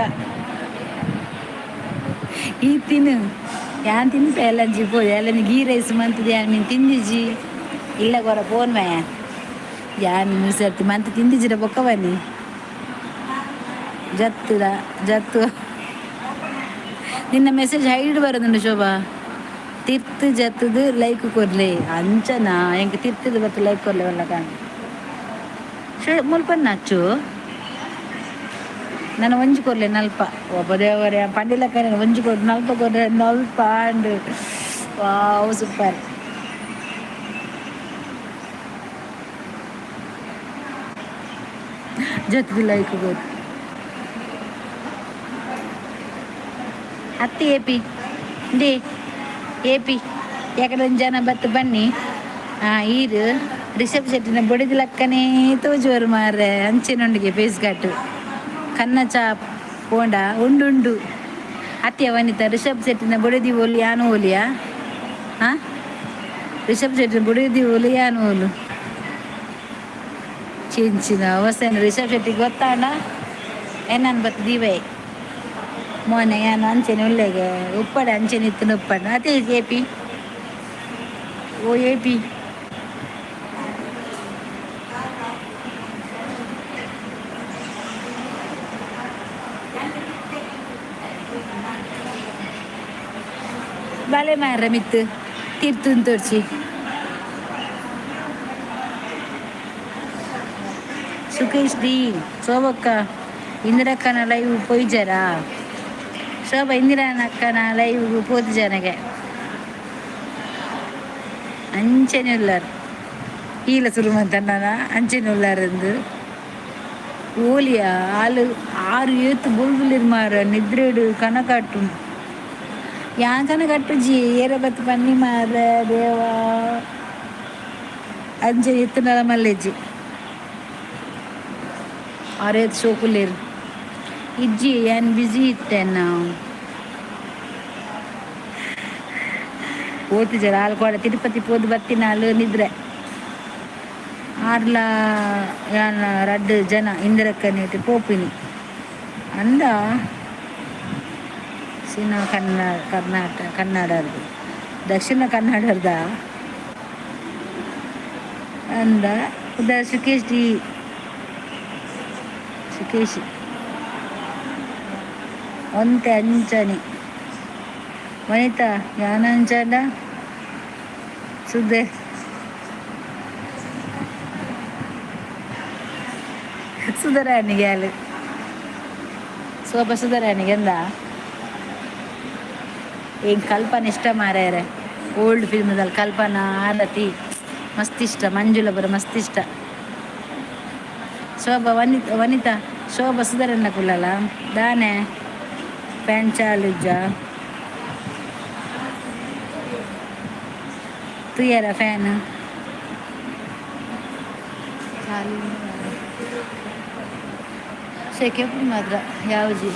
ಈ ತಿನ್ನು ಯಾನ್ ತಿನ್ಪೆ ಎಲ್ಲಂಜಿ ಪೋ ಎಲ್ಲಂಜಿ ಗೀ ರೈಸ್ ಮಂತದ ಯಾನ್ ಮೀನ್ ತಿಂದಿಜಿ ಇಲ್ಲ ಕೊರ ಫೋನ್ ಮೇ ಯಾನ್ ಸರ್ತಿ ಮಂತ್ ತಿಂದಿಜಿರ ಬೊಕ್ಕ ಬನ್ನಿ ಜತ್ತುದ ಜತ್ತು ನಿನ್ನ ಮೆಸೇಜ್ ಹೈಡ್ ಬರೋದುಂಡು ಶೋಭಾ. ತಿರ್ತು ಜತ್ತದು ಲೈಕ್ ಕೊರ್ಲೆ ಅಂಚನಾ ಎಂಕ್ ತಿರ್ತದ ಬತ್ತು ಲೈಕ್ ಕೊರ್ಲೆ ವಲ್ಲ ಕಾಣ್ ಮುಲ್ಪ ನಚ್ಚು ನಾನು ಒಂಜಿ ಕೊರ್ಲೆ ನಲ್ಪ ಒಬ್ಬ ದೇವರೇ ಪಂಡಿಲಕ್ಕ ಒಂಜಿ ಕೊರ್ ನಲ್ಪ ಕೊರ್ಲೆ ನಲ್ಪ and wow super ಜತ್ತದು like ಕೊರ್ ಅತ್ತಿ ಏಪಿ ಇಂದೇ ಏಪಿ ಯಾಕಂದ್ರೆ ಜನ ಬತ್ತು ಬನ್ನಿ. ಈರು ರಿಷಬ್ ಶೆಟ್ಟಿನ ಬೊಡಿದ ಲಕ್ಕನೇ ತೋಜುವರು ಮಾರ್ರೆ. ಅಂಚಿನೊಂಡಿಗೆ ಫೇಸ್ ಕಟ್ ಕನ್ನ ಚಾ ಪೋಂಡ ಉಂಡುಂಡು ಅತ್ಯ ವನಿತಾ ರಿಷಬ್ ಶೆಟ್ಟಿನ ಬೊಡಿದಿ ಓಲು ಯಾನು ಓಲಿಯಾ? ಹಾಂ, ರಿಷಬ್ ಶೆಟ್ಟಿನ ಬೊಡಿದಿ ಓಲು ಯಾನು ಓಲು ಚಿಂಚಿನ ಅವಸ್ಥೆ. ರಿಷಬ್ ಶೆಟ್ಟಿ ಗೊತ್ತಾಂಡ ಏನನ್ ಬತ್ತು ದೀವೈ ಮೋನೆ ಯಾನು ಅಂಚೆನೆ ಉಲ್ಲೆಗೆ ಉಪ್ಪಡೆ ಅಂಚೆನೆ ಇತ್ತು ಉಪ್ಪಡ ಅದೇ ಏಪಿ ಓ ಏಪಿ ಬಲೆ ಮಾರ್ರೆ ಮಿತ್ತು ತೀರ್ತುನ್ ತೋರ್ಚಿ. ಸುಖೇಶ್ ಡಿ ಶೋಭಕ್ಕ ಇಂದಿರಕ್ಕನ ಲೈವ್ ಪೊಯ್ಜರಾ? ಶೋಭಾ ಇಂದಿರಾನಕ್ಕನ ಲೈವ್ ಪೋತು ಜನಗೆ ಅಂಚನೆ ಉಲ್ಲಾರ್ ಈಲ ಸುರು ಮಂತಣ್ಣನ ಅಂಚನೆ ಉಲ್ಲಾರಂದು ಓಲಿಯ ಆಲು ಆರು ಏತು ಬುಲ್ಬುಲಿರ್ ಮಾರ ನಿದ್ರೆಡು ಕನಕಟ್ಟು ಯಾನ್ ಕನಕಟ್ಟು ಜಿ ಏರ ಬತ್ತು ಪನ್ನಿ ಮಾರ ದೇವಾ ಅಂಚೆ ಎತ್ತುನಲ ಮಲ್ಲೆಜ್ಜಿ ಆರೇತ್ ಶೋಕುಲೇರು ಇಜ್ಜಿ ಯಾನ್ ಬಿಸಿ ಇತ್ತೆ ನಾವು ಪೋತುಜರ ಆಲ್ ಕೋಡ ತಿರುಪತಿ ಪೋದು ಬತ್ತಿನಾಲು ನಿದ್ರೆ ಆರ್ಲ ಯಾನ್ ರಡ್ಡ್ ಜನ ಇಂದಿರಕ್ಕನೇಟ್ ಪೋಪಿನಿ ಅಂದ ಸಿನ ಕನ್ನಡ ಕರ್ನಾಟಕ ಕನ್ನಡರ್ದು ದಕ್ಷಿಣ ಕನ್ನಡರ್ದ ಅಂದ ಉದ ಸುಕೇಶ್ ಡಿ ಸುಕೇಶ್ ಒಂತೆ ಅಂಚನೆ ವನಿತಾ ಯಾನಂಚಂಡ ಸುದ್ದೆ ಸುಧರಾಣಿಗೆ ಅಲ್ಲಿ ಸೋಪ ಸುಧರಾಣಿಗೆ ಎಂದ ಈಗ ಕಲ್ಪನೆ ಇಷ್ಟ ಮಾರ್ಯಾರೆ. ಓಲ್ಡ್ ಫಿಲ್ಮ್ದಲ್ಲಿ ಕಲ್ಪನಾ ಆರತಿ ಮಸ್ತ್ ಇಷ್ಟ, ಮಂಜುಳ ಬರ ಮಸ್ತ್ ಇಷ್ಟ. ಶೋಭಾ ವನಿತಾ ವನಿತಾ ಶೋಭಾ ಸುಧರಣ್ಣ ಕುಲ್ಲಲ್ಲ ದಾನೆ ಫ್ಯಾನ್ ಚಾಲುಜ್ಜ ತುಯ್ಯರ ಫ್ಯಾನ್ ಚಾಲು ಸೆಕೆ ಮಾತ್ರ ಯಾವ್ಜಿ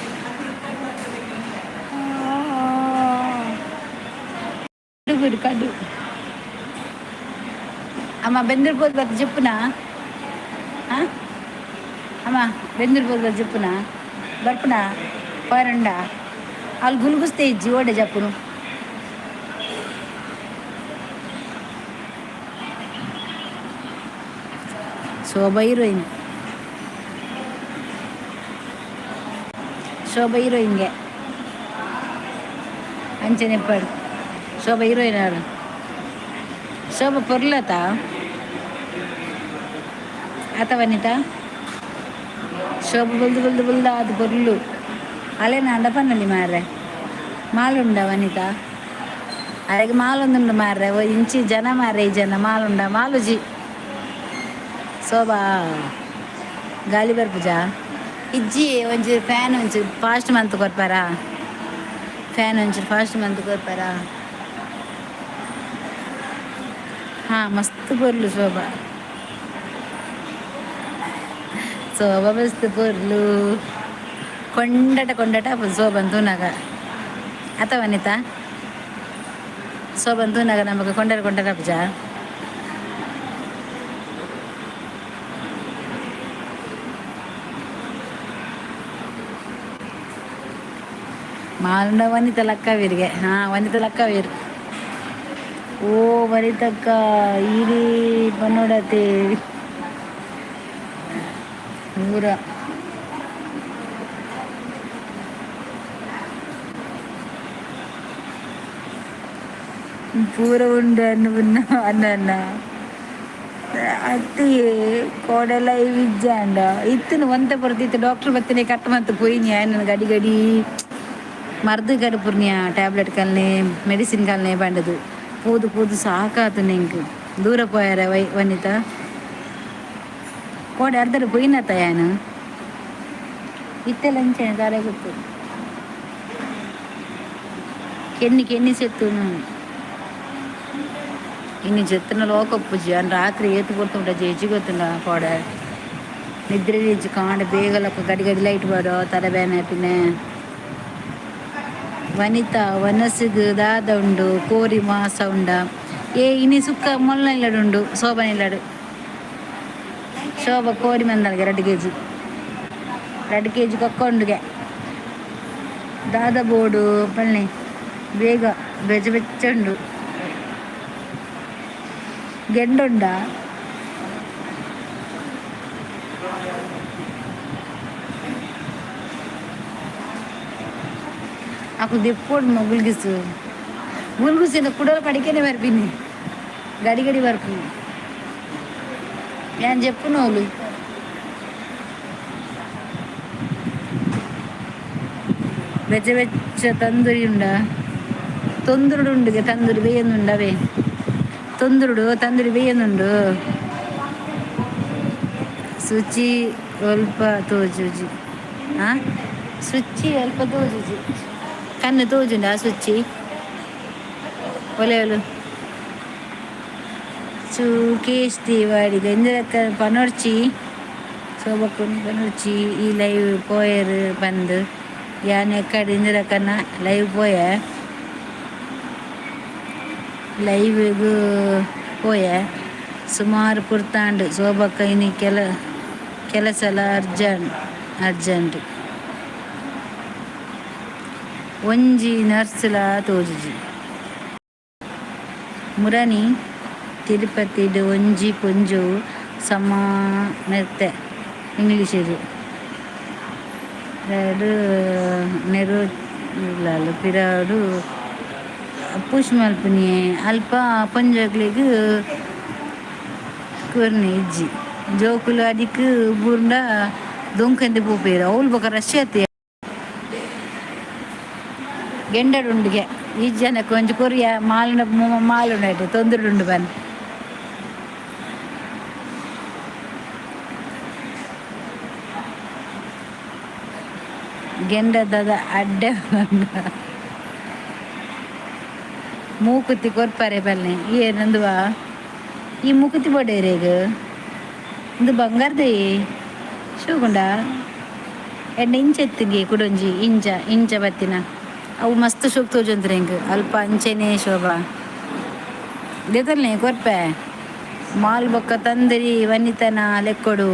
ಕಡು ಕಡು ಅಮ್ಮ ಬೆಂದಿರ್ಬೋದು ಬತ್ತು ಜಪ್ಪುನಾ? ಹಾಂ ಅಮ್ಮ ಬೆಂದಿರ್ಬೋದು ಬತ್ತು ಜಪ್ಪುನಾ ಬರ್ಪುನಾ ಪರಂಡ ಅಲ್ಲಿ ಗುಲ್ಗುಸ್ತೆ ಇಜ್ಜಿ ಓಡೆ ಜಪ್ಪುನು. ಶೋಭಾ ಹೀರೋಯಿನ್ ಶೋಭಾ ಹೀರೋಯಿನ್ಗೆ ಅಂಚನೆ ಪಡ್ ಶೋಭಾ ಹೀರೋಯಿನ್ ಆಳು ಶೋಭಾ ಪೊರ್ಲತ ಆತ ವನಿತಾ ಶೋಭಾ ಬುಲ್ದು ಬುಲ್ದು ಬುಲ್ದ ಅದು ಪೊರ್ಲು ಅಲೆನ ಅಂಡ ಮಾರ್ರೆ ಮಾಲುಂಡ ವನಿತಾ ಅರೆಗೆ ಮಾಲೊಂದುಂಡು ಮಾರ್ರೆ ಓ ಇಂಚಿ ಜನ ಮಾರ್ರೆ ಈ ಜನ ಮಾಲುಂಡ ಮಾಲುಜಿ ಶೋಭಾ ಗಾಲಿ ಬರ್ಪುಜಾ ಇಜ್ಜಿ ಒಂಚೂರು ಫ್ಯಾನ್ ಒಂಚೂರು ಫಾಸ್ಟ್ ಮಂತ್ ಕೊರ್ಪಾರಾ? ಫ್ಯಾನ್ ಒಂಚೂರು ಫಾಸ್ಟ್ ಮಂತ್ ಕೊರ್ಪಾರಾ? ಹಾಂ ಮಸ್ತ್ ಪೊರ್ಲು ಶೋಭಾ. ಶೋಭ ಮಸ್ತ್ ಪೊರ್ಲು. ಕೊಂಡಟ ಕೊಂಡಟ ಶೋಭನ್ ತೂನಾಗ ಅತ ವನಿತಾ, ಶೋಭನ್ ತೂನಾಗ ನಮಗೆ ಕೊಂಡಟ ಕೊಂಡಟ ಪೂಜಾ. ಮಾಲುಂಡ ವನಿತ ಲಕ್ಕವೀರಿಗೆ. ಹಾಂ, ವನಿತ ಲಕ್ಕವೀರ್. ಓ ವನಿತಕ್ಕ, ಈರಿ ಬನ್ನೋಡತಿ ಊರ ಪೂರ ಉಂಡು ಅನ್ನ ಅನ್ನ ಅತ್ತಿ ಕೋಡೆಲ ಇಜ್ಜಾಂಡ ಇತ್ತನು ಒಂತೆ ಪೊರ್ತಿತ್ತು. ಡಾಕ್ಟರ್ ಬತ್ತಿನಿ ಕಟ್ ಮತ್ತು ಪೋಯಿನಿ. ನನ್ನ ಗಡಿ ಗಡಿ ಮರ್ದು ಕಡುಪುರ್ನಿಯ ಟ್ಯಾಬ್ಲೆಟ್ ಕಲ್ನೆ ಮೆಡಿಸಿನ್ ಕಲ್ನೆ ಬಂಡದು ಪೋದು ಪೋದು ಸಾಕಾತು. ನಿಂಕ್ ದೂರ ಪೋಯಾರ ವೈ ವನಿತಾ. ಕೋಡೆ ಅರ್ಧರು ಪೋಯಿನತ್ತ ಯಾನು ಇತ್ತೆಲ್ಲ ಅಂಚನೆ ದಾರೆ ಗೊತ್ತು. ಕೆನ್ನಿ ಕೆನ್ನಿ ಸೆತ್ತು. ಇನ್ನು చెత్తన లోకಪ್ಪುಜಿ ಅನ್ ರಾತ್ರಿ ಏತು ಗೊತ್ತುಂಟ ಜೇಜಿ ಗೊತ್ತುಂಡ. ಕೋಡೆ ನಿದ್ರೆ ನಿಜ್ಜಿ. ಕಾಂಡ ಬೇಗಲಕ್ಕ ಗಡಿ ಗಡಿ ಲೈಟ್ ಬಾಡೋ ತಲೆ ಬೇನೆ ಪಿನ್ನೆ. ವನಿತಾ, ವನಸಿಗ್ ದಾದ ಉಂಡು? ಕೋರಿ ಮಾಸ ಉಂಡ? ಏ, ಇನಿ ಸುಕ್ಕ ಮೊಲ್ಲ ಇಲ್ಲಡುಂಡು. ಶೋಭನ ಇಲ್ಲಡು. ಶೋಭ ಕೋರಿ ಮಂದಲ್ಗೆ 2 ಕೆಜಿ, 2 ಕೆಜಿ ಕೊಕ್ಕೊಂಡುಗೆ. ದಾದ ಬೋಡು ಪಲ್ಲೆ ಬೇಗ ಬೆಚ್ಚ ಬೆಚ್ಚ ಉಂಡು. ಗೆಂಡುಂಡ? ಅಕ್ಲು ದೆಪ್ಪೋಡು ಗುಲ್ಗಿಸು ಗುಲ್ಗುಸಿನ ಕುಡಲ ಕಡಿಕೆನೆ ಬರ್ಪಿನಿ. ಗಡಿ ಗಡಿ ಬರ್ಪುನಿ. ಯಾನ್ ಜೆಪ್ಪುನೋಲು. ಬೆಚ್ಚ ಬೆಚ್ಚ ತಂದೂರಿ ಉಂಡ? ತೊಂದುರುಡು ಉಂಡುಗೆ. ತಂದೂರಿ ಬೇಯೊಂದುಂಡವೇ. ತೊಂದುರುಡು ತಂದೂರಿ ಬೇಯೊಂದುಂಡು. ಶುಚಿ ಅಲ್ಪ ತೋಜುಜಿ. ಆ ಶುಚಿ ಅಲ್ಪ ತೋಜುಜಿ. ಕಣ್ಣು ತೋಜುಂಡ? ಆ ಶುಚಿ ಒಲೆ ಒಲು ಸುಕೇಶ್ ದೇವಾಡಿಗ ಇಂದಿರಕ್ಕ ಪನೊರ್ಚಿ. ಶೋಭಕ್ಕನ್ ಪನೊರ್ಚಿ. ಈ ಲೈವ್ ಪೋಯರ್ ಬಂದು ಯಾನ್ ಎಕ್ಕಡ್ ಇಂದಿರಕ್ಕನ ಲೈವ್ ಪೋಯೆ, ಲೈವ್ಗ್ ಪೋಯೆ ಸುಮಾರು ಪುರ್ತಾಂಡ್. ಶೋಭಕ್ಕ ಇನಿ ಕೆಲ ಕೆಲಸಲ ಅರ್ಜೆಂಟ್ ಅರ್ಜೆಂಟ್. ಒಂಜಿ ನರ್ಸ್ಲ ತೋಜುಜಿ. ಮುರನಿ ತಿರುಪತಿಡ್ ಒಂಜಿ ಪೊಂಜೊವು ಸಮ ಮೆತ್ತೆ ಇಂಗ್ಲೀಷಿಡ್ ನೆರು ಪಿರಾವುಡು ಪುಷ್ ಮಲ್ಪುನಿಯೆ. ಅಲ್ಪ ಪೊಂಜೋಕ್ಲೆಗ್ ಕೊರ್ನೆ ಇಜ್ಜಿ. ಜೋಕುಲು ಅಡಿಕ್ ಬೂರ್ಂಡ ದೊಂಕಂದೆ ಪೋಪೆರ್ ಅವ್ಲು. ಬೊಕ ರಶ್ ಆತೆ. ಗೆಂಡಡುಂಡುಗೆ ಈ ಜನಕ್ಕೆ ಒಂಜಿ ಕೊರಿಯ ಮಾಲುಂಡ ಮಾಲುಂಡ ತೊಂದರೆ ಬನ್. ಗೆಂಡದ ಅಡ್ಡೆ ಮೂಕುತಿ ಕೊರ್ಪಾರೆ ಬಲ್ಲೆ. ಏನಂದುವ ಈ ಮೂಕುತಿ ಬೋಡೇರೆಗ್? ಇಂದು ಬಂಗಾರದೇ ಶೋಕುಂಡ. ಎಡ್ಡೆ ಇಂಚ ಎತ್ತಿಗೆ ಕುಡೊಂಜಿ ಇಂಚ ಇಂಚ ಬತ್ತಿನ ಅವು ಮಸ್ತ್ ಶೋಕ್ ತೋಜೊಂತ್ರೆ ಎಂಕ್. ಅಲ್ಪ ಅಂಚೆನೆ ಶೋಭಾ ದೆತಲ್ನೆ ಕೊರ್ಪೆ. ಮಾಲ್ ಬೊಕ್ಕ ತಂದರಿ ವನಿತನ ಲೆಕ್ಕೊಡು.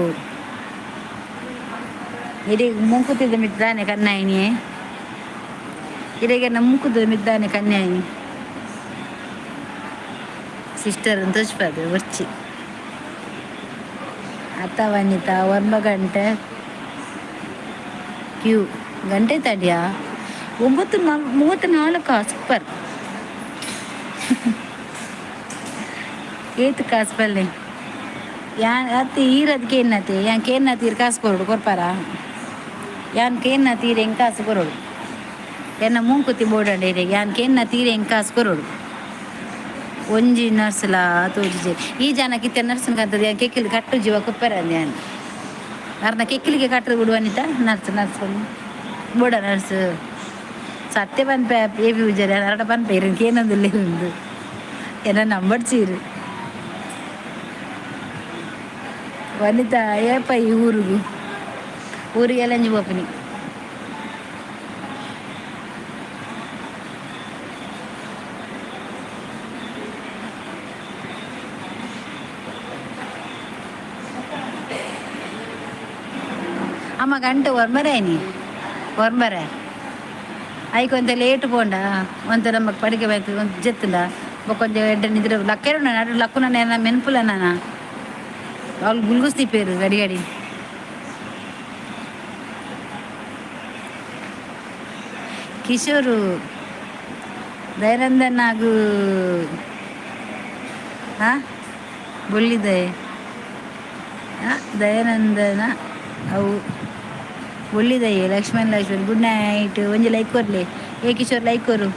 ಇಡೀ ಮೂಕುತಿದ ಮಿದ್ದಾನೆ ಕನ್ನಾಯಿನಿ. ಇರೆಗೆ ನಮ್ಮ ಮೂಕುದ ಮಿದ್ದಾನೆ ಕನ್ಯಾಯಿನಿ. ಸಿಸ್ಟರ್ ತೋಚ್ಪದು ಒರ್ಚಿ ಅತ್ತ ವನಿತಾ. 9 ಗಂಟೆ ಕ್ಯೂ ಗಂಟೆ ತಡಿಯಾ. 9:34. ಸೂಪರ್. ಏತ್ ಕಾಸು ಬಲ್ಲೆ ಯಾನ್ ಅತ್ತೆ ಈರದ್ ಕೇನ್ನತೆ. ಯಾನ್ ಕೇನ್ನ ತೀರ್ ಕಾಸು ಕೊರಡು ಕೊರ್ಪಾರ? ಯಾನ್ ಕೇನ್ನ ತೀರ್ ಎಂಕ್ ಕಾಸು ಕೊರಡು. ಎನ್ನ ಮೂಂಕುತಿ ಬೋಡಂಡ ಇರೆಗ್. ಯಾನ್ ಕೇನ್ನ ತೀರ್ ಎಂಕ್ ಕಾಸು ಕೊರಡು. ಒಂಜಿ ನರ್ಸ್ಲಾ ತೋಜಿಜೆ. ಈ ಜನಕ್ಕೆ ಇತ್ತೆ ನರ್ಸ್ನ ಕಂತದ. ಯಾನ್ ಕೆಕ್ಕಿಲ್ ಕಟ್ಟು ಜೀವ ಕೊಪ್ಪರ. ಯಾನ್ ಅರ್ನ ಕೆಕ್ಕಿಲಿಗೆ ಕಟ್ಟು ಬಿಡು ಅನಿತ. ನರ್ಸ್ ನರ್ಸ್ ಬೋಡ ನರ್ಸ್ ಸತ್ಯ ಪನ್ಪೆ. ಎ ಪಿ ಪೂಜಾರಿ ಅರಡ ಪನ್ಪೆ. ಇರನ್ ಕೇನೊಂದಿಲ್ಲ ಉಂದು. ಎನ್ನ ನಂಬರ್ ಚೀರು. ವನಿತಾ ಏಪ ಈ ಊರುಗು? ಊರಿಗೆಲ್ಲ ಪೋಪಿನಿ. ಅಮ್ಮ ಗಂಟೆ ಒರ್ಮರೆ ನೀ ಒರ್ಮರೆ ಐಕ್ ಒಂತೆ ಲೇಟ್ ಪೋಂಡ ಒಂತೆ ನಮಕ್ ಪಡಿಕೆ ಬೈತು ಒಂತೆ ಜೆತ್ತುಂಡ ಬೊಕ್ಕೊಂಜಿ ಎಡ್ಡೆ ನಿದ್ರೆ ಲಕ್ಕೆರುಂಡ ನಡು ಲಕ್ಕುನ ಮೆನ್ಪುಲ ನಾನ ಅವ್ಳು ಗುಲ್ಗುಸ್ತಿ ಪೇರು ಗಡಿ ಗಡಿ. ಕಿಶೋರು ದೈರಂದನಾಗು ಹಾಂ ಬೊಳ್ಳಿದೆ ದಯಾನಂದನ ಅವು ಒಳ್ಳಿದಯ್ಯ. Lakshman Lakshman, good night. ಒಂಜಿ ಲೈಕ್ ಕೊರ್ಲೆ. ಏ ಕಿಶೋರ್, ಲೈಕ್ ಕೊರು.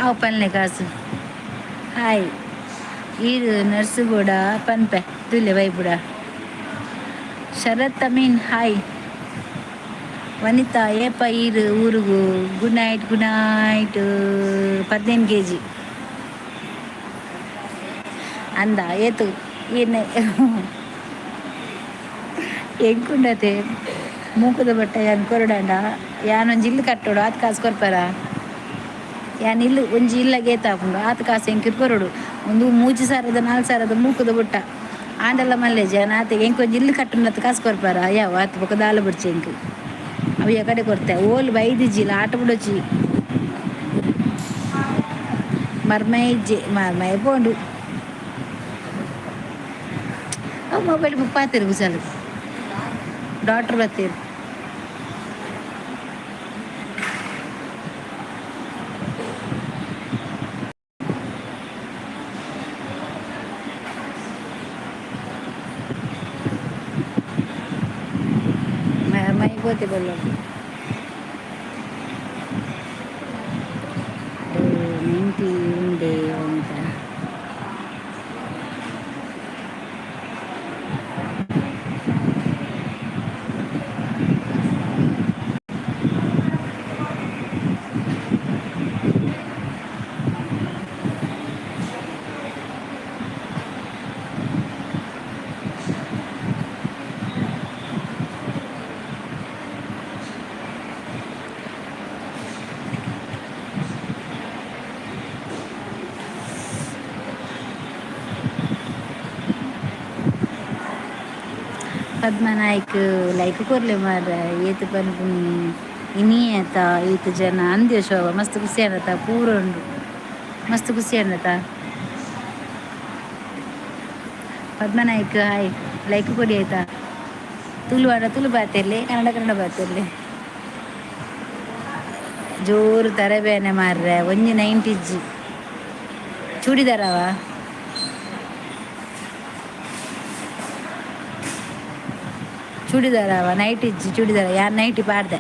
ಆವು ಪನ್ಲೆ ಕಾಸು. ಹಾಯ್. ಈರು ನರ್ಸು ಕೂಡ ಪನ್ಪೆ ತುಲೆ ಬೈಬುಡ. ಶರತ್ ಅಮೀನ್, ಹಾಯ್. ವನಿತಾ, ಏಪ ಈರು ಊರುಗು? Good night, good night. 15 KG ಅಂದ ಏತು ಏನೆ ಎಂಕುಂಡತೆ ಮೂಕುದ ಬಟ್ಟ ಯಾನ್ ಕೊರಡಾಂಡ ಯಾನ್ ಒಂಜಿ ಇಲ್ಲು ಕಟ್ಟೋಡು, ಆತ್ ಕಾಸು ಕೊರ್ಪರ? ಯಾನ್ ಇಲ್ಲು ಒಂಜಿ ಇಲ್ಲ ಗೇತಾಪುಂಡು, ಆತ್ ಕಾಸು ಎಂಕ್ ಕೊರೊಡು. ಒಂದು 3000ದ 4000ದ ಮೂಕುದ ಬುಟ್ಟ ಆಂಡಲ ಮಲ್ಲೆ ಜನ ಆತೆಗೆ ಎಂಕ್ ಒಂಜಿ ಇಲ್ಲು ಕಟ್ಟುನತ್ ಕಾಸು ಕೊರ್ಪರ? ಯಾವ ಆತ್ ಬೊಕ ದಾಲ ಬುಡ್ಚಿ ಎಂಕ್. ಅವು ಕಡೆ ಕೊರ್ತೆ ಓಲ್ ಬೈದಿಜ್ಜಿಲ್ಲ ಆಟ ಬಿಡೋಚಿ ಮರ್ಮೈ ಇಜ್ಜೆ ಮರ್ಮೈ ಪೋಂಡು. ಅವು ಮೊಬೈಲ್ ಮುಪ್ಪಾತಿರು ಕುಸಲು ಡಾಕ್ಟ್ರ್ ಬರ್ತೀರಿ. ಮೈ ಗೋತಿ ಬಲ್ಲ 90 ಉಂಡೆ ಅಂತ. ಪದ್ಮನಾಯ್ಕ್ ಲೈಕ್ ಕೊರ್ಲೆ ಮಾರ್ರೆ. ಏತ್ ಪನ್ಪುನಿ ಇನಿ ಆತ ಈತ್ ಜನ ಅಂದ್ಯ ಶೋಭ, ಮಸ್ತ್ ಖುಷಿ ಆನತ. ಪೂರ ಉಂಡು, ಮಸ್ತ್ ಖುಷಿ ಆನತ. ಪದ್ಮನಾಯ್ಕ್ ಹಾಯ್, ಲೈಕ್ ಕೊಡಿ ಆಯ್ತಾ. ತುಳು ಆಡ ತುಳು ಬಾತಿರ್ಲಿ, ಕನ್ನಡ ಕನ್ನಡ ಬಾತಿರ್ಲಿ. ಜೋರು ತರಬೇನೆ ಮಾರ್ರೆ. ಒಂಜಿ 90 ಇಜ್ಜಿ. ಚೂಡಿದಾರವ ಚೂಡಿದಾರವ? ನೈಟ್ ಇಜ್ಜಿ, ಚೂಡಿದಾರ ಯಾರು ನೈಟಿ ಪಾಡ್ದೆ.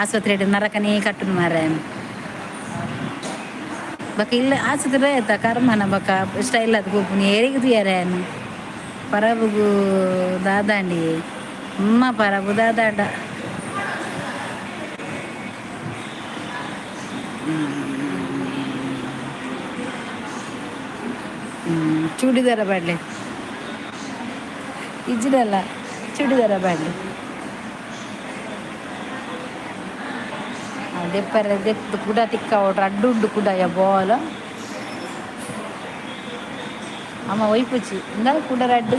ಆಸ್ಪತ್ರೆ ನರಕನೇ ಕಟ್ಟುನು ಮಾರ್ರೆ. ಬಕ ಇಲ್ಲ ಆಸ್ಪತ್ರೆ ಆಯ್ತಾ ಕರ್ಮನ ಬಕ ಸ್ಟೈಲ್ ಅದು ಪೋಪುನಿ. ಏರಿಗೆ ತೂಯರೆ ಪರಬುಗು ದಾದಾಂಡಿ ಅಮ್ಮ ಪರಬು ದಾದಾಂಡ. ಚೂಡಿದಾರ ಬಾಡ್ಲೆ ಇಜ್ಜಿಡಲ್ಲ, ಚೂಡಿದಾರ ಬಾಡ್ಲೆ ದೆಪ್ಪರೆ ದೆತ್ತು ಕುಡ ತಿಕ್ಕ ರಡ್ಡು ಉಂಡು ಕುಡ ಬಾಲ್. ಅಮ್ಮ ಒಯ್ಪುಚಿ ಇಂದ ಕುಡ ರಡ್ಡು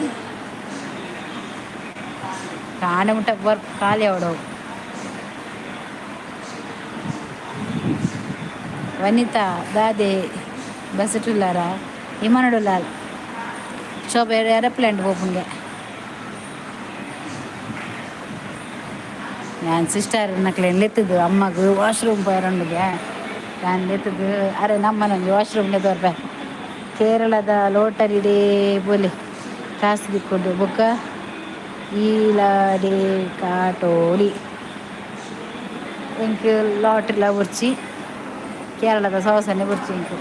ಕಾಣೆ ಮುಟ್ಟ ಬರ್ ಖಾಲಿ ಅವಡವು. ವನಿತಾ ದಾದೆ ಬಸ್ಸುಲಾರ ಇಮನಡುಲಾಲ್ ಶೋಭೆ ಏರೋಪ್ಲೇನ್ ಪೋಪುಂಗೆ. ഞാൻ ಸಿಸ್ಟರ್ ನಕ್ಲೆನ್ ಲೆತ್ತದು ಅಮ್ಮಗ್ ವಾಶ್ರೂಮ್ ಪೋಯರಂಡುಗೆ ಯಾನ್ ಲೆತ್ತದು ಅರೆ ನಮ್ಮನೊಂಜಿ ವಾಶ್ರೂಮ್ ತೋರ್ಪೆ. ಕೇರಳದ ಲೋಟರಿ ಡೇ ಬೋಲೆ ಕಾಸು ದಿಕ್ಕೊಂಡು ಬೊಕ್ಕ ಈಲಾಡೆ ಕಾಟೋಲಿ ಎಂಕ್ ಲಾಟ್ರಿಲ ಬೊರ್ಚಿ, ಕೇರಳದ ಸವಸನೆ ಬೊರ್ಚಿ ಎಂಕ್.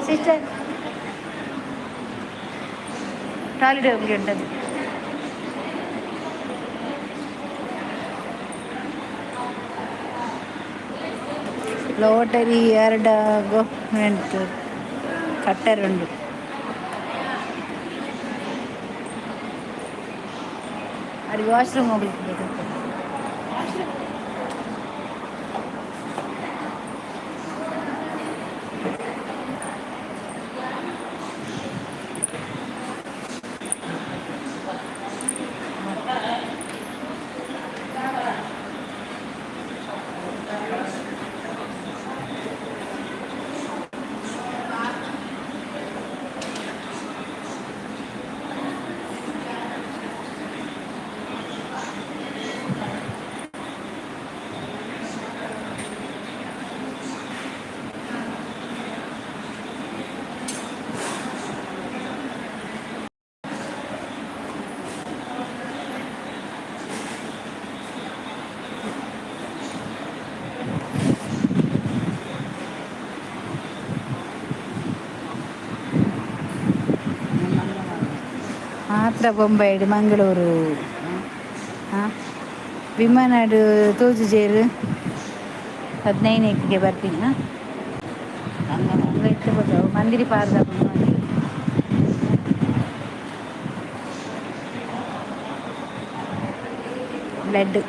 ಸಿಸ್ಟರ್, ಟಾಯ್ಲೆಟ್ ಉಂಟದು. ಲಾಟರಿ ಎರಡು ಗೌರ್ಮೆಂಟ್ ಕಟ್ಟರುಂಡು. ಅಡಿಗೆ ವಾಶ್ರೂಮ್ ಹೋಗ್ಲಿಕ್ಕೆ ಬೇಕು. ಮಾತ್ರ ಬೊಂಬೈಡ್ ಮಂಗಳೂರು. ಹಾಂ, ವಿಮಾನಡು ತೋಜುಜೇರು. 15ಕ್ಕೆ ಬರ್ತೀನಿ. ಹಾಂ, ಹಂಗ ಇತ್ತು ಗೊತ್ತ ಮಂದಿರಿ ಪಾರ್ದ. ಬ್ಲಡ್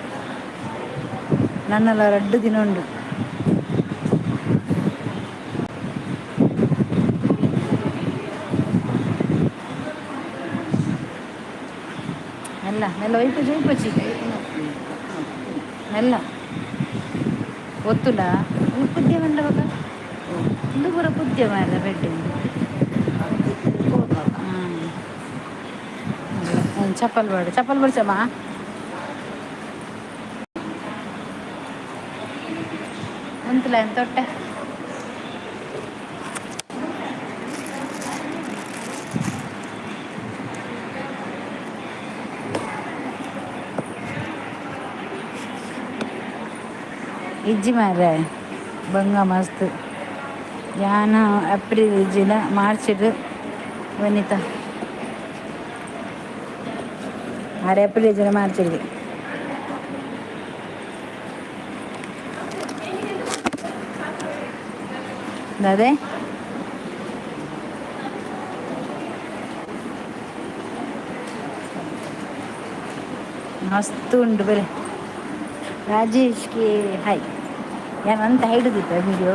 ನನ್ನೆಲ್ಲ ರಡ್ಡು ದಿನ ಉಂಡು. ಮೆಲ್ಲ ಮೆಲ್ಲ ಒಯ್ಪು ಒಯ್ಪಚ್ಚಿ ಮೆಲ್ಲ ಗೊತ್ತುಲ್ಲ. ಪುದ್ಯ ಮಂಡಪಕ ಒಂದು ಪೂರ ಪುದ್ಯ ಮಾರ್ರೆ ಬೆಡ್. ಹಾಂ, ಚಪ್ಪಲ್ ಬೇಡ, ಚಪ್ಪಲ್ ಬರ್ಸಮ್ಮ. ಉಂತುಲ ತೊಟ್ಟೆ. ಇಜ್ಜಿ ಮಾರ್ರೆ, ಬಂಗ ಮಸ್ತ್. ಯಾನ ಏಪ್ರಿಲ್ ಇಜ್ಜಿನ ಮಾರ್ಚಿಡ್ ವನಿತಾ ಆರು ಏಪ್ರಿಲ್ ಇಜ್ಜಿನ ಮಾರ್ಚಿಡ್. ಅದೇ ಮಸ್ತ್ ಉಂಟು ಬೆಲೆ. ರಾಜೇಶ್ಗೆ ಹಾಯ್. ಯಾನ್ ಅಂತ ಹಿಡಿದಿತ್ತ ವಿಡಿಯೋ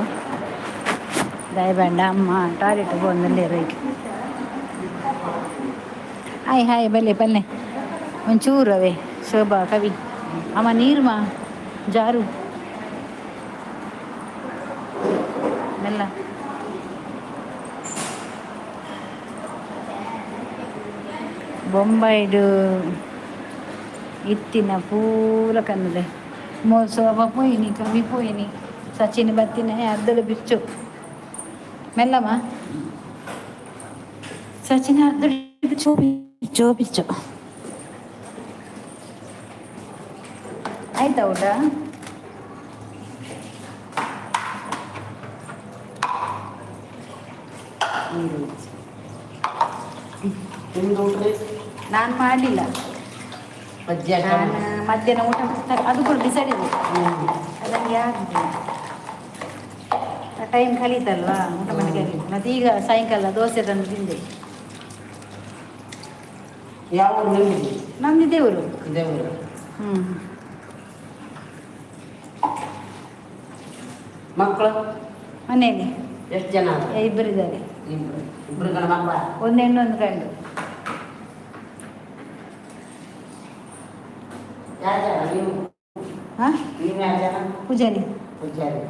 ದಯಬಂಡ. ಅಮ್ಮ ಟಾಯ್ಲೆಟ್ ಬಂದಲ್ಲಿ ರೈಟ್. ಹಾಯ್ ಹಾಯ್, ಬಲ್ಲೆ ಬಲ್ಲೆ. ಒಂಚೂರು ಅವೇ ಶೋಭಾ ಕವಿ. ಅಮ್ಮ, ನೀರು ಮಾ ಜಾರು. ಮೆಲ್ಲ. ಬೊಂಬೈಡು ಇತ್ತಿನ ಪೂರ ಕನ್ನಲೆ ಮೋ ಶೋಭಾ ಪೋಯಿನಿ, ಕವಿ ಪೋಯಿನಿ, ಸಚಿನ್ ಬತ್ತಿನ ಅರ್ಧಲು ಬಿಚ್ಚು. ಮೆಲ್ಲಮ್ಮ. ಸಚಿನ್ ಅರ್ಧಲು ಬಿಚ್ಚು ಬಿಚ್ಚು ಬಿಚ್ಚು. ಆಯ್ತಾ ಊಟ? ನೀರು. ನಿಮ್ದು ಊಟ ರೀ? ನಾನು ಮಾಡಲಿಲ್ಲ. ಮಧ್ಯಾಹ್ನ? ನಾನು ಮಧ್ಯಾಹ್ನ ಊಟ ಮಾಡ್ತಾರೆ, ಅದು ಕೂಡ ಡಿಸೈಡ್ ಇದೆ. ಅದಂಗೆ ಆಗಿದೆ. ಟೈಮ್ ಕಳೀತಲ್ವಾ, ಊಟ ಮಾಡಲಿಕ್ಕೆ ಆಗಲಿಲ್ಲ. ಮತ್ತೆ ಈಗ ಸಾಯಂಕಾಲ ದೋಸೆ ತಂದು ತಿಂದೆ. ಯಾವ ಊರು ನಿಮ್ಮದು? ನಮ್ದು ಇದೇ ಊರು. ಇದೇ ಊರು. ಹ್ಞೂ. ಮಕ್ಕಳು? ಮನೆಯಲ್ಲಿ. ಎಷ್ಟು ಜನ? ಇಬ್ಬರಿದ್ದಾರೆ. ಇಬ್ರು. ಇಬ್ರು ಗಂಡ ಮಕ್ಕಳ? ಒಂದು ಹೆಣ್ಣು, ಒಂದು ಗಂಡು. ಯಾರು ಜನ ನೀವು? ಹಾಂ? ನೀವು ಯಾರು ಜನ? ಪೂಜಾರಿ. ಪೂಜಾರಿ.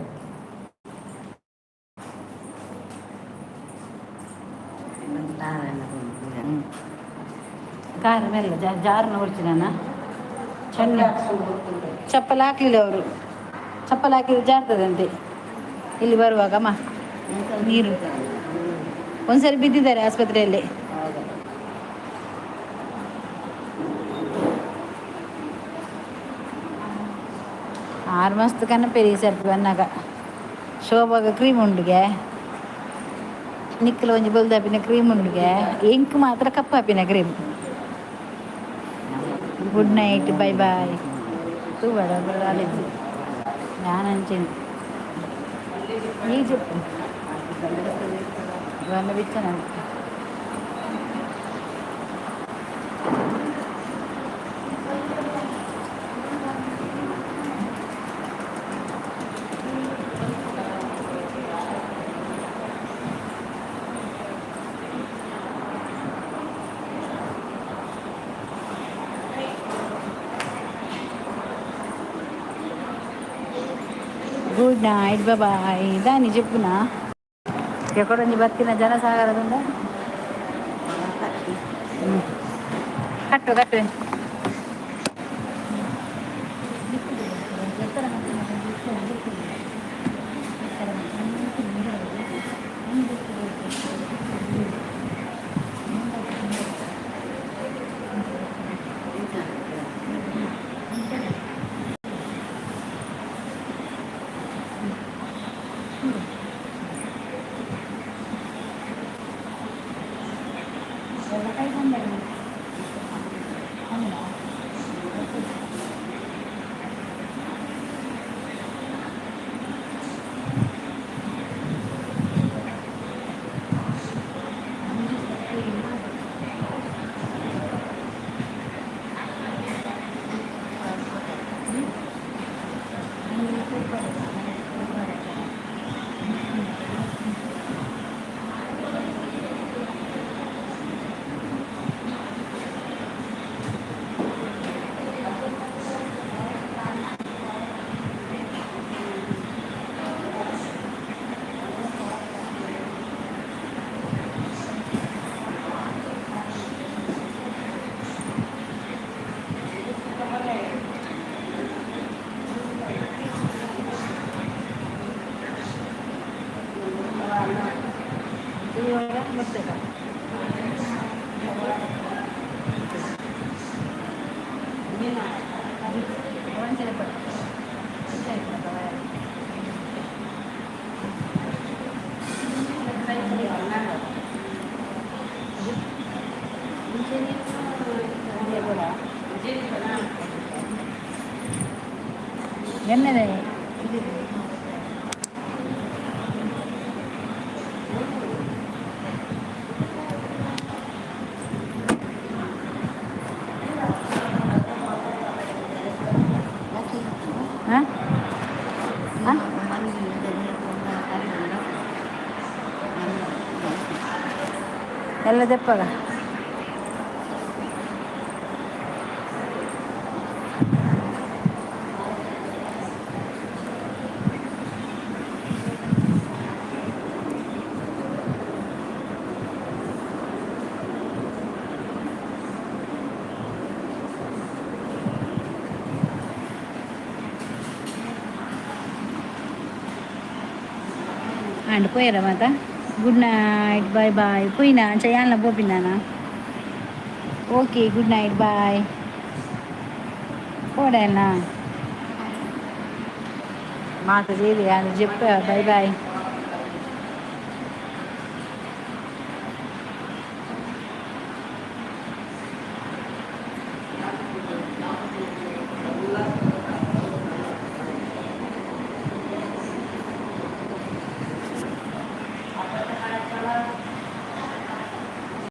ಹ್ಞೂ, ಕಾರ ಮೆಲ್ಲ ಜಾರು ನೋಡ್ತೀನಿ ನಾನು ಚೆನ್ನ. ಚಪ್ಪಲ್ ಹಾಕ್ಲಿಲ್ಲ ಅವರು. ಚಪ್ಪಲ್ ಹಾಕಿದ್ರೆ ಜಾರ್ತದಂತೆ ಇಲ್ಲಿ ಬರುವಾಗ. ಅಮ್ಮ, ನೀರು. ಒಂದ್ಸರಿ ಬಿದ್ದಿದ್ದಾರೆ ಆಸ್ಪತ್ರೆಯಲ್ಲಿ. ಆರು ಮಸ್ತ್ ಕನಪೇರಿ ಸರ್ತಿ ಬನ್ನಾಗ. ಶೋಭಾಗ ಕ್ರೀಮ್ ಉಂಡುಗೆ, ನಿಕ್ಕಲ ಒಂಜಿ ಬೊಲ್ದಾಪಿನ ಕ್ರೀಮ್ ಉಂಡುಗೆ. ಇಂಕ್ ಮಾತ್ರ ಕಪ್ಪಾಪಿನ cream. Good night, bye bye. ತೂವಡ ರಾಲಿದ್ದು ನಾನು ಅಂಚೇನೆ. ಈ చెప్పు ಇವನ್ನ ಬಿಚ್ಚನ. Good night, bye. ದಾನಿ ಜೆಪ್ಪುನಾ ಎಕಡೊಂಜಿ ಬತ್ತಿನ ಜನಸಾಗರದಿಂದ. ಕಟ್ಟು ಕಟ್ಟು. ಎಣ್ಣೆ. ಹಾಂ ಹಾಂ, ಎಲ್ಲ ದೆಪ್ಪಗ. ಅಂಡ್ ಪೋಯರ ಮಾತ. Good night, bye bye. ಪೋಯಿನಾ ಅಂಚ ಯಾನ್ಲ ಪೋಪಿನಾನ. Okay, good night, bye. ಪೋಡೇನಾ ಮಾತ ಸೇರಿ. ಜೆಪ್ಪ, ಬಾಯ್ ಬಾಯ್.